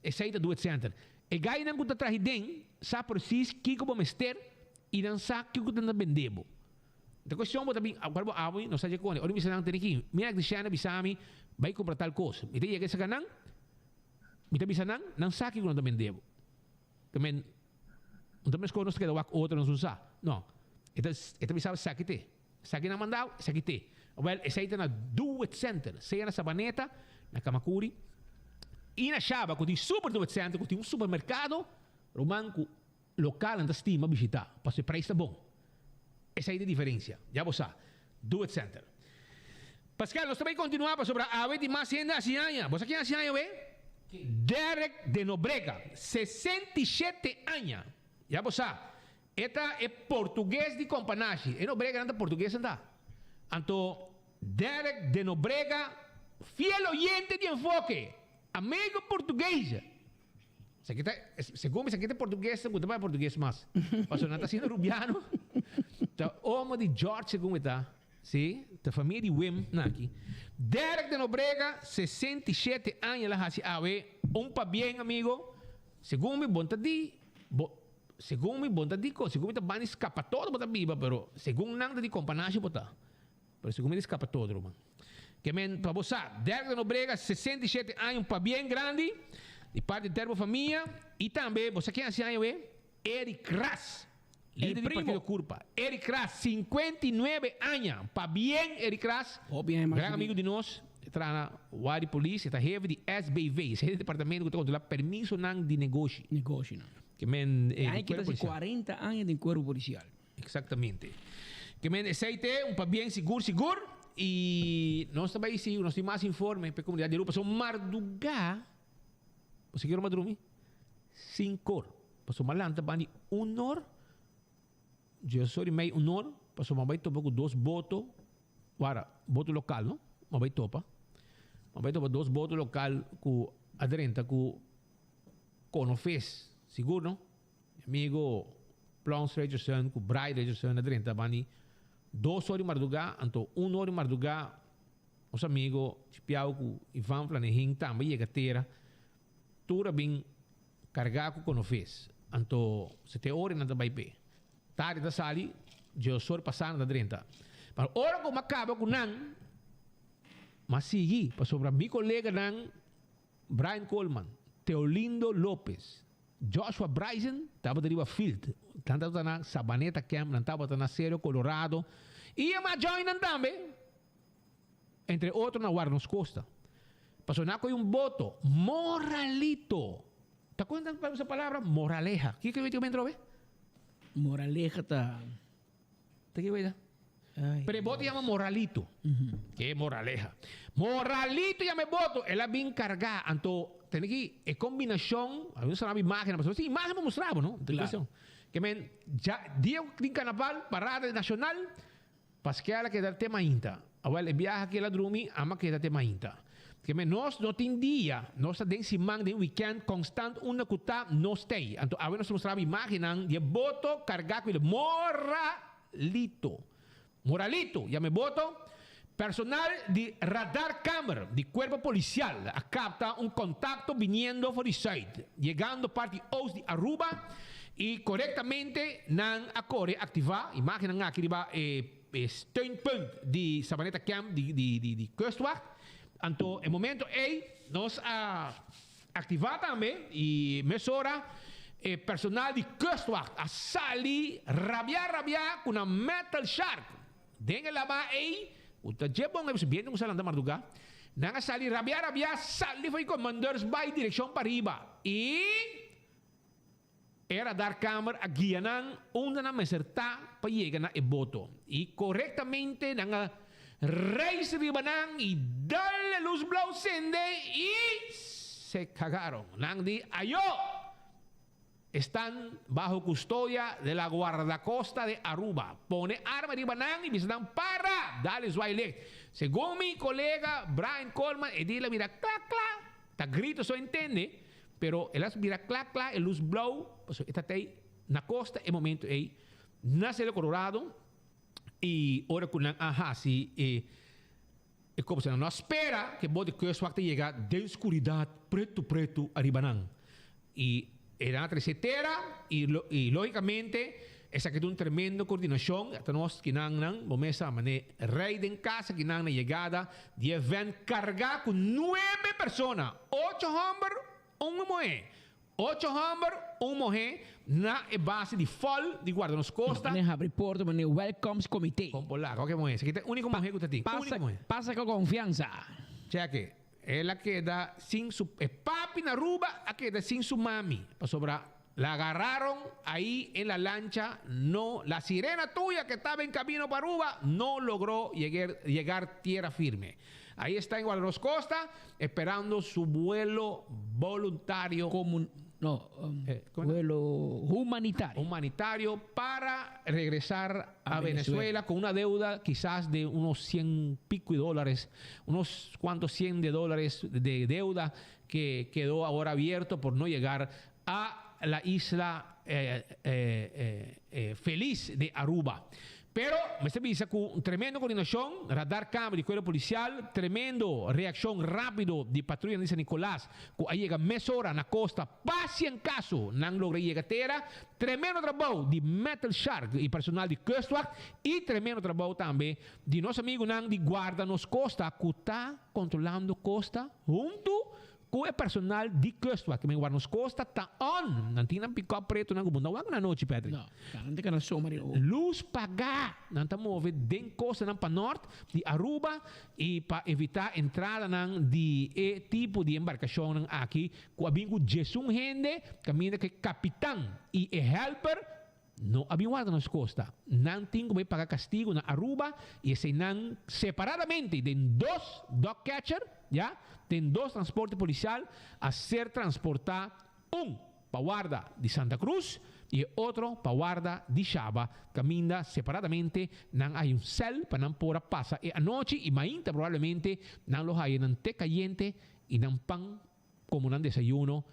[SPEAKER 18] Esei ta Do It Center. E gainan ku ta trahi den sa presis kiko bo mester i nan sa kiko nan ta bende bo. Ta kuestion bo ta bin awor bo abo no sa dje kone. Ora mi bisa nan tene ki mi electrician a bisa mi bai kumpra tal kos. Mi ta yega esaka nan mi ta bisa nan nan sa kiko nan ta bende bo. Ta men no ta meskos nos ta keda wak otro nos no sa. No. E ta e ta bisa bo esaki te. Esaki nan mandao esaki te. Awel esei ta na Do It Center. Sea na Sabaneta, na Kamakuri i na Shaba ku tin super Do It Center ku tin un supermerkado ruman ku Lokalnan ta stima bishitá pasobra e prijs ta bon. Esei ta e diferensia. Ya bo sa. Do It Center. Pascal, nos ta bai kontinuá pasobra awe tin mas hende hasi aña. Bo sa ken hasi aña awe? Derek de Nobrega, 67 aña. Ya bo sa. E ta e portugues di Kompanashi. E Nobreganan ta portugues anta. Anto Derek de Nobrega, fiel oyente di Enfoke, amigo portugues. Esaki ta, segun mi esaki ta portugues, ku ta papia portugues mas. Pasobra nan ta haciendo rubiano. Ta omo di George segun mi ta. Si, ta famia di Wim nan aki. Derek de Nobrega, 67 aña el a haci awe. Un pabien amigo. Segun mi bon ta di, bo, segun mi bon ta di ko, segun mi ta bani scapa todo bo ta biba, pero segun nan ta di companashi bo ta. Pero segun mi ta scapa todo ruman. Ke men pa bo sa, Derek de Nobrega, 67 aña, un pabien grandi di parti di ter bo famia y tambe bo sa ken haci aña we? Eric Ras, lider di partido Curpa. Eric Ras, 59 aña, un pabien Eric Ras, gran amigo di nos, e traha na Wari Police, e ta hefe di SBV, esei ta e departamento ku ta kontrola permisonan di negoshi.
[SPEAKER 19] Negoshinan.
[SPEAKER 18] Ke men
[SPEAKER 19] E aña kita si 40 aña den cuerpo policial.
[SPEAKER 18] Exactamente. Ke men esei te un pabien sigur sigur y nos ta bay si nos tin mas informe pa e comunidad di Aruba. Pasobra marduga, bo sa kier ora drumi? Sinkor. Pasobra lanta ban di un or, dies or y mei un or, pasobra bay topa cu dos boto, wara, boto local no, ma bay topa. Ma bay topa dos boto local cu a drenta cu Conofes, sigur no? Mi amigo Plons Richardson ku Bray Richardson a drenta bani dos or di mardugá, anto un or di mardugá nos amigo Chipiao ku Ivan Flanehin tambe yega tera. Tur a bin kargá ku konofes. Anto sete ora nan ta bai p'e. Tardi ta sali, dies or pasá nan ta drenta. Pero ora ku mi a kaba ku nan, mi a sigui pasobra mi koleganan Brian Coleman, Teolindo Lopez, Joshua Bryson tabata riba field. Nan tabata na Sabaneta Camp, nan tabata na Cerro Colorado y e mas join nan tambe, entre otro na Guarnos Costa. Pasobra nan a coge un boto, Moralito. Ta con nan usa palabra moraleja? Kiko ke wete awe?
[SPEAKER 19] Moraleja ta.
[SPEAKER 18] Ta ke weta? Pero e boto yama Moralito. Ke moraleja. Moralito yama e boto. El a bin kargá. Anto tene ki e kombinashon, a mi mostraba imágennan, pasobra sin imágen bo mostraba, no? Claro. Ke men ya dia ku tin karnaval, parada nashonal, Paskel a keda te mainta. Awel e biaha ku el a drumi, ama keda te mainta. Ke men nos no tin dia, nos ta den siman, den wikènt, konstant unda ku ta, nos t'ei. Anto awe nos ta mostraba imágennan di e boto kargá ku el Moralito. Moralito, yama e boto. Personal di radarkamer di Cuerpo Policial a capta un contacto biniendo for di zuid, yegando parti oost di Aruba y corectamente nan a core activa, imagennan aki riba e steunpunt di Sabaneta Camp di di Kustwacht. Anto e momento ey nos a activa tambe y mesora e personal di Kustwacht a sali rabia rabia cu nan metal shark. Den e laba ei, ku ta dje bon e bientu ku sa lanta mardugá, nan a sali rabiá rabiá, sali for di Commandeurs bai direkshon pariba i e radarkamer a guia nan unda nan mester ta pa yega na e boto. I korektamente nan a reis riba nan i dal e lus blou sende i se kagaron. Nan di, Ayo! Estan baho custodia de la Guardacosta de Aruba. Pone arma riba nan y bisa nan para! Dale zwaai licht. Segun mi colega Brian Coleman e di el a bira cla cla. Ta grito so entende, pero el a bira cla cla e luz blauw pasobra e ta tey na costa e momento ey na Cerro Colorado y ora cu nan a haci e. E kopo nan no a spera ku e bote kustwacht ta yega den skuridat pretu pretu ariba nan. I e nan a trese tera i i logikamente esaki ta un tremendo kordinashon. Ta nos kinan nan bo mes sa mane rei den kasa kinan na yegada di e vèn kargá ku nuebe persona, ocho hòmber, un muhé. Ocho hòmber, un muhé na e base di fòl di Guarda Nos Costa.
[SPEAKER 19] Mane habri porta, mane welcomes comité.
[SPEAKER 18] Kon por laga, oke muhé. Esaki ta e úniko muhé ku ta tin.
[SPEAKER 19] Pasa,
[SPEAKER 18] Úniko muhé.
[SPEAKER 19] pasa ku konfiansa.
[SPEAKER 18] Cheke, el a keda sin su, e papi na Aruba a keda sin su mami, pasobra la agarraron ahí en la lancha, no, la sirena tuya que estaba en camino pa Aruba no logró lleguer, llegar tierra firme. Ahí está en Guarda Nos Costa, esperando su vuelo voluntario.
[SPEAKER 19] Comun, no, um, eh, vuelo humanitario.
[SPEAKER 18] Humanitario para regresar a, a Venezuela. Venezuela con una deuda quizás de unos 100 pico de dólares, unos cuantos 100 de dólares de deuda que quedó ahora abierto por no llegar a la isla eh, eh, eh, feliz de Aruba. Pero mester bisa cu un tremendo coordinacion, radar camera di cuerpo policial, tremendo reaccion rapido di patruya di San Nicolas cu a yega mesora na costa pa si en caso nan logra yega tera, tremendo trabou di Metal Shark y personal di Kustwacht y tremendo trabou tambe di nos amigunan di Guarda Nos Costa cu ta controlando costa hunto Ku e personal di Kustwacht ku men warda nos kosta ta on. Nan tin nan pikòp pretu nan ku bo no wak na anochi, Patrick.
[SPEAKER 19] No, nan ta keda soma di oor.
[SPEAKER 18] Lus pagá. Nan ta move den kostanan pa nort di Aruba i pa evitá entradanan di e tipo di embarkashonnan aki ku a bin ku djesun hende kaminda ku e kapitan i e hèlper No a bin warda nos costa. Nan tin cu bay paga castigo na Aruba y esey nan separadamente den dos dog catcher, ya, den dos transporte policial a ser transporta un pa warda di Santa Cruz y e otro pa warda di Shaba caminda separadamente nan a hay un cel pa nan por a pasa e anochi y mainta probablemente nan lo haya nan te cayente y nan pan como nan desayuno,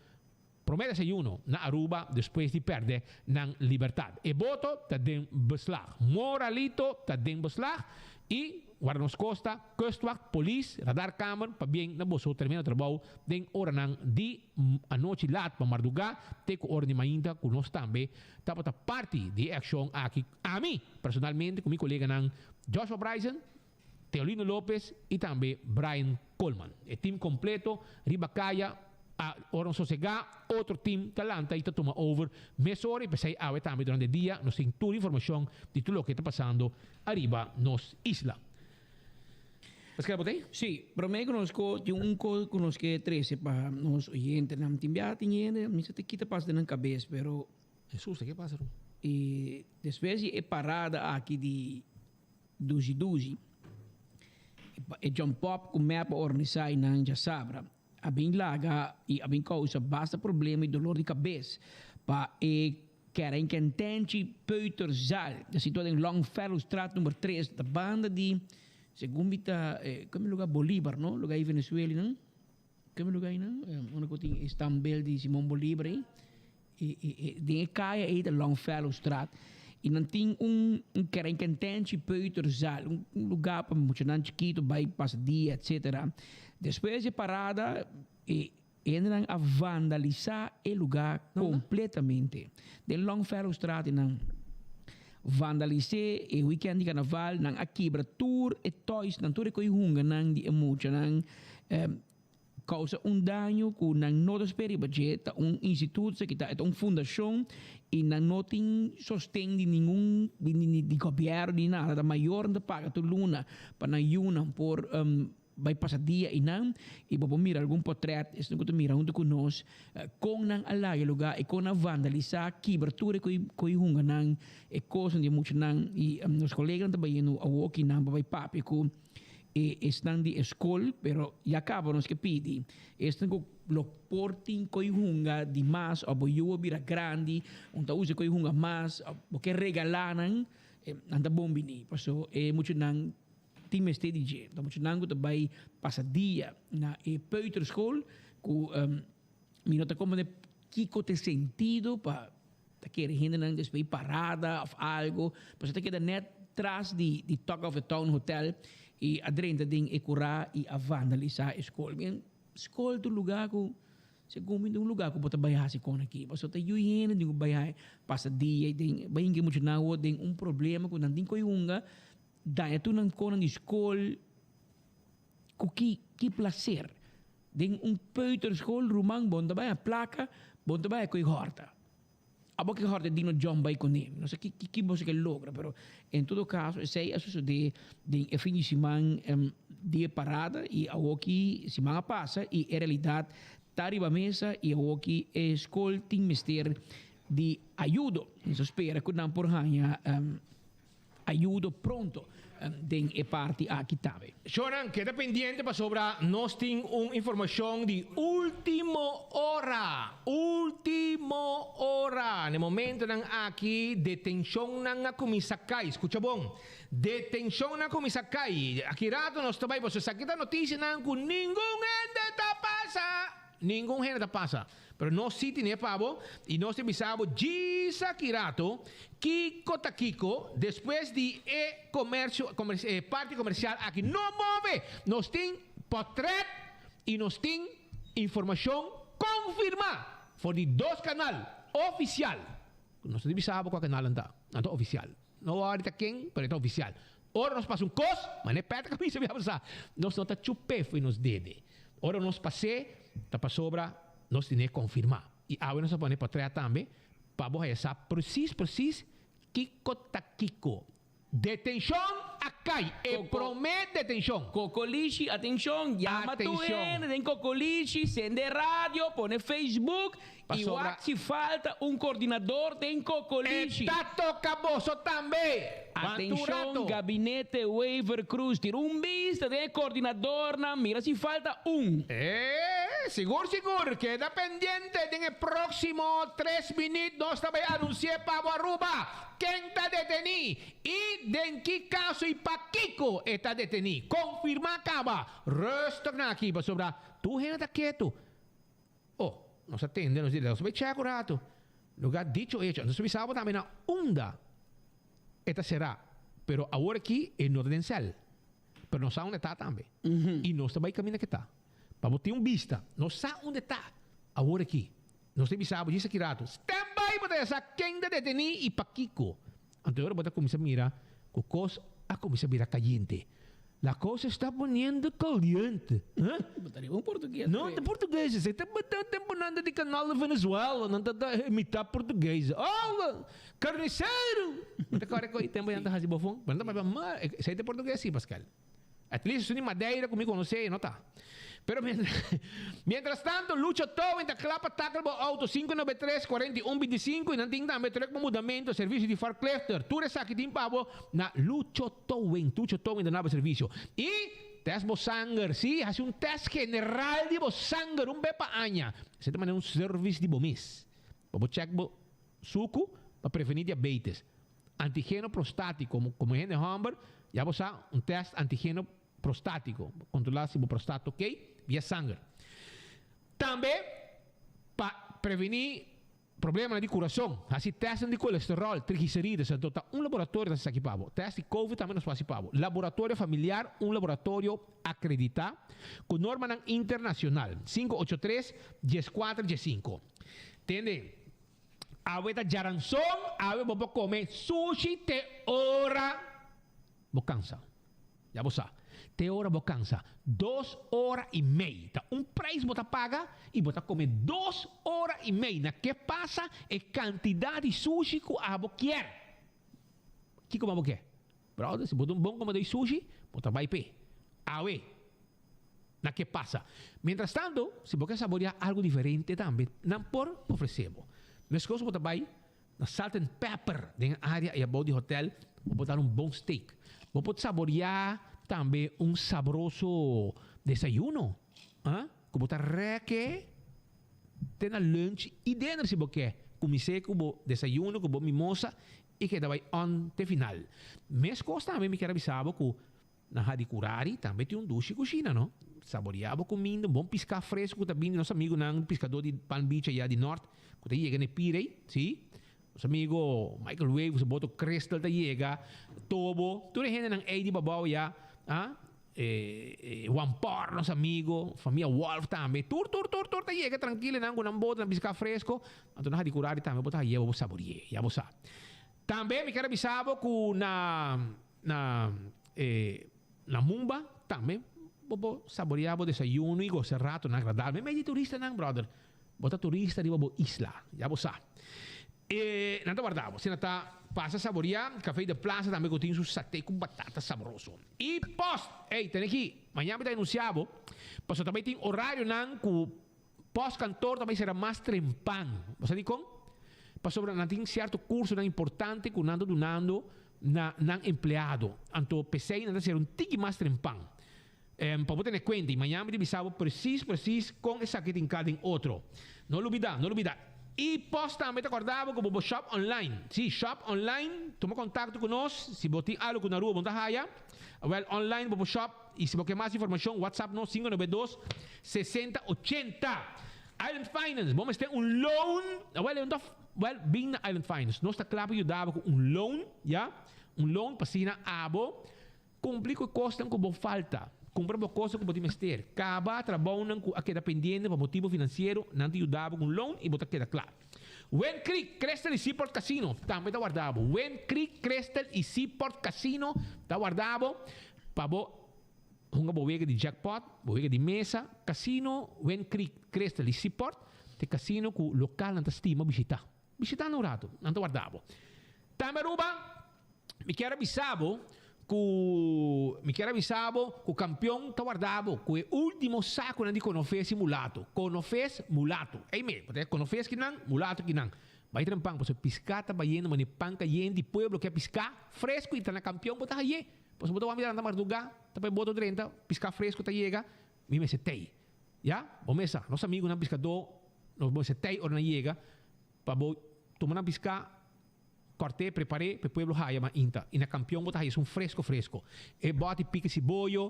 [SPEAKER 18] prome desayuno na Aruba despues di perde nan libertad. E boto ta den beslag. Moralito ta den beslag y Guarda Nos Costa, Kustwacht, Polis, Radarkamer pabien na boso tremendo trabou den oranan di anochi laat pa marduga te cu ora di mainta cu nos tambe tabata parti di e accion aki. Ami personalmente cu mi coleganan Joshua Bryson, Teolino Lopez y tambe Brian Coleman. E team completo riba caya a ora nos sosega, otro team ta lanta y ta tuma over mesora y p'esey awe tambe durante e dia nos tin tur informacion di tur loke ta pasando ariba nos isla. Nos keda botey?
[SPEAKER 19] Sí, prome cu nos co tin un co cu nos ke trece pa nos oyentenan. Tin bia tin hende, mi sa ta kita pasa den nan cabes, pero.
[SPEAKER 18] Jesús, ta ke pasa ru?
[SPEAKER 19] Y despues di e parada aki di. Dushi dushi. E jump up ku mep a organisá i nan djasabra a bin laga i a bin kousa basta problema i dolor di kabes pa e Kerenkentenchi Peuterzaal ta situá den Longfellowstraat number tres ta banda di segun mi ta kome luga Bolívar no luga ei Venezuela nan kome luga ei nan unda ku tin e standbeeld di Simon Bolívar ei. Den e kaya ei ta Longfellowstraat i nan tin un kerenkentenchi peuterzaal, un lugá pa muchanan chikitu bai pasa dia etcetera. Despues di e parada e hendenan a vandalisá e lugá kompletamente. Den Longfellowstraat i nan vandalis'é e wikènt di karnaval, nan a kibra tur e toysnan, tur e ko'i hunganan di e muchanan. Causa un daño cu nan no ta spera riba dje, ta un instituto esaki ta, e ta un fundacion y nan no tin sosten di ningun di di gobierno ni nada, ta mayornan ta paga tur luna pa nan yunan por bay pasa dia eynan y bo por mira algun potret esnan cu ta mira hunto cu nos con nan a laga e lugar y con nan a vandalisa, kibra tur e coy hunga nan, e cosnan di e muchanan y nos coleganan ta bayendo awoki nan pa bay papia cu. E esnan di e skol, pero ya kaba nos ke pidi. Esnan ku lo por tin koi hunga di mas òf bo yu a bira grandi, un ta usa koi hunga mas òf bo ke regalá nan, nan ta bon bini. Paso e muchanan tin mester di dje. Ta muchanan ku ta bai pasa dia na e peuterschool ku mi no ta komprende kiko ta e sentido pa ta kere hendenan despues parada òf algo, pasobra ta keda nèt. tras di di Talk of the Town Hotel i a drenta den e kurá i a vandalisá e skol. Bien, skol ta un lugá ku segun mi ta un lugá ku bo ta bai hasi kon aki. Pasobra ta yu hende tin ku bai pasa dia i den bai hinka e muchanan awor den un problema ku nan tin ku hunga daña tur nan konan di skol ku ki ki plaser. Den un peuterschool ruman bo no ta bai a plaka, bo no ta bai a koe hòrta. Abo ke hòrta Dino John bai kuné. Mi no sa ki ki boso ke logra, pero en todo kaso esei a sosodé den e fin di siman di e parada i awoki siman a pasa i e realidat ta riba mesa i awoki e skol tin mester di ayudo. Nos a spera ku nan por haña Ayudo pronto den e parti aki tambe.
[SPEAKER 18] Shornan, keda pendiente pasobra nos tin un informacion di ultimo ora! Ultimo ora! Na e momentonan aki detencionnan a cuminsa cay. Scucha bon, detencionnan a cuminsa cay. Aki rato nos ta bay pasobra esaki ta noticianan cu ningun hende ta pasa! Ningun hende ta pasa. Pero nos sí tine pa bo i nos ta bisa bo djis aki rato kiko ta kiko despues di e komersio, e parti komersial aki no move. Nos tin potret i nos tin informashon konfirmá for di dos kanal ofisial. Nos ta bisa bo kua kanalnan ta. Nan ta ofisial. No wòrdu ta ken, pero e ta ofisial. Ora nos pasa un kos, manera Peter a bisa mi a pasá, nos no ta chup'é fo'i nos dede. Ora nos pas'é, ta pasobra nos tene konfirmá. I awe nos a pone potrèt tambe pa bo haya sa presis presis kiko ta kiko. Detenshon a kai, e promé detenshon.
[SPEAKER 19] Kokolishi, atenshon, yama tur hende den Kokolishi, sende radio, pone Facebook. I wak si falta un coordinador den Cocolishi.
[SPEAKER 18] E ta toca boso tambe.
[SPEAKER 19] Atencion Gabinete Wever Croes tira un bista den e coordinadornan mira si falta un.
[SPEAKER 18] E sigur sigur keda pendiente den e proximo tres minuut nos ta bay anuncia pa bo Aruba ken ta deteni y den ki caso y pakico e ta deteni. Confirma caba. Rustig na aki pasobra tur hende ta keto. Oh, nos a tende, nos di, nos a bai chèk un ratu. Lugá dicho hecho. Nos a bisa bo tambe na unda e ta será. Pero awor aki e no ta den sèl. Pero nos sa unda e ta tambe. I nos ta bai kaminda ke ta. Pa bo tin un bista. Nos sa unda e ta awor aki. Nos ta bisa bo djis aki ratu. Stand by bo ta ya sa ken ta detení i pakiko. Anto e ora bo ta kuminsá mira ku kos a kuminsá bira kayente. La cosa está poniendo caliente.
[SPEAKER 19] Huh? Bo ta riba un portugues.
[SPEAKER 18] No, ta portugues. Esei ta ta temponan di canal de Venezuela. Nan ta ta imitá portugues. Oh, carnicero! Bo ta kore ku e tempo nan ta hasi bofon. Bo no ta papia mal. Esei ta portugues si, Pascal. At least esun di Madeira ku mi konosé, no ta. Pero mientras tanto, Lucho Towing ta kla pa tackle bo auto 593 41 25 y nan tin tambe truck pa mudamento, servicio di forklifter. Tur esaki tin pa bo na Lucho Towing. Lucho Towing ta na bo servicio. Y test bo sanger, si, haci un test general di bo sanger un be pa aña. Esei ta manera un service di bo mes. Pa bo check bo sucu pa preveni diabetes. Antigeno prostatico, como hende homber, ya bo sa un test antigeno Prostátiko, kontrolá si bo prostat ta okey via sanger. Tambe pa prevení problemanan di kurason, hasi tèstnan di kolesteròl, trigliserides, anto ta un laboratorio ta hasi esaki pa bo. Tèst di covid tambe nos por hasi pa bo. Laboratorio Familiar, un laboratorio akreditá ku normanan internashonal. 583 14 15. Tende, awe ta djaranson, awe bo por kome sushi te ora bo kansa. Ya bo sa. Te ora bo cansa. Dos ora y mei. Ta un prijs bo ta paga y bo ta come dos ora y mei. Na ke pasa e cantidad di sushi cu abo kier. Kico bo abo kier? Brother, si bo ta un bon comedor di sushi, bo ta bay p'e. Awe. Na ke pasa. Mientras tanto, si bo ke saborea algo diferente tambe, nan por ofrece bo. Mescos bo ta bay. Na Salt and Pepper den e área ei abou di hotel bo por dar un bon steak. Bo por saboriá tambe un sabroso desayuno, ah, ku bo ta rèke te na lunch i dinner si bo ke. Kumins'é ku bo desayuno ku bo mimosa i keda bai on te final. Meskos tambe mi kier a bisa bo ku Na Hadicurari tambe tin un dushi kushina no. Saboreá bo kuminda, un bon piská fresku ku ta bini di nos amigunan piskadó di Palm Beach ayá di nort ku ta yega na e pir ei, sí. Nos amigo Michael Wave su boto Crystal ta yega, Tobo, tur e hendenan ey di Babao ya, ah, eh, Juan Por nos amigo, famia Wolf tambe, tur tur tur tur ta yega trankilo nan ku nan boto nan piská fresko, anto nan Hadicurari tambe bo ta yeba bo saborié, ya bo sa. Tambe mi kier a bisa bo ku na na eh, na Mumba tambe bo por saboreá bo desayuno i gosa ratonan agradabel meimei di turistanan brother. Bo ta turista riba bo isla, ya bo sa. E nan ta warda bo. Asina ta pasa saboria Café de Plaza tambe ku tin su sate ku batata sabroso. I post! Ey, tene aki, mañana mi ta anuncia bo, pasobra ta bai tin orarionan ku post kantor ta bai sera mas trempan. Bo sa dikon? Pasobra nan tin sierto kursonan importante ku nan ta dunando na nan empleado. Anto p'esei nan ta sera un tiki mas trempan. Pa bo tene kuenta i mañana mi ta bisa bo presis presis kon esaki tin ka den otro. No lubida, no lubida. I pos tambe ta kòrda bo ku bo por shop online. Sí, shop online, tuma kontakto ku nos si bo tin algu ku na Aruba bo no ta haya. Awèl online bo por shop i si bo ke mas informashon whatsapp nos 592 60 80. Island Finance, bo mester un loan, awèl e no ta, wèl bin na Island Finance. Nos ta kla pa yuda bo ku un loan, ya, un loan pa asina abo. Kumpli ku e kosnan ku bo falta. Kumpra bo kosnan ku bo tin mester. Kaba trabounan ku a keda pendiente pa motibu finansiero, nan ta yuda bo ku un loan i bo ta keda kla. Wind Creek, Crystal i Seaport Casino tambe ta warda bo. Wind Creek, Crystal i Seaport Casino ta warda bo pa bo hunga bo wega di jackpot, bo wega di mesa. Casino Wind Creek, Crystal i Seaport ta e casino ku lokalnan ta stima bishita. Bishita nan un ratu, nan ta warda bo. Tambe Aruba. Mi kier a bisa bo ku mi kier a bisa bo ku kampion ta warda bo ku e ultimo sakunan di konofes i mulato. Konofes, mulato. Ei me, bo ta konofes kinan, mulato kinan. Bai tren pan pasobra piská ta bayendo manera pan kayente i pueblo ke piská fresku i ta na kampion bo ta haye. Pasobra bo ta wak mira nan ta mardugá, ta p'e boto drenta, piská fresku ta yega, mi mester tei. Ya, bo mesa, nos amigunan piskadó, nos mester tei ora nan yega pa bo tuma nan piská. Kòrt'é, prepar'é p'e pueblo haya mainta. I na kampion bo ta haya esun fresko fresko. E bòt di pika siboyo,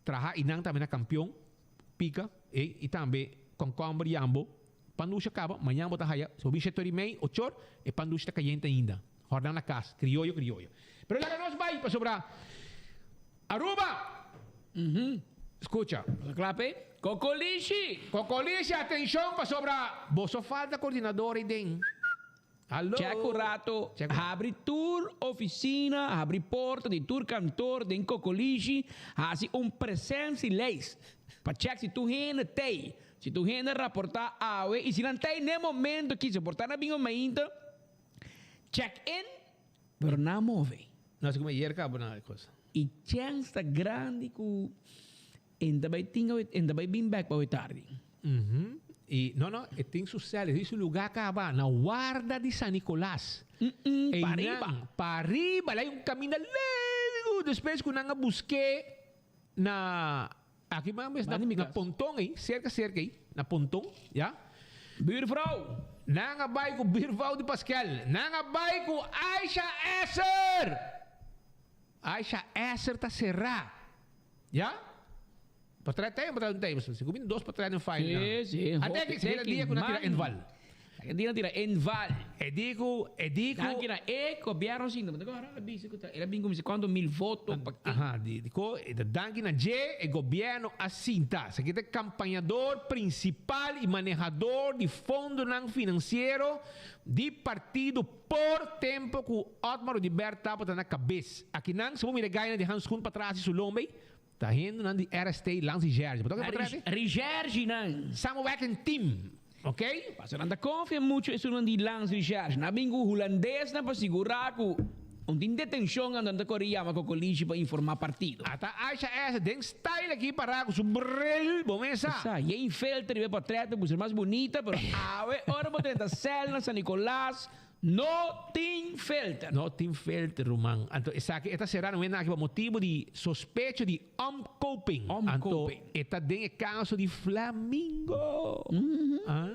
[SPEAKER 18] traha i nan tambe na kampion pika e i tambe kònkòmber yambo. Pan dushi a kaba, mañan bo ta haya, si bo bin shetor i mei, ochor, e pan dushi ta kayente ainda. Hòrnan na kas, krioyo krioyo. Pero laga nos bai pasobra Aruba! Skucha.
[SPEAKER 19] Klape. Kokolishi!
[SPEAKER 18] Kokolishi, atenshon pasobra boso falta kordinador ei den. Hallo.
[SPEAKER 19] Check un rato, habri tur oficina, habri porta di tur kantoor den Kokolishi, hasi un presentielijst pa check si tur hende tei, si tur hende raporta awe y si nan tei n'e momento ki, si por ta na bin omainta, check in, pero nan move.
[SPEAKER 18] No, si como ayer cabo na e cosa.
[SPEAKER 19] E chance ta grandi cu en ta bay tin awe, en ta bay bin bek pa awe tardi.
[SPEAKER 18] Mhm. Y no, no, e tin su cel, e tin su lugar caba na warda di San Nicolas.
[SPEAKER 19] Mm,
[SPEAKER 18] Einan,
[SPEAKER 19] pa riba.
[SPEAKER 18] Pa riba, la hay un caminda largo despues cu nan a busque na aki mas mes na,
[SPEAKER 19] Banda mi
[SPEAKER 18] na
[SPEAKER 19] cas.
[SPEAKER 18] Ponton ey, cerca cerca ey, na Ponton, ya.
[SPEAKER 19] Buurvrouw.
[SPEAKER 18] Nan a bay cu buurvrouw di Paskel. Nan a bay cu Aisha Esser. Aisha Esser ta cera. Ya? Patrè tei o patrè un tei? Si ku bini dos patrè den final.
[SPEAKER 19] Sí, sí.
[SPEAKER 18] Ate ki sera dia ku nan tira inval.
[SPEAKER 19] E dia nan tira inval.
[SPEAKER 18] E di ku, e di ku.
[SPEAKER 19] Danki na e gobierno sinta. Bo ta kòrda el a bisa ku ta el a bin ku mester kuantu mil voto pa ken.
[SPEAKER 18] Aha, di di ku e ta danki na dje e gobierno a sinta. Esaki ta e kampañador prinsipal i manehador di fondonan finansiero di partido por tempo ku Otmar Oduber tabata na kabes. Akinan si bo mira e gainan di hanskun patras di su lomba ei. Ta hendenan di RST langs di Jerji. Bo ta oke potrèt?
[SPEAKER 19] Rijerji nan.
[SPEAKER 18] Samenwerking team. Ok?
[SPEAKER 19] Pasobra nan ta konfia muchu esunnan di langs Rijerji. Nan a bin ku hulandesnan pa sigurá ku un tin detenshon anto nan ta kore yama kokolishi pa informá partido.
[SPEAKER 18] Ata Aisha S. den style aki pará ku su bril. Bo mesa.
[SPEAKER 19] Sa, yen filter riba e potrèt pa busca mas bunita, pero awe ora bo drenta sèl na San Nicolas, No tin filter.
[SPEAKER 18] No tin filter ruman. Anto esaki e ta sera no aki pa motibo di sospecho di omkoping. Anto e ta den e caso di Flamingo. Ah,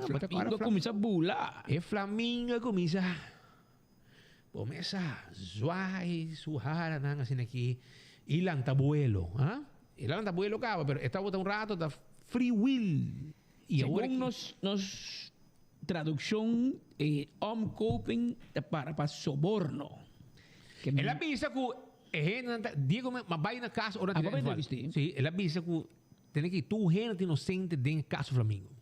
[SPEAKER 18] bo ta
[SPEAKER 19] Flamingo cuminsa bula.
[SPEAKER 18] E Flamingo cuminsa bo mesa zwaai su haranan asina aki y lanta buelo. Ah, e lanta buelo caba pero e tabata un rato ta free will. Y awor
[SPEAKER 19] Segun nos nos. tradukshon e omkoping ta para pa soborno.
[SPEAKER 18] El a bisa ku e hendenan ta Diego me a bai na kas ora
[SPEAKER 19] tira inval.
[SPEAKER 18] Si, el a bisa ku tene ki tur hende ta inosente den e kaso Flamingo.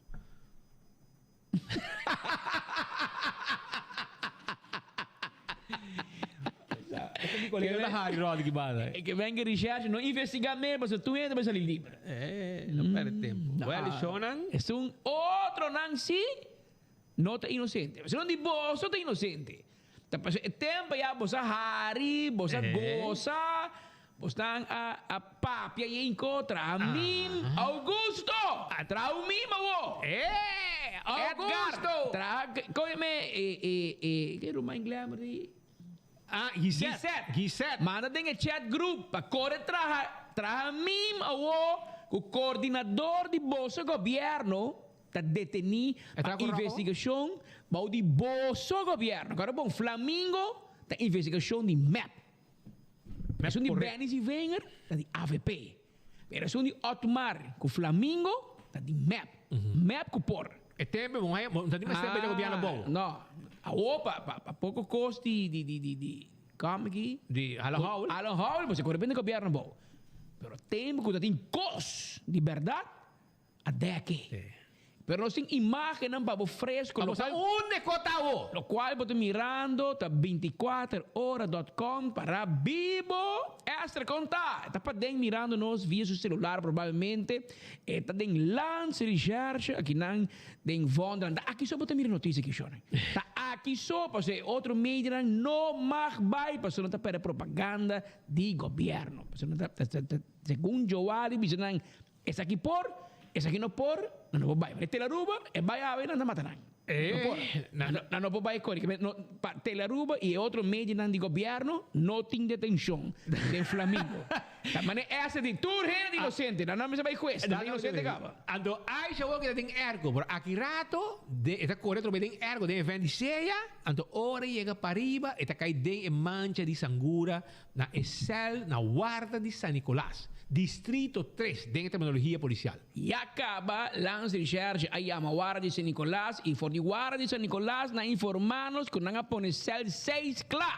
[SPEAKER 19] Ke venga recherche no investiga me pasobra tur hende bai sali liber.
[SPEAKER 18] Eh, no perde tempo. Well, shownan.
[SPEAKER 19] Esun otronan si no ta inocente. Esun di boso ta inocente. Ta pasobra e tempo ya boso a hari, boso a gosa, bosnan a a papia y inco traha mim Augusto! Traha un mim awo!
[SPEAKER 18] Eh,
[SPEAKER 19] Augusto! Traha, koe me e e e ke ruman Glamour di?
[SPEAKER 18] Ah, Gisette. Gisette.
[SPEAKER 19] Manda den e chat group pa kore traha traha mim awo ku coordinador di boso gobierno Ta detení pa investigashon bou di boso gobièrnu. Kòrda bon, Flamingo ta investigashon di mep. Esun di Benny Zievinger ta di avp. Pero esun di Otmar ku Flamingo ta di mep. Mep ku por.
[SPEAKER 18] E tempu bo haya, bo ta di mester beta gobièrnu bou.
[SPEAKER 19] No. Awor pa pa poko kos di di di di kòm aki?
[SPEAKER 18] Di Alan Howell.
[SPEAKER 19] Alan Howell bo se kore bini gobièrnu bou. Pero tempu ku ta tin kos di bèrdat. A dèk'e. Pero nos tin imágennan pa bo fresco.
[SPEAKER 18] Pa bo sa unda e kos ta awo.
[SPEAKER 19] Lokual bo ta mirando ta bintikuater ora dòt kòm para bibo. Esther kon ta? E ta paden mirando nos via su celular probablemente. E ta den Landsrecherche akinan den Vondelland. Ta aki so bo ta mira noticia aki shornan. Ta aki so pasobra e otro medianan no mag bai pasobra nan ta perde propaganda di gobierno. Pasobra nan ta segun Joali bisa nan. Esaki por, esaki no por, nan no por bai. Mane Telaruba, e bai awe nan ta mata nan. No por. Nan no por bai kore. No, pa Telaruba i e otro medionan di gobièrnu no tin detenshon den Flamingo. Ta mane ese di tur hende ta inosente. Nan no mester bai hues. Nan ta inosente kaba.
[SPEAKER 18] Anto Aisha wou keda den ergo, pero aki rato de e ta kore atrobe den ergo den e vent di sea, anto ora e yega pariba e ta kai den e mancha di sangura Na e sèl na warda di San Nicolas, Distrito tres den e terminologia polisial.
[SPEAKER 19] Ya kaba Landsrecherche a yama warda di San Nicolas i for di warda di San Nicolas nan a informa nos ku nan a pone sèl seis kla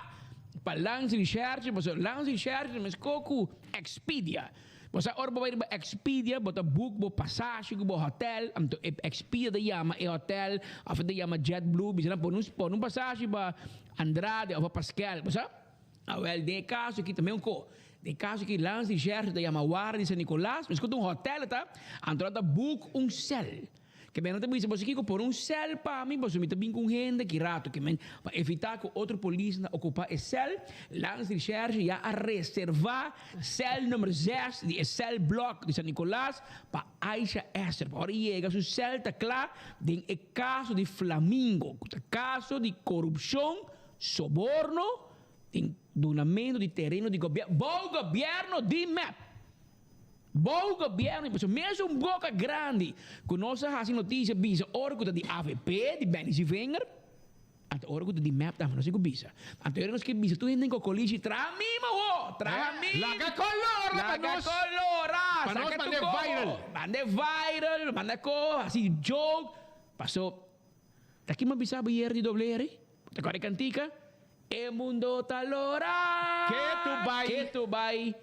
[SPEAKER 19] pa Landsrecherche pasobra Landsrecherche ta meskó ku Expedia. Bo sa ora bo bai riba Expedia bo ta book bo pasashi ku bo hotel anto e Expedia ta yama e hotel òf e ta yama JetBlue bisa nan pone un pasashi pa Andrade òf pa Pascal bo sa. Awel, den e kaso aki ta meun ko. Den e kaso aki Lans di Sherge ta yama Warda di San Nicolas, meskos ta un hotel ta, anto nan ta book un sel. Ke men nan ta bisa, boso kiko pone un sel pa mi, pasobra mi ta bin ku un hende aki rato. Ke men, pa evita ku otro polisnan okupa e sel, Lans di Sherge ya a reserva sel number zes di e sel blok di San Nicolas pa Aisha Esther. Pa ora e yega su sel ta kla den e kaso di Flamingo, ku ta kaso di korupshon. Soborno den dunamento di tereno di gobierno bou gobierno di mep bou gobierno di pasobra mesun boca grandi cu nos a haci noticia bisa ora cu ta di avp di Benny Zievinger anto ora cu ta di mep tambe nos tin cu bisa anto ora nos ke bisa tur hende den cocolishi traha mima wo traha mima
[SPEAKER 18] Laga colora pa
[SPEAKER 19] laga
[SPEAKER 18] nos
[SPEAKER 19] colora
[SPEAKER 18] pa nos
[SPEAKER 19] saca tu
[SPEAKER 18] mande
[SPEAKER 19] coho
[SPEAKER 18] viral
[SPEAKER 19] mande viral manda coho haci joke paso. Ta ki m'a bisa bo yer di doble eri? Bo ta kòrda e kantika? E mundo ta lora.
[SPEAKER 18] Ke tu bai.
[SPEAKER 19] Ke tu bai.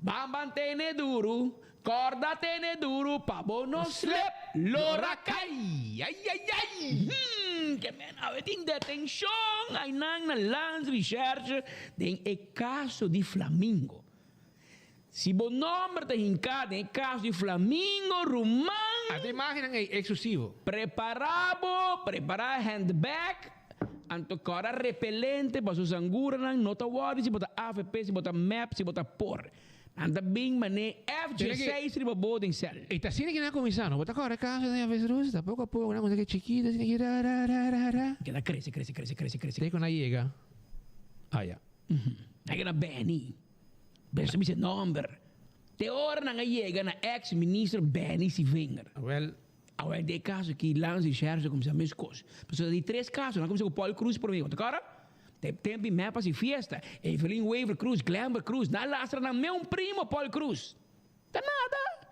[SPEAKER 19] Ban ban tene duru. Kòrda tene duru pa bo no slep. Lora kai.
[SPEAKER 18] Ai ai ai.
[SPEAKER 19] Hmm, ke men awe tin detenshon ainan na Landsrecherche den e kaso di Flamingo. Si bo nomber ta hinká den e kas di Flamingo, ruman.
[SPEAKER 18] Ata imágennan ei eksklusivo.
[SPEAKER 19] Prepará bo, prepará handbag, anto kòrda repelente pa su sanguranan no ta wòrdi si bo ta avp, si bo ta mep, si bo ta por. Nan ta bin man'é FG6 riba bo den sèl.
[SPEAKER 18] I ta asina ki nan a kuminsá, no? Bo ta kòrda e kaso den Avestruz? Ta poko a poko nan a kuminsá ke chikitu asina ki ra ra ra ra ra.
[SPEAKER 19] Keda krese, krese, krese, krese, krese.
[SPEAKER 18] Te ku nan a yega aya.
[SPEAKER 19] Nan keda beni. Pero mi se nomber. Te ora nan a yega na ex minister Benny Sievinger.
[SPEAKER 18] Awel.
[SPEAKER 19] Awel den e caso aki Landsrecherche a cuminsa mes cos. Pasobra di tres caso nan a cuminsa cu Paul Croes prome. Bo ta acorda? Te tempo di mep haci fiesta. Evelyn Wever Croes, Glenber Croes, nan a lastra nan meun primo Paul Croes. Ta nada.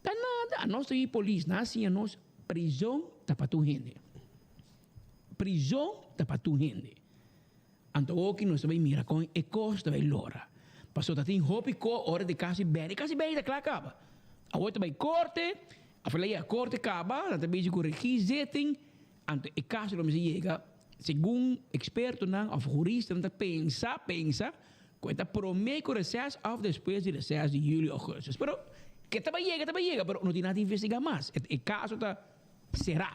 [SPEAKER 19] Ta nada. Anos ta yi polis. Nan a siña nos prison ta pa tur hende. Prizon ta pa tur hende. Anto oki nos ta bay mira con e cos ta bay lora. Pasobra ta tin hopi co ora di casi bende. Casi bende ta cla caba. Awor ta bay corte, a ley a corte caba, nan ta bezig cu regiezitting. Anto e caso lo mester yega, segun expertonan of huristanan ta pensa, pensa, cu e ta prome cu reces of despues di reces di juli, augustus. Pero ke ta bay yega, ta bay yega, pero no tin nada di investiga mas. E caso ta sera.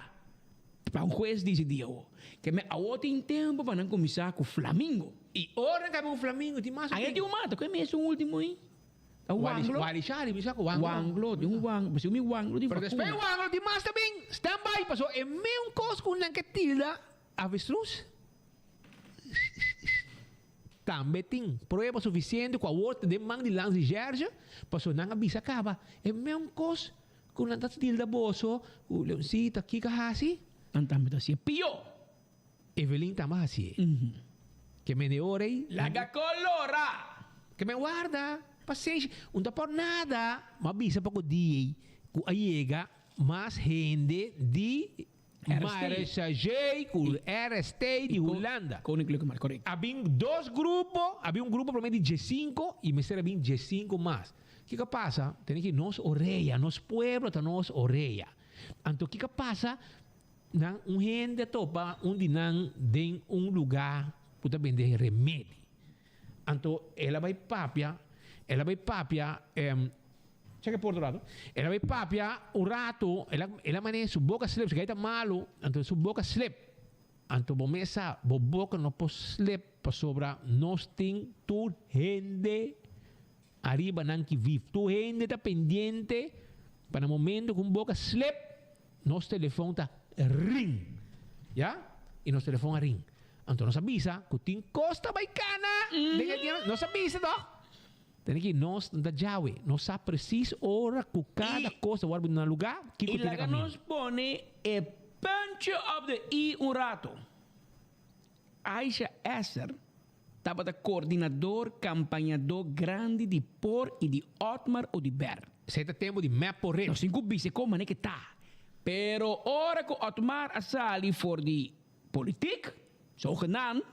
[SPEAKER 19] Pa un hues disidí awor. Ke men awor tin tempu pa nan kuminsá ku flamingo.
[SPEAKER 18] I ora nan kaba ku flamingo tin mas.
[SPEAKER 19] Ayer tin un mata, ku e mes un último ei? Ta wanglo.
[SPEAKER 18] Wali shari bisa ku wanglo.
[SPEAKER 19] Wanglo, tin un wanglo, pasobra mi wanglo di
[SPEAKER 18] Pero despues wanglo tin mas ta bin. Stand by, pasobra e meun kos ku nan ke tilda avestruz tambe tin prueba sufisiente ku awor ta den man di Landsrecherche, pasobra nan a bisa kaba e meun kos. Ku nan ta tilda boso ku Leoncita kiko a hasi?
[SPEAKER 19] Nan tambe ta hasié pió.
[SPEAKER 18] Evelyn tambe a hasié. Ke men e ora ei.
[SPEAKER 19] Laga kolora!
[SPEAKER 18] Ke men warda pasenshi. Un ta por nada. M'a bisa poko dia ei ku a yega mas hende di Marechaussee ku RST di Hulanda.
[SPEAKER 19] Koninklijke Mar, korekto.
[SPEAKER 18] A bin dos grupo, a bin un grupo promé di diesinko i mester a bin diesinko mas. Kiko a pasa? Tene ki nos orea, nos pueblo ta nos orea. Anto kiko a pasa? Nan un hende a topa un di nan den un lugá ku ta bende remedi. Anto el a bai papia, el a bai papia, cheke por otro rato, el a bai papia un rato, el a el a manera su boka slip, su kai ta malu, anto su boka slip. Anto bo mes sa, bo boka no por slip pasobra nos tin tur hende. Ariba nan ki viv. Tur hende ta pendiente pa na momento ku un boka slip, nos telefon ta ring. Ya? I nos telefon a ring. Anto nos a bisa ku tin kos ta bai kana den e dia. Nos a bisa tòg? Tene ki nos no ta djawe. Nos sa presis ora ku kada kos ta wòrdu na lugá, kiko
[SPEAKER 19] I
[SPEAKER 18] tin na
[SPEAKER 19] laga
[SPEAKER 18] kaminda.
[SPEAKER 19] nos pone e puntje op de i un rato. Aisha Esser Tabata coordinador campañador grandi di por y di Otmar Oduber.
[SPEAKER 18] Esey ta tempo di mep por red.
[SPEAKER 19] Nos tin cu bisa con mane ke ta. Pero ora cu Otmar a sali for di politiek, zogenaamd,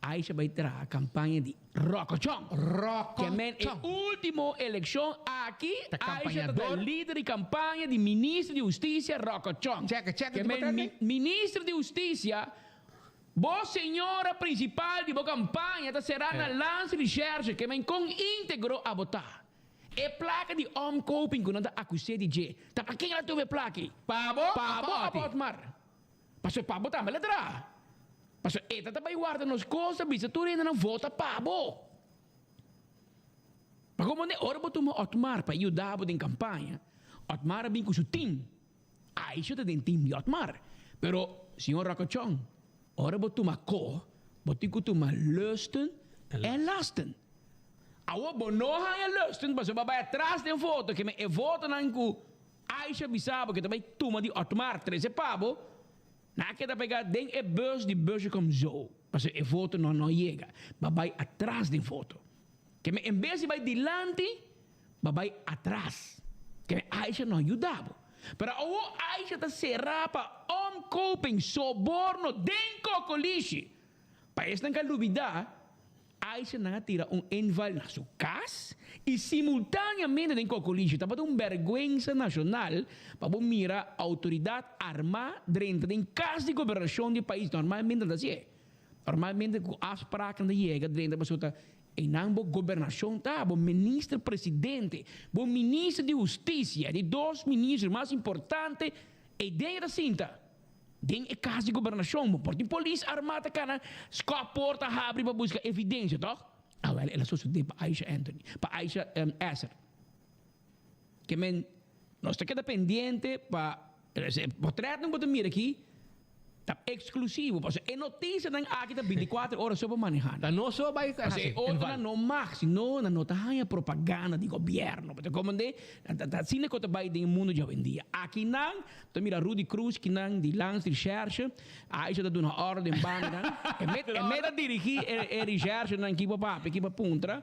[SPEAKER 19] Aisha bay traha campaña di Rocochon.
[SPEAKER 18] Rocochon.
[SPEAKER 19] Ke men e ultimo eleccion aki,
[SPEAKER 18] Ta
[SPEAKER 19] Aisha ta
[SPEAKER 18] campañador.
[SPEAKER 19] lider di campaña di minister di husticia Rocochon.
[SPEAKER 18] Checa, checa,
[SPEAKER 19] Ke
[SPEAKER 18] di
[SPEAKER 19] men
[SPEAKER 18] portret,
[SPEAKER 19] minister di husticia. Bo señora principal di bo campaña ta será na Landsrecherche ke men con integro abo ta. E placa di omkoping cu nan ta acus'é di dje, ta pa ken el a tuma e placa ei?
[SPEAKER 18] Pa bo of
[SPEAKER 19] Pa
[SPEAKER 18] pa
[SPEAKER 19] bo of
[SPEAKER 18] Otty?
[SPEAKER 19] pa Otmar? Pasobra pa bo tambe el a traha. Pasobra e ta ta bay warda nos cos ta bisa tur hendenan vota pa bo. Pa como ne ora bo tuma Otmar pa yuda bo den campaña, Otmar a bin cu su team. Aisha ta den team di Otmar. Pero, señor Rocochon, ora bo tuma ko, bo tin ku tuma lusten en lasten. Awor bo no haña lusten pasobra bo a bai atras den voto, ke men e votonan ku Aisha bisa bo ke ta bai tuma di Otmar trese pa bo, nan a keda pega den e bus di busje kom zo, pasobra e voto no no yega. Bo a bai atras den voto. Ke men en bes di bai dilanti, Bo bai atras. Ke Aisha no a yuda bo. Pero awo Aisha ta sera pa omkoping, soborno den kokolishi. Pa esnan ka lubida, Aisha nan a tira un inval na su kas i simultaneamente den kokolishi. Tabata un bergwensa nashonal pa bo mira outoridat armá drenta den kas di gobernashon di pais. Normalmente nan ta hasié. Normalmente ku afspraken ta yega drenta pasobra ta Einan bo gobernacion ta, bo minister presidente, bo minister di husticia, di dos minister mas importante, ei den e ta sinta. Den e cas di gobernacion, bo por tin polis arma ta cana scop porta habri pa busca evidencia, toch? Awel, el a sosode pa Aisha Anthony, pa Aisha Esser. Ke men, nos ta keda pendiente pa e potretnan ku bo ta mira aki ta eksklusivo pasobra e notisianan aki ta bintikuater ora so pa maneha nan.
[SPEAKER 18] Ta no so bai
[SPEAKER 19] Pasobra
[SPEAKER 18] hasi
[SPEAKER 19] e otronan no mag, si no nan no ta haña propaganda di gobièrnu. Bo ta komprendé? Ta asina ku ta bai den e mundu djawendia. Akinan bo ta mira Rudy Cruz kinan di Landsrecherche, Aisha ta duna órden bandanan. E met e met a dirigí e e recherchenan ki pa papia, ki pa puntra.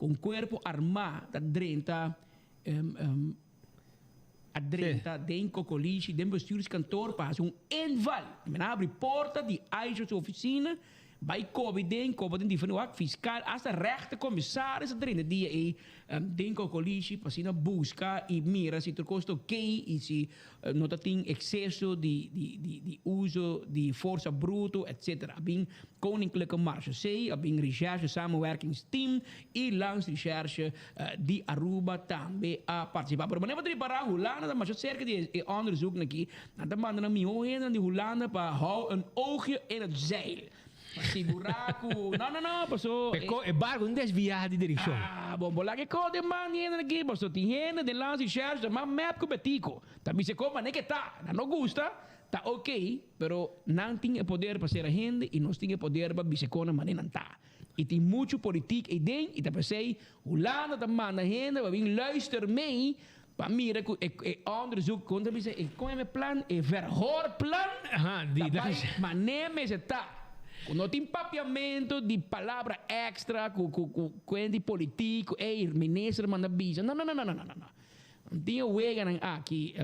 [SPEAKER 19] Ku un kuerpo armá ta drenta a drenta den Kokolishi, den bestuurskantoor pa hasi un inval. Men a habri porta di Aisha su ofisina, bai kobi den, koba den diferente wak, fiskal, asta rechter, komisaris a drenta dia ei den Kokolishi pa asina buska i mira si tur kos ta okey i si no ta tin ekseso di di uso di forsa bruto etcetera. A bin Koninklijke Marechaussee, a bin Recherche Samenwerkingsteam i Landsrecherche di Aruba tambe a participa. Pero manera bo ta ripara Hulanda ta masha cerca di e onderzoeknan aki. Nan ta manda nan miho hendenan di Hulanda pa hou een oogje in het zeil. Pa sigura cu no no no paso
[SPEAKER 18] E e barco no desvia di direccion.
[SPEAKER 19] Ah bon bo laga e cos den man di hendenan aki paso tin hende den Landsrecherche ta mas mep cu Betico. Ta bisa e cos manera ke ta. Nan no gusta ta ok pero nan tin e poder pa sera hende y nos tin e poder pa bisa e cosnan manera nan ta. I tin muchu politiek eiden i ta p'esei Hulanda ta manda hende pa bin luister mee pa mira ku e e onderzoek kon ta bisa e kon e plan e verhoorplan ta bai manera mester ta ku no tin papiamento di palabra extra ku ku ku kuent di politiek ku ey minister manda bisa no no no no no no no tin e weganan aki.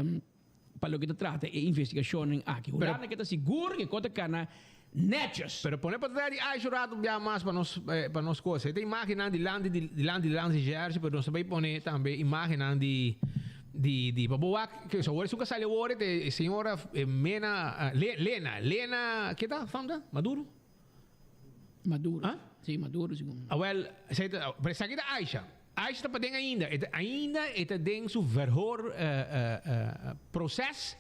[SPEAKER 19] Pa loke ta trata e investigacionnan aki. Hulanda ke ta sigur ke kos ta kana netjes.
[SPEAKER 18] Pero pone pa trae di Aisha un rato bia mas pa nos pa nos cosa. E ta imagennan dilanti di dilanti di Landsrecherche pero nos ta bay pone tambe imagennan di di di pa bo wak ke awor esun ka sali awor e señora Mena Lena Lena ke ta fam ta Maduro?
[SPEAKER 19] Maduro. Ah? Sí, Maduro segun.
[SPEAKER 18] Awel, esei ta, pero esaki ta Aisha. Aisha ta paden ainda. E ta ainda e ta den su verhoor proces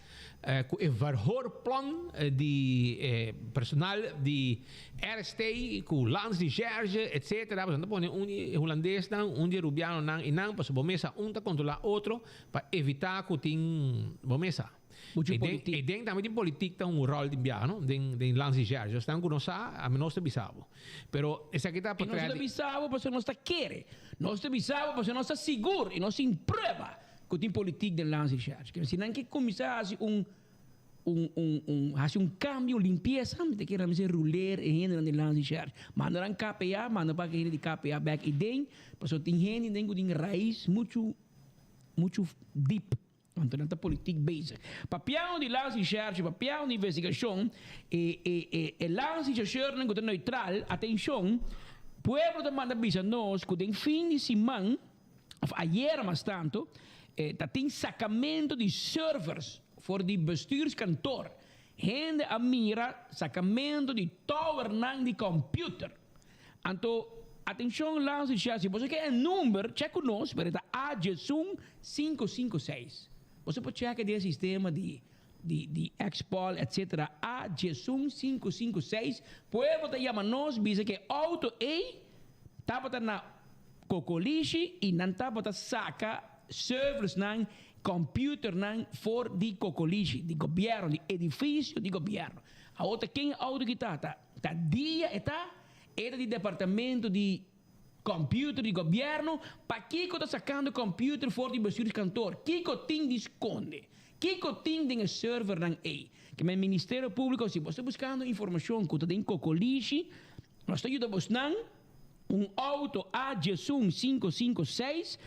[SPEAKER 18] cu e verhoorplan di e personal di RST cu Landsrecherche etcetera. Pasobra nan ta pone un di e Hulandesnan, un di e Rubianonan y nan pasobra bo mesa un ta controla otro pa evita cu tin bo mesa.
[SPEAKER 19] Mucho
[SPEAKER 18] E den,
[SPEAKER 19] politiek.
[SPEAKER 18] e den tambe tin politiek ta un rol tin biaha, no? Den, den Landsrecherche. Esnan ku no sa, ami nos ta bisa bo. Pero esaki ta
[SPEAKER 19] I nos
[SPEAKER 18] portret
[SPEAKER 19] ta
[SPEAKER 18] di.
[SPEAKER 19] bisa bo pasobra nos ta kere. Nos ta bisa bo pasobra nos ta sigur i nos tin prueba ku tin politiek den Landsrecherche. Ke si nan ke kuminsá hasi un, un, un, un, hasi un kambio, un limpiesa, mi ta kere nan mester ruler e hendenan den Landsrecherche. Manda nan KPA, manda pa ke hende di KPA bek ei den, pasobra tin hende den ku tin rais muchu, muchu diep. Anto nan ta politiek bezig. Papiando di landsrecherche, papiando di investigacion, e e e e landsrechercheurnan cu ta neutral, atencion, pueblo ta manda bisa nos cu den fin di siman, of ayera mas tanto, e ta tin sacamento di servers for di bestuurskantoor. Hende a mira sacamento di towernan di computer. Anto, atencion Landsrecherche, si boso ke e number, check cu nos, pero e ta A diesun cinco cinco seis. Boso por check den e sistema di di di Expol etc. A diesun cinco cinco seis, pueblo ta yama nos bisa ke auto ey tabata na Cocolishi y nan tabata saca serversnan, computernan for di Cocolishi, di gobierno, di edificio di gobierno. Awor ta ken e auto ki ta? Ta. Ta dia e ta, e ta di departamento di computer di gobierno, pakico ta sacando computer for di bestuurskantoor? Kico tin di sconde? Kico tin den e servernan ey? Ke men Ministerio Publico si bo ta buscando informacion cu ta den cocolishi, nos ta yuda bosnan, un auto A diesun cinco cinco seis,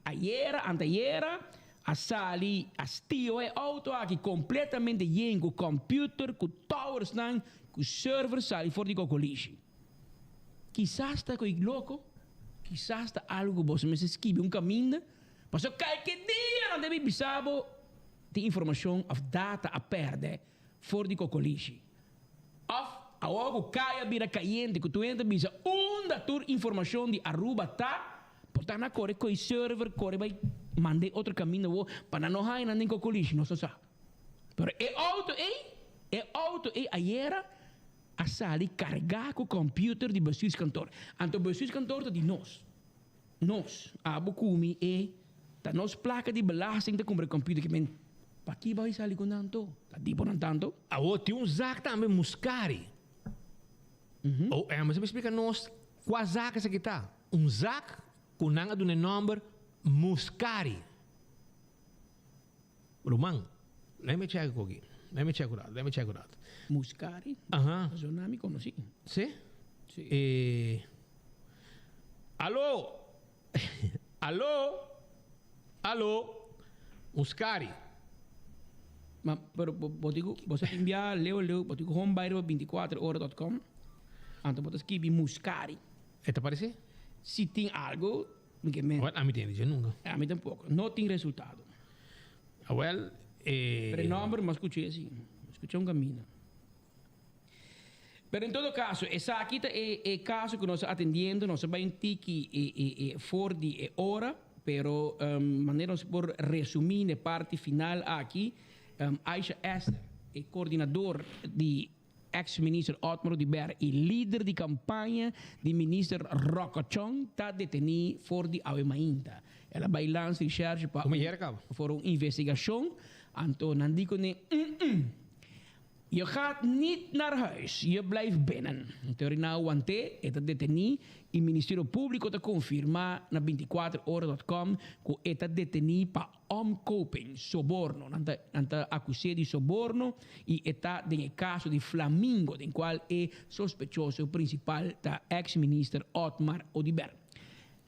[SPEAKER 19] ayera, antayera, A sali, a stio e auto aki completamente yen cu computer, cu towersnan, cu server sali for di cocolishi. Kisas ta cu loco, kisas ta algo cu boso mester skibi un caminda, pasobra calke dia nan debe bisa bo tin informacion of data a perde for di cocolishi. Of awor cu caya bira cayente cu tur hende ta bisa unda tur informacion di Aruba ta, Por ta nan kore koe server, kore bai mand'é otro kaminda wo pa nan no haña nan den kokolishi, nos no sa. Pero e outo ei, e outo ei ayera a sali kargá ku computer di bestuurskantoor. Anto bestuurskantoor ta di nos. Nos, abo ku mi, e, ta nos plaka di belasting ta kumpra e computer ki men paki bai sali ku nan to? Ta di por nan tanto?
[SPEAKER 18] Awor tin un zak tambe muskari. Oh, e mester splika nos kua zak esaki ta. Un zak ku nan a duna e nòmber Muscari. Ruman, let me check aki. Let me check dat, let me check dat.
[SPEAKER 19] Muscari?
[SPEAKER 18] Aha.
[SPEAKER 19] Eso na mi konosí.
[SPEAKER 18] Sí?
[SPEAKER 19] Sí.
[SPEAKER 18] Eh, alo! Alo? Alo? Muscari.
[SPEAKER 19] Ma, pero bo, bo digo, bo sa envia leo leo, bo digo home by 24 ora.com. Anto bo ta skibi Muscari.
[SPEAKER 18] E ta parece?
[SPEAKER 19] Si tin algo, mi ke men.
[SPEAKER 18] Well, ami tin dice nunca.
[SPEAKER 19] Ami tampoco. No tin resultado.
[SPEAKER 18] Ah, well, eh.
[SPEAKER 19] Pero e nomber mas escuché si. Escuché un camino. Pero en todo caso, esaki ta e, e caso cu nos ta atendiendo. Nos a bay un tiki e, e, e for di e ora, pero um, manera nos por resumi na e parti final aki, um, Aisha Esther, e coordinador di ex-minister Otmar Oduber y lider di campaña di minister Rocochon ta deteni for di awe mainta. El a bay lansa recherche pa
[SPEAKER 18] un,
[SPEAKER 19] for un investigacion, anto nan di cu ne, mm-mm. Je gaat niet naar huis, je blijft binnen. Anto na want'é, e ta detení i Ministerio Públiko ta konfirmá na bintikuater ora dot com ku e ta detení pa omkoping, soborno. Nan ta nan ta akus'é di soborno i e ta den e kaso di Flamingo den kual e sospechoso prinsipal ta eks minister Otmar Oduber.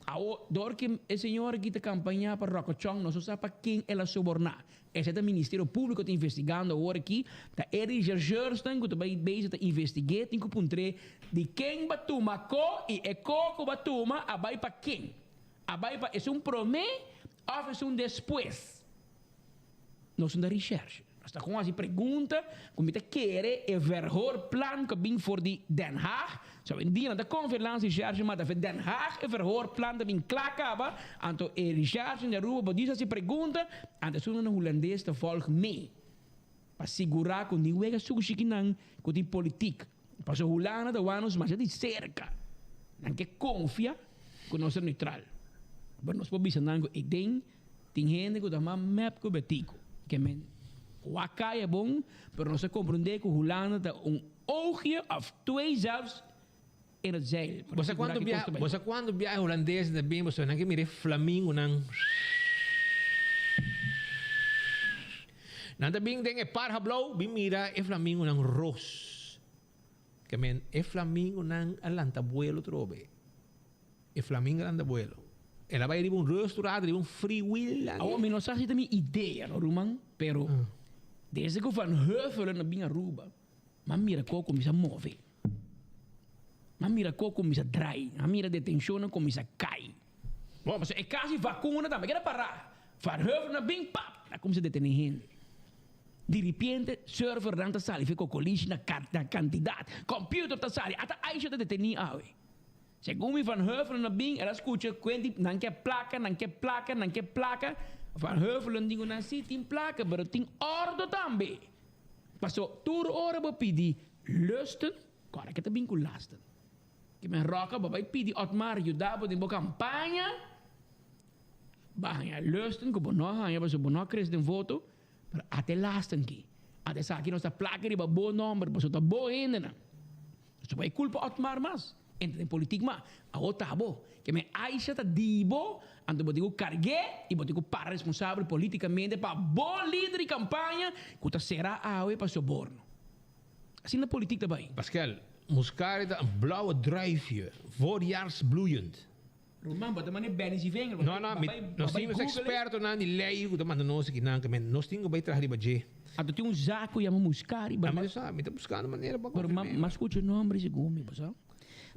[SPEAKER 19] Awo, dor ku e señor aki ta kampañá pa Rocochon, nos no sa pa ken el a soborná. Esei ta Ministerio Públiko ta investigando awor aki. Ta e rechercheursnan ku ta bai bezig ta investig'é tin ku puntr'é di ken ba tuma ko i e ko ku ba tuma a bai pa ken. A bai pa esun promé òf esun despues. Nos no ta recherche. Nos ta kon hasi pregunta ku mi ta kere e verhoorplan ku a bin for di Den Haag. So awendia nan ta konfia Landsrecherche ma ta fe Den Haag e verhoorplan ta bin kla kaba. Anto e recherche di Aruba por djis hasi pregunta anto esun nan Hulandes ta volg mee pa sigura ku ni wega sushi kinan ku tin politiek. Pasobra Hulanda ta wak nos masha di serka. Nan ke konfia ku nos ta neutral. Pero nos por bisa nan ku e den. Tin hende ku ta mas mep ku Betico. Ke men wak kaya bon, pero nos a komprendé ku Hulanda ta un oogje of twee zelfs in het zeil.
[SPEAKER 18] Bo sa kuantu bia, bo sa kuantu bia e hulandes ta bin pasobra nan ke mira e flamingonan. Nan ta bin den e parha blou bin mira e flamingonan ros. Ke men e flamingonan a lanta buelo trobe. E flamingo a lanta buelo. El a bai riba un restaurant, riba un freewheel.
[SPEAKER 19] Awor mi no sa si ta mi idea no ruman, pero desde cu Van Huffelen a bin Aruba, m'a mira cu a cuminsa move. M'a mira cu a cuminsa draai. M'a mira detencionnan cuminsa cay. Bon, pasobra e casi vacuna tambe keda para. Van Huffelen a bin, pap, a cuminsa detene hende. Di ripiente servernan ta sali fe cocolishi na cantidad. Computer ta sali, ata Aisha ta deteni awe. Segun mi Van Heuvelen a bin, el a skucha kuent di nan ke plaka, nan ke plaka, nan ke plaka. Van Heuvelen di ku nan si tin plaka, pero tin ordo tambe. Paso tur ora bo pidi lusten, kòrda ke ta bin ku lasten. Ke men ròka bo bai pidi Otmar yuda bo den bo kampaña, bo a haña lusten ku bo no a haña pasobra bo no a krese den voto, pero ata e lasten ki. Ata esaki nos ta plaka riba bo nòmber pasobra ta bo hendenan. Pasobra e kulpa Otmar mas. Entra den politik ma awo ta bo. Ke men Aisha ta di bo, anto bo tin ku karg'é i bo tin ku para responsabel politikamente pa bo lider di kampaña ku ta será awe pa soborno. Asina politik ta bai.
[SPEAKER 18] Pascal, Muscari ta een blauwe druifje, voorjaarsbloeiend.
[SPEAKER 19] Ruman, bo ta manda e Benny si vinger.
[SPEAKER 18] No, no, mi, nos tin nos expertonan di ley ku ta manda nos akinan, ke men nos tin ku bai traha riba dje.
[SPEAKER 19] Anto tin un zaak ku yama Muscari,
[SPEAKER 18] but. Mi no sa, mi ta buskando manera pa
[SPEAKER 19] Pero ma, ma skucha e nomber segun mi, bo sa.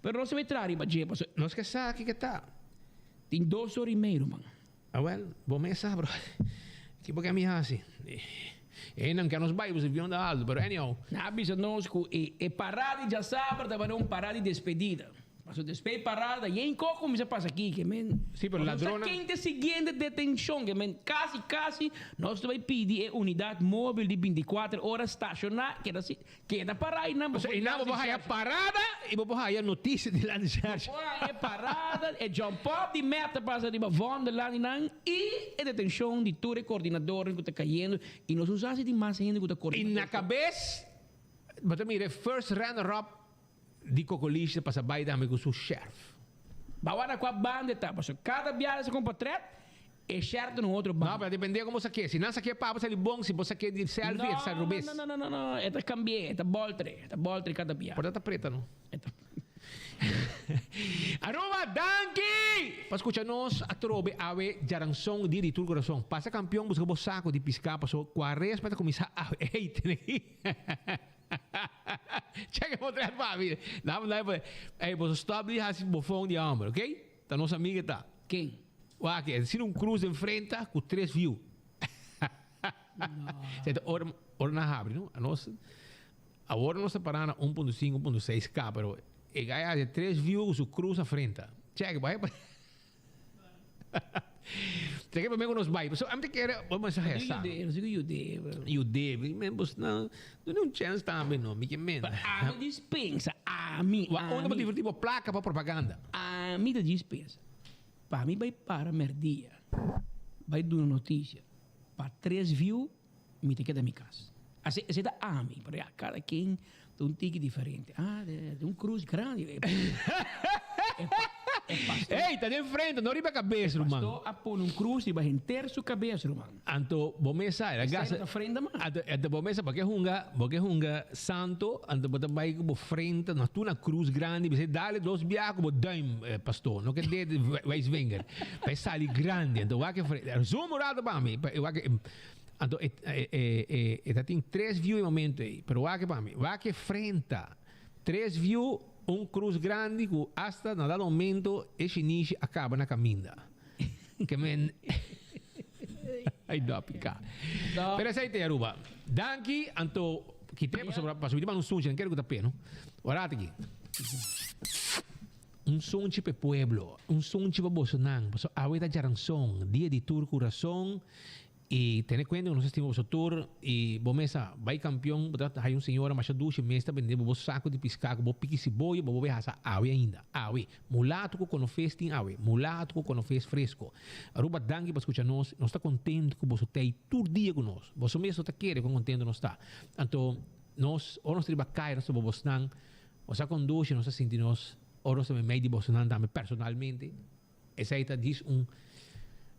[SPEAKER 19] Pero nos ta bai traha riba dje, pasobra.
[SPEAKER 18] Nos ke sa kiko ta.
[SPEAKER 19] Tin dos ora i mei, ruman.
[SPEAKER 18] Awel, bo mes sa, bro. Ki bo ke mi hasi? E nan ke nos bai, pasobra avion ta alto, pero anyhow.
[SPEAKER 19] Nan a bisa nos ku e e parada di djasabra tabata un parada di despedida. Pasobra despues e parada, yen kos kuminsá pasa aki, ke men.
[SPEAKER 18] Sí, pero ladronnan.
[SPEAKER 19] Nos sa ken ta e siguiente detenshon, ke men kasi kasi nos ta bai pidi e unidat móbil di bintikuater ora stashoná, keda si. Keda pará i nan bo
[SPEAKER 18] por. I nan bo por haya parada i bo por haya notisia di Landsrecherche.
[SPEAKER 19] Bo por haya parada, e jump up di mep ta pasa riba Vondellaan i nan i e detenshon di tur e koordinadornan ku ta kayendo i nos no sa si tin mas hende ku ta
[SPEAKER 18] koordinador. I na kabes bo ta mira e first runner up di Cocolishi ta pasa bai tambe ku su sheriff.
[SPEAKER 19] Ba wak na kua banda e ta pasobra kada biaha sa kon potret. E sheriff ta na un otro
[SPEAKER 18] banda. No, pero depende con bo saké. Si nan saké pa bo sali bon, si bo saké di selfie, e ta sali robes.
[SPEAKER 19] No, no, no, no, no, e ta cambié, e ta boltre, e ta boltre cada bia.
[SPEAKER 18] Por ta ta preta, no?
[SPEAKER 19] E ta.
[SPEAKER 18] Aruba, danki pa scucha nos atrobe awe djaranson dia di tur corazon. Pasa campeon busca bo saco di pisca paso cuaresma ta cuminsa awe. Ey, tene aki. Check e potret papi. Dame dame pa. Ey, boso stop di haci bofon di homber, ok? Ta nos amiga ta.
[SPEAKER 19] Ken?
[SPEAKER 18] Wak, e sin un cruz enfrenta cu tres view. Seta ora ora na habri, no? Anos awor nos ta para na 1.5, 1.6k, pero e guy haci tres view cu su cruz afrenta. Check, bai pa. Check pa me cu nos bai. So, am te kere, bo mensahe sa.
[SPEAKER 19] Yo digo yude, bro.
[SPEAKER 18] Yude, men bos na, duna un chance tambe no, mi ke men.
[SPEAKER 19] Ami dispensa, ami,
[SPEAKER 18] Wa unda bo diverti bo placa pa propaganda.
[SPEAKER 19] Ami ta dispensa. Pa mi bai para merdia, bai duna noticia. Pa tres view mi ta keda mi kas. Así esei ta ami, pero ya kada ken ta un tiki diferente. Ah, de un cruz grandi. E, e, e pastor.
[SPEAKER 18] Ey, ta den frente, no riba kabes, ruman.
[SPEAKER 19] Pastor a pone un cruz riba henter su kabes, ruman.
[SPEAKER 18] Anto bo mes sa, el a gasta.
[SPEAKER 19] Esei ta frente man.
[SPEAKER 18] Anto, anto bo mes sa, bo ke hunga, bo ke hunga santo, anto bo ta bai ku bo frente na tur na cruz grandi, bisei dale dos biaha ku bo duim, eh, pastor. No ke ded wijsvinger. Pa e sali grandi. Anto wak e fre, zoom un rato pa mi. Pa e wak e, anto e, e, e, e, e ta tin tres view e momento ei. Pero wak e pa mi. Wak e frenta. Tres view, un cruz grandi ku hasta na dado momento e shinishi a kaba na kaminda. Ke men Ay no pika. Pero esei te Aruba. Danki anto kite pasobra pasobra mi ta manda un sunchi, nan kere ku ta pe no. Ora aki. Un sunchi pa e pueblo, un sunchi pa bosonan, pasobra awe ta djaranson, dia di tur ku rason, i tene kuenta ku nos a stima boso tur, i bo mes a bai kampion, bo ta haya un señora masha dushi mes ta bende bo bo saku di piska ku bo piki siboyo, bo bo bai hasa awe ainda, awe, mulato ku konofes tin awe, mulato ku konofes fresko. Aruba danki pa skucha nos, nos ta kontentu ku boso ta ei tur dia ku nos, boso mes no ta kere kon kontentu nos ta, anto nos ora nos ta riba kaya nos ta bo bosnan. Nos a conduci, nos a sinti nos ora nos ta meimei di bosonan tambe personalmente. Esei ta djis un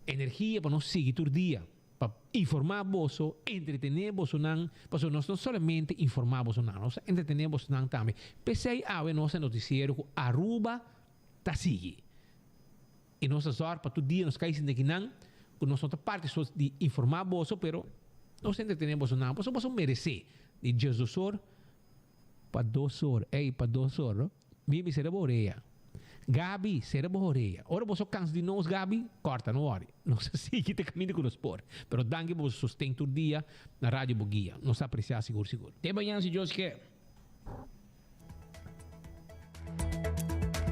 [SPEAKER 18] energia pa nos sigui tur dia, pa informa boso, entretene bosonan, pasobra nos no solamente informa bosonan, nos ta entretene bosonan tambe. P'esei awe nos ta noticiero cu Aruba ta sigui. I nos ta zòrg pa tur dia nos kai sinti kinan ku nos no ta parti so di informá boso, pero nos ta entretené bosonan, pasobra boso meresé di djesdosor Pa dos or, ey, pa dos or, no? Bibi, sera bo orea. Gabi, sera bo orea. Ora boso cansa di nos, Gabi, corta, no worry. Nos a sigui te caminda cu nos por. Pero danki pa boso sosten tur dia na Radio Boguia. Nos ta aprecia sigur sigur.
[SPEAKER 19] Te mañana si Dios ke.